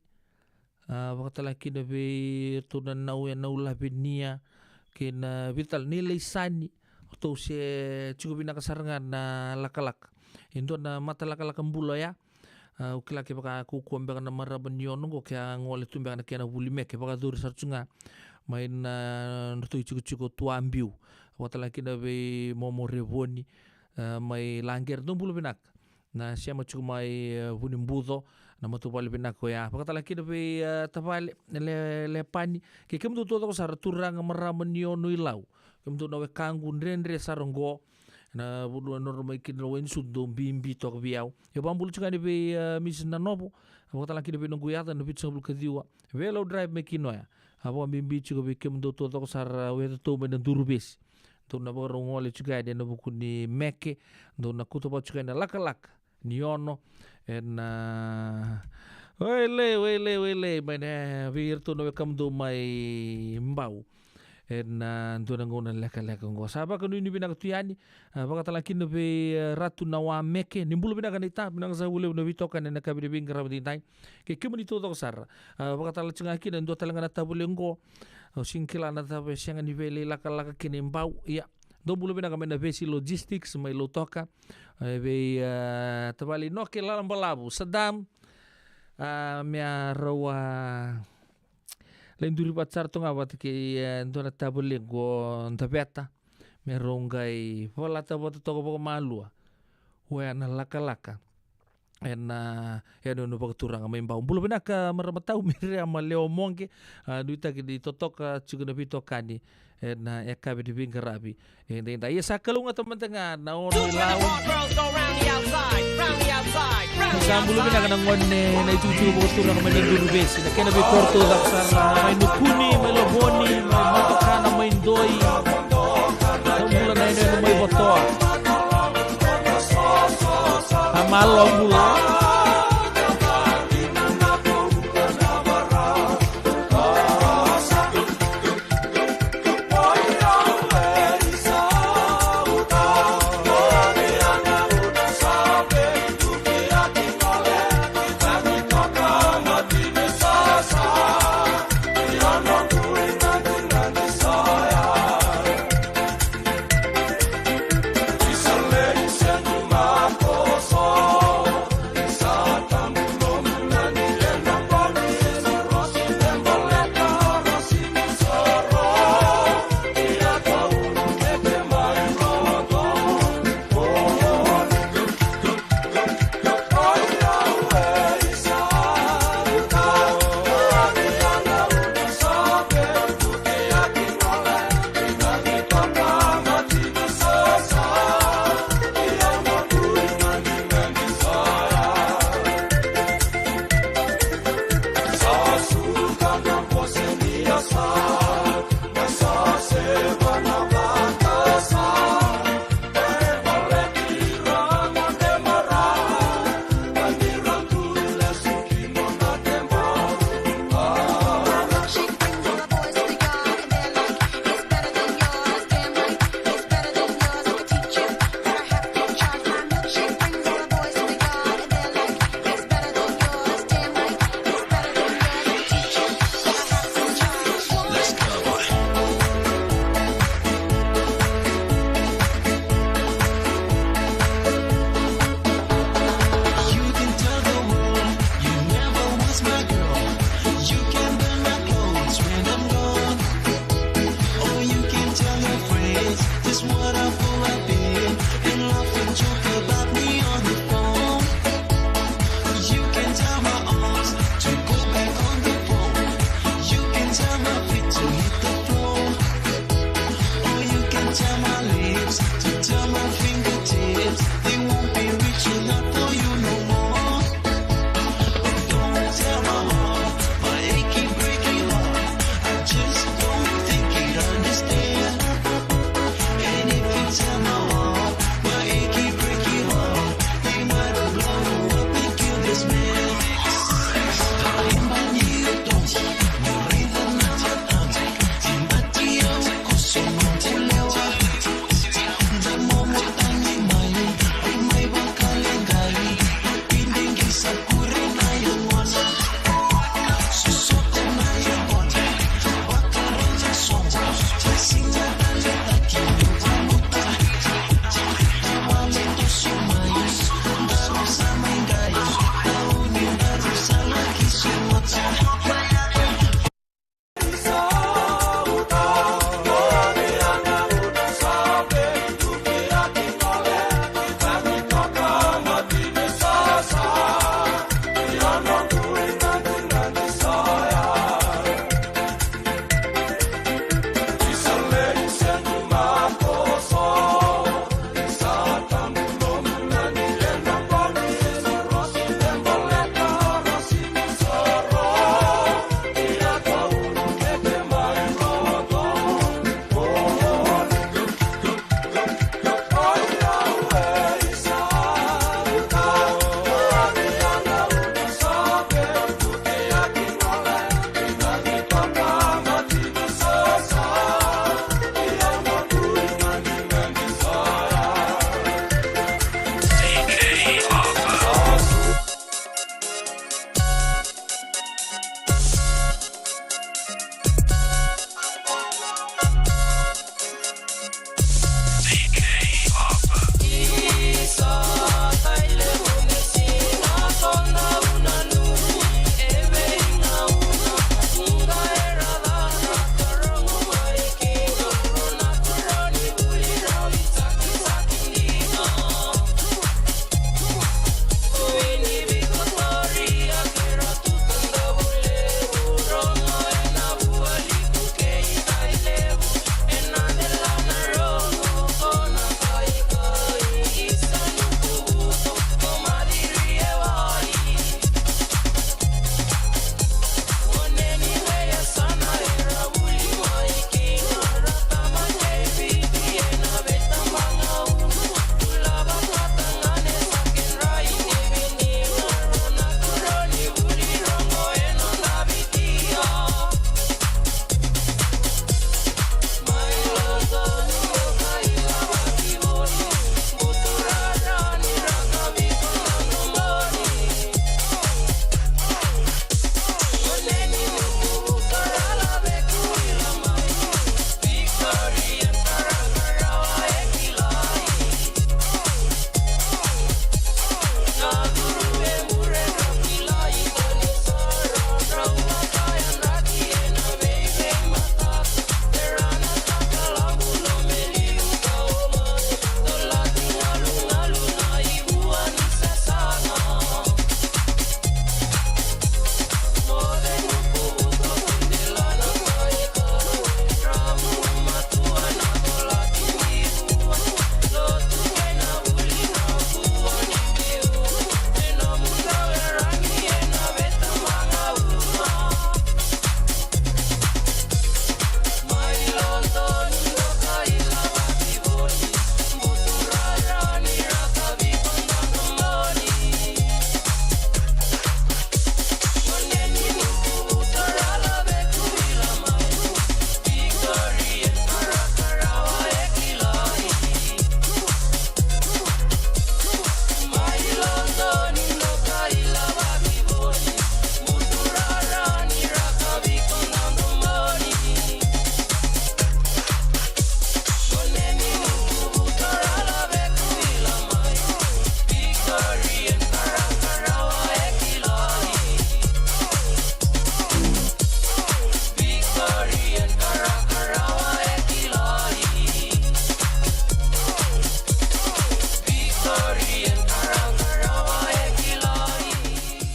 a, vakatalega kina vei ratou na Nau, e Nau Lavenia, kei na vica tale, Nei Laisani, o ratou se tiko vinaka sara ga na lakalaka. E dua na mata lakalaka bula oya, a, au kila kevaka kaukaua beka na marama ni Ono oqo ke a gole tu beka na kena vuli meke, vakayacori sara tu ga mai na nodratou itikotiko Tuabiu. Vakatalega kina vei Momo Revoni, a, mai Laqere, dou bula vinaka. Na sema tiko mai, e, Vunibuco, na matavuvale vinaka oya. Vakatalega kina vei, e, tavale Le, Lepani, kei kemudou taucoko sara turaga marama ni Ono i Lau. Kemudou na wekaqu dredre sara oqo. Na vanua e nodra mai kina na wai ni sucu, dou bibi toka vei au. Ia vakabula tiko yani vei, e, Misis Nanovo, vakatalega kina vei noqu yaca na vitusagavulu ka ciwa Veilau Drive mai Kinoya. A, vakabibi tiko vei kemudou taucoko sara, au yaco tou mai na Duruvesi. Dou na vakarau gole tiko yani ena vuku ni meke, dou na kauta vata tiko yani na lakalaka ni Ono, ena, wailei, wailei, wailei, mai na vei iratou na wekamudou mai Bau. Ena dua na gauna lekaleka oqo. Sa vakanuinui vinaka tu yani, a, vakatalega kina vei, e, Ratu Nawameke, ni bula vinaka na ita, vinaka sara vakalevu na veitokani ena yakavi ni veiqaravi edaidai. Kei kemuni taucoko sara, a, vakatalega tiko ga kina e dua tale ga na tavale oqo. Au sega ni kila na cava e sega ni via lai lakalaka kina i Bau. Ia, dou bula vinaka mai na Vesi Logistics mai Lautoka. E, vei, e, tavale Inoke Lalabalavu, Sadam. A, me a rau a lai duri vata sara toka ga vata kei, e, dua na tavale qo Daveta. me rau qai valata vata toka vakamalua. Oya na lakalaka ena, ena, ena vakaturaga mai Bau. Bula vinaka marama tau Miriama Lewa Moqe, a, nuitaki ni totoka tiko na veitokani ena, e, yakavi ni veiqaravi. E, da, da, ia sa kalougata mada ga na ono i lau. Sa bula vinaka na gone na itukutuku vakaturaga mai na Duruvesi, na kena veikoro taucoko sara, mai Nukuni, mai Lovoni, mai Matakana, mai Doi. Sa bula na yanuyanu mai Votoa. A malo bula.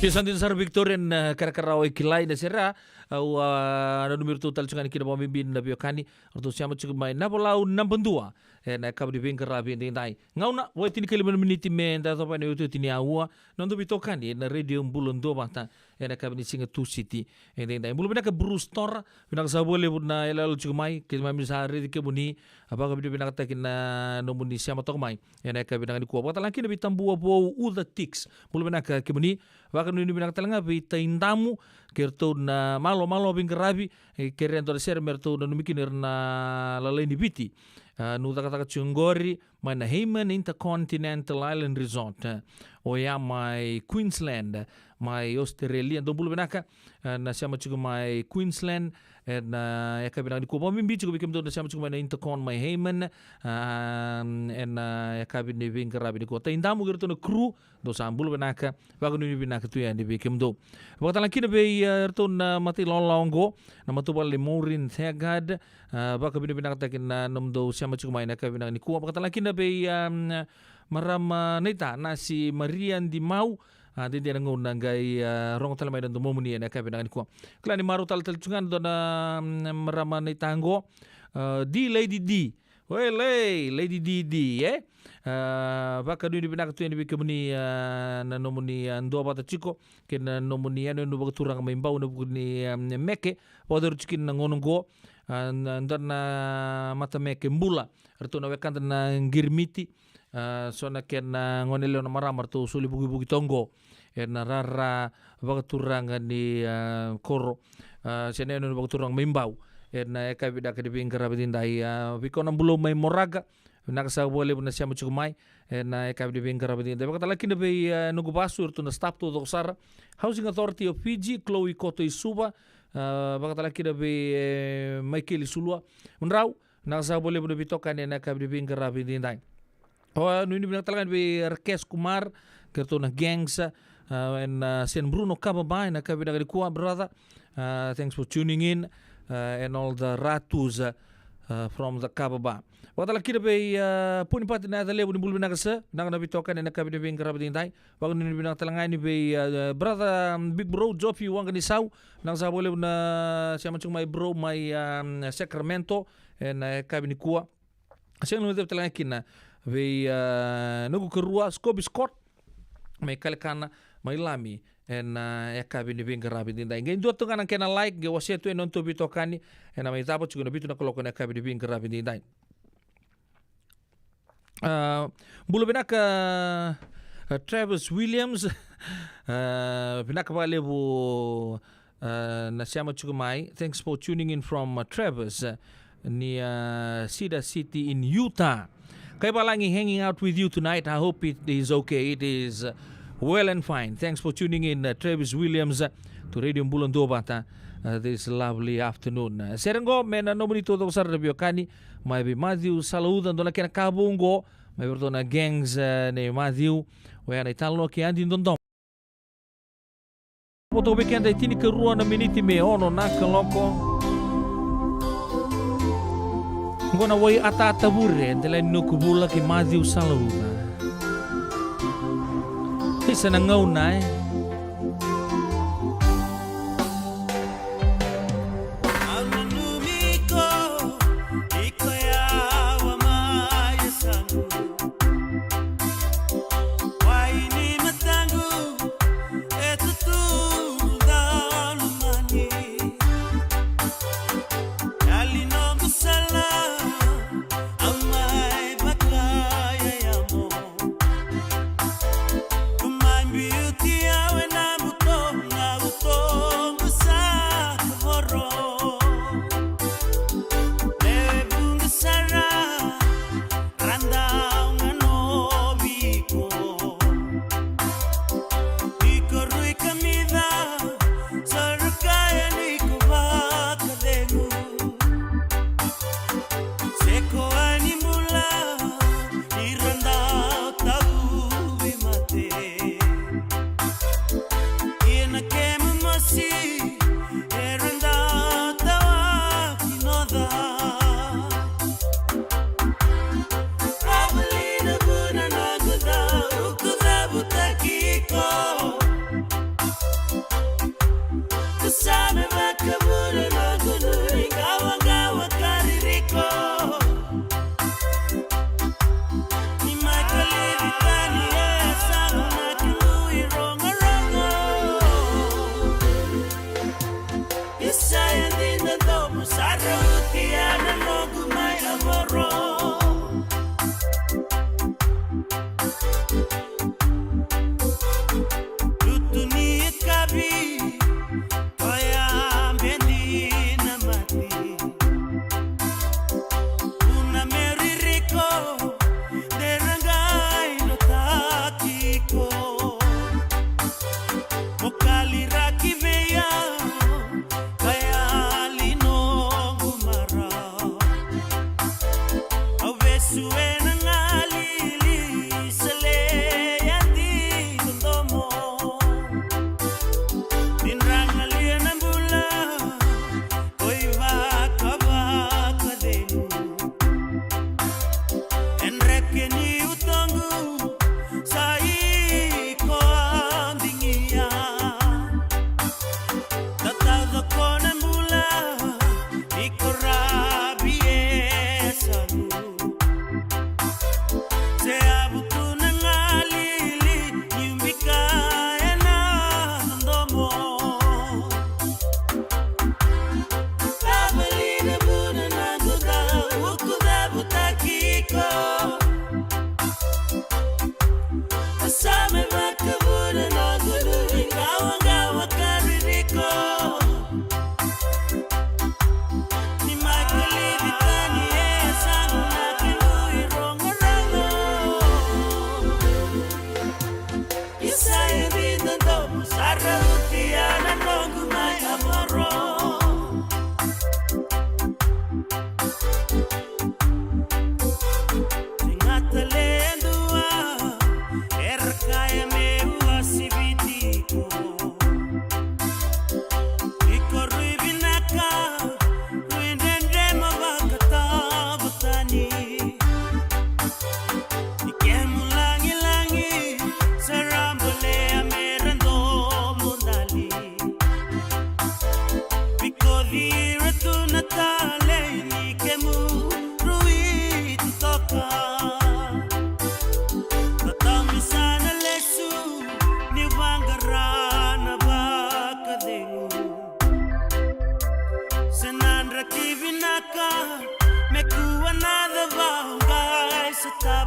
Ke sa dina sara Victorian, eh, karakara o Kilai na sere, au, ah, nanumi iratou tale tiko ga ni kina vakabibi na veiwekani, ratou sema tiko mai Navalau naba dua, ena yakavi ni veiqaravi edaidai. Gauna, vo e tinikalima na miniti me da yacova na iotioti ni aua, na noda veitokani ena Radio Bula Duavata, ena yakavi ni siga Tusiti edaidai. Bula vinaka Bruce Tora, vinaka saka vakalevu na yaloyalo tiko mai, keimami sa raici kemuni, a vakavinavinakataki na nomuni sema toka mai ena yakavi vinaka nikua. Vakatalega kina vei Tabua Vou Uca Tix. Bula vinaka kemuni, vakanuinui vinaka talega vei Taidamu, kei ratou na malo, malo veiqaravi, e, kei ratou na sere me ratou nanumi kina ira na lalai ni Viti. A, niu cakacaka tiko qori, mai na Hayman Intercontinental Island Resort, e, oya mai Queensland, mai Australia. Dou bula vinaka, e, na sema tiko mai Queensland, ena yakavi vinaka nikua. Vakabibi tiko vei kemudou na sema tiko mai na Intercon mai Hayman, a, ena yakavi ni veiqaravi nikua. Taidamu kei ratou na crew, dou sa bula vinaka, vakanuinui vinaka tu yani vei kemudou. Vakatalega kina vei, e, ratou na matailawalawa oqo, na matavuvale Maureen Thagard, a, vakavinavinakataki na nomudou sema tiko mai na yakavi vinaka nikua. Vakatalega kina vei, a, marama naita, Nasi Maria Dimau, a, dede na gauna qai, a, rogo tale mai na domomuni ena yakavi vinaka nikua. Kila ni marau tale tale tiko ga na dua na, mm, marama naita oqo, a, D Lady D. Oi, lei, Lady D D, e? A, vakanuinui vinaka tu yani vei kemuni, a, na nomuni, a, duavata tiko kei na nomuni yanuyanu vakaturaga mai Bau ena vuku ni, a, meke vakayacori tiko kina na gauna oqo, a, na, dua na matameke bula. Ratou na wekada na Qirimiti, a, so na kena goneyalewa na marama ratou soli vukivuki toka oqo ena rara vakaturaga ni, a, koro, a, se na yanuyanu vakaturaga mai Bau ena yakavi vinaka ni veiqaravi edaidai. A, vei koya na Bulou mai Moraga, vinaka saka vakalevu na sema tiko mai ena yakavi ni veiqaravi edaidai. Vakatalega kina vei, a, noqu vasu, iratou na staff taucoko sara, Housing Authority of Fiji, Chloe Koto i Suva, a, vakatalega kina vei, e, Maikeli Sulua. Mudrau, vinaka saka vakalevu na veitokani ena yakavi ni veiqaravi edaidai. Vakanuinui vinaka talega yani vei Rakesh Kumar, kei ratou na gangs, a, ena, a, Saint Bruno Kava Bar, ena yakavi vinaka nikua, brother. A, thanks for tuning in, a, and all the Ratus, a, a, from the Kava Bar. Vakatalega kina vei, a, Punipati na yaca levu, ni bula vinaka sir, vinaka na veitokani ena yakavi ni veiqaravi edaidai. Vakanuinui vinaka talega yani vei, a, brother, um, Big Bro, Jofi Waqanisau, vinaka saka vakalevu na sema tiko mai bro mai, um, Sacramento, ena yakavi nikua. Sega ni guilecavi talega kina vei, a, noqu karua, Scoby Scott, mai Kalekana, mai Lami, ena, a, yakavi ni veiqaravi edaidai. Qai dua tu ga na kena like, qai wasea tu ena nodatou veitokani, ena mai cava tiko na vitu na kaloko ena yakavi ni veiqaravi edaidai. A, bula vinaka, a, Travis Williams. A, vinaka vakalevu, a, na sema tiko mai. Thanks for tuning in from, a, Travis, a, ni, a, Cedar City in Utah. Kaivalagi hanging out with you tonight. I hope it is okay. It is, a, well and fine. Thanks for tuning in, a, Travis Williams, a, to Radio Bula Duavata, a, this lovely afternoon. A, sere oqo me na nomuni taucoko sara na veiwekani, mai vei Matthew Salauca, dua na kena ka vou oqo mai vei ratou na gangs, a, nei Matthew, oya na italanoa kei Adi Dodomo. Vo toka vei keda e tinikarua na miniti me ono na kaloko. Oqo na Wai Ataata Vure, delai ni Nukuvula kei Matthew Salauca. Isa na gauna, e.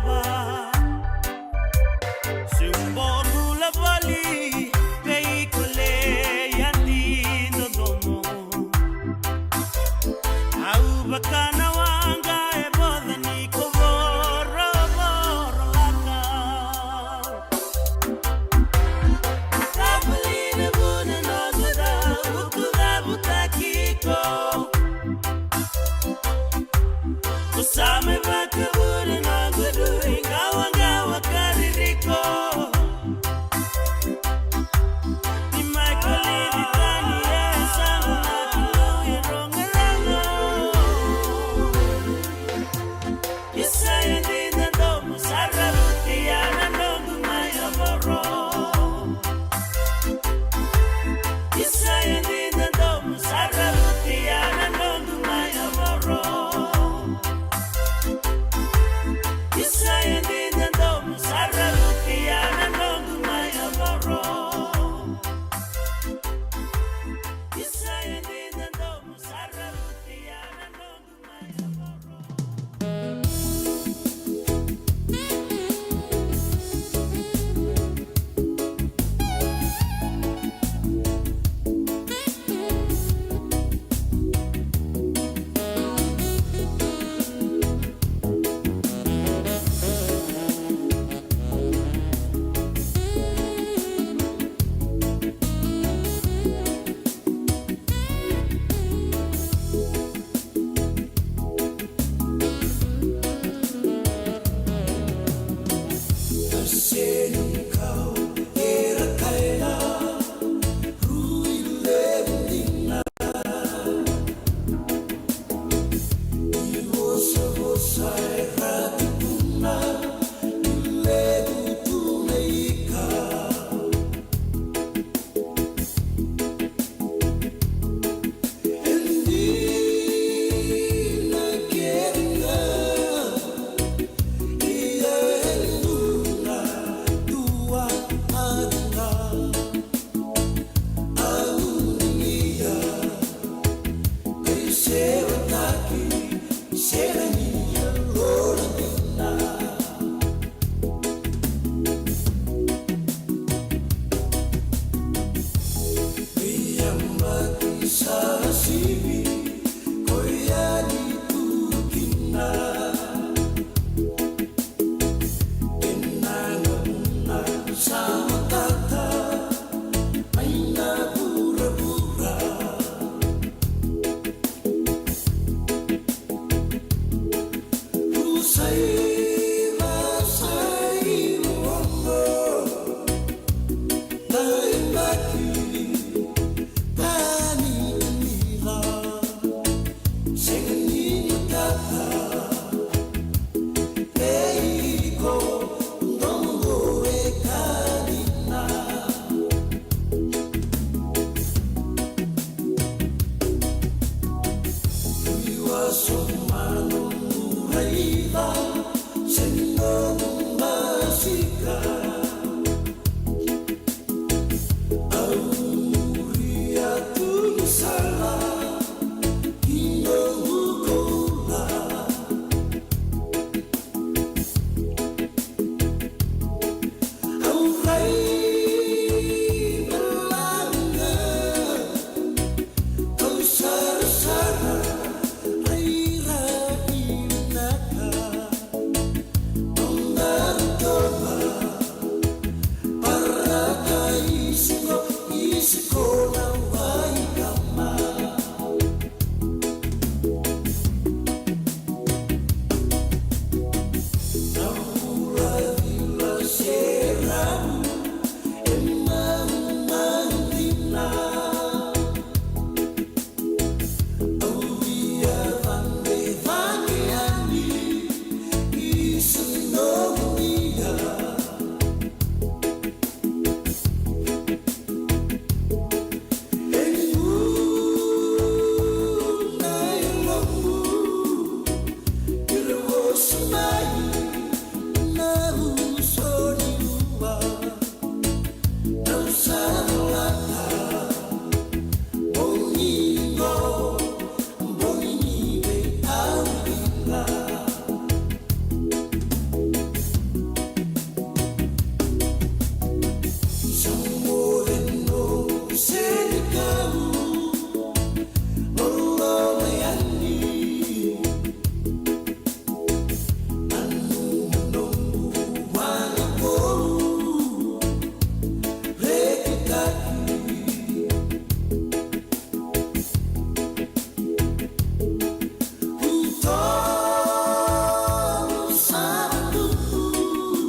Baba.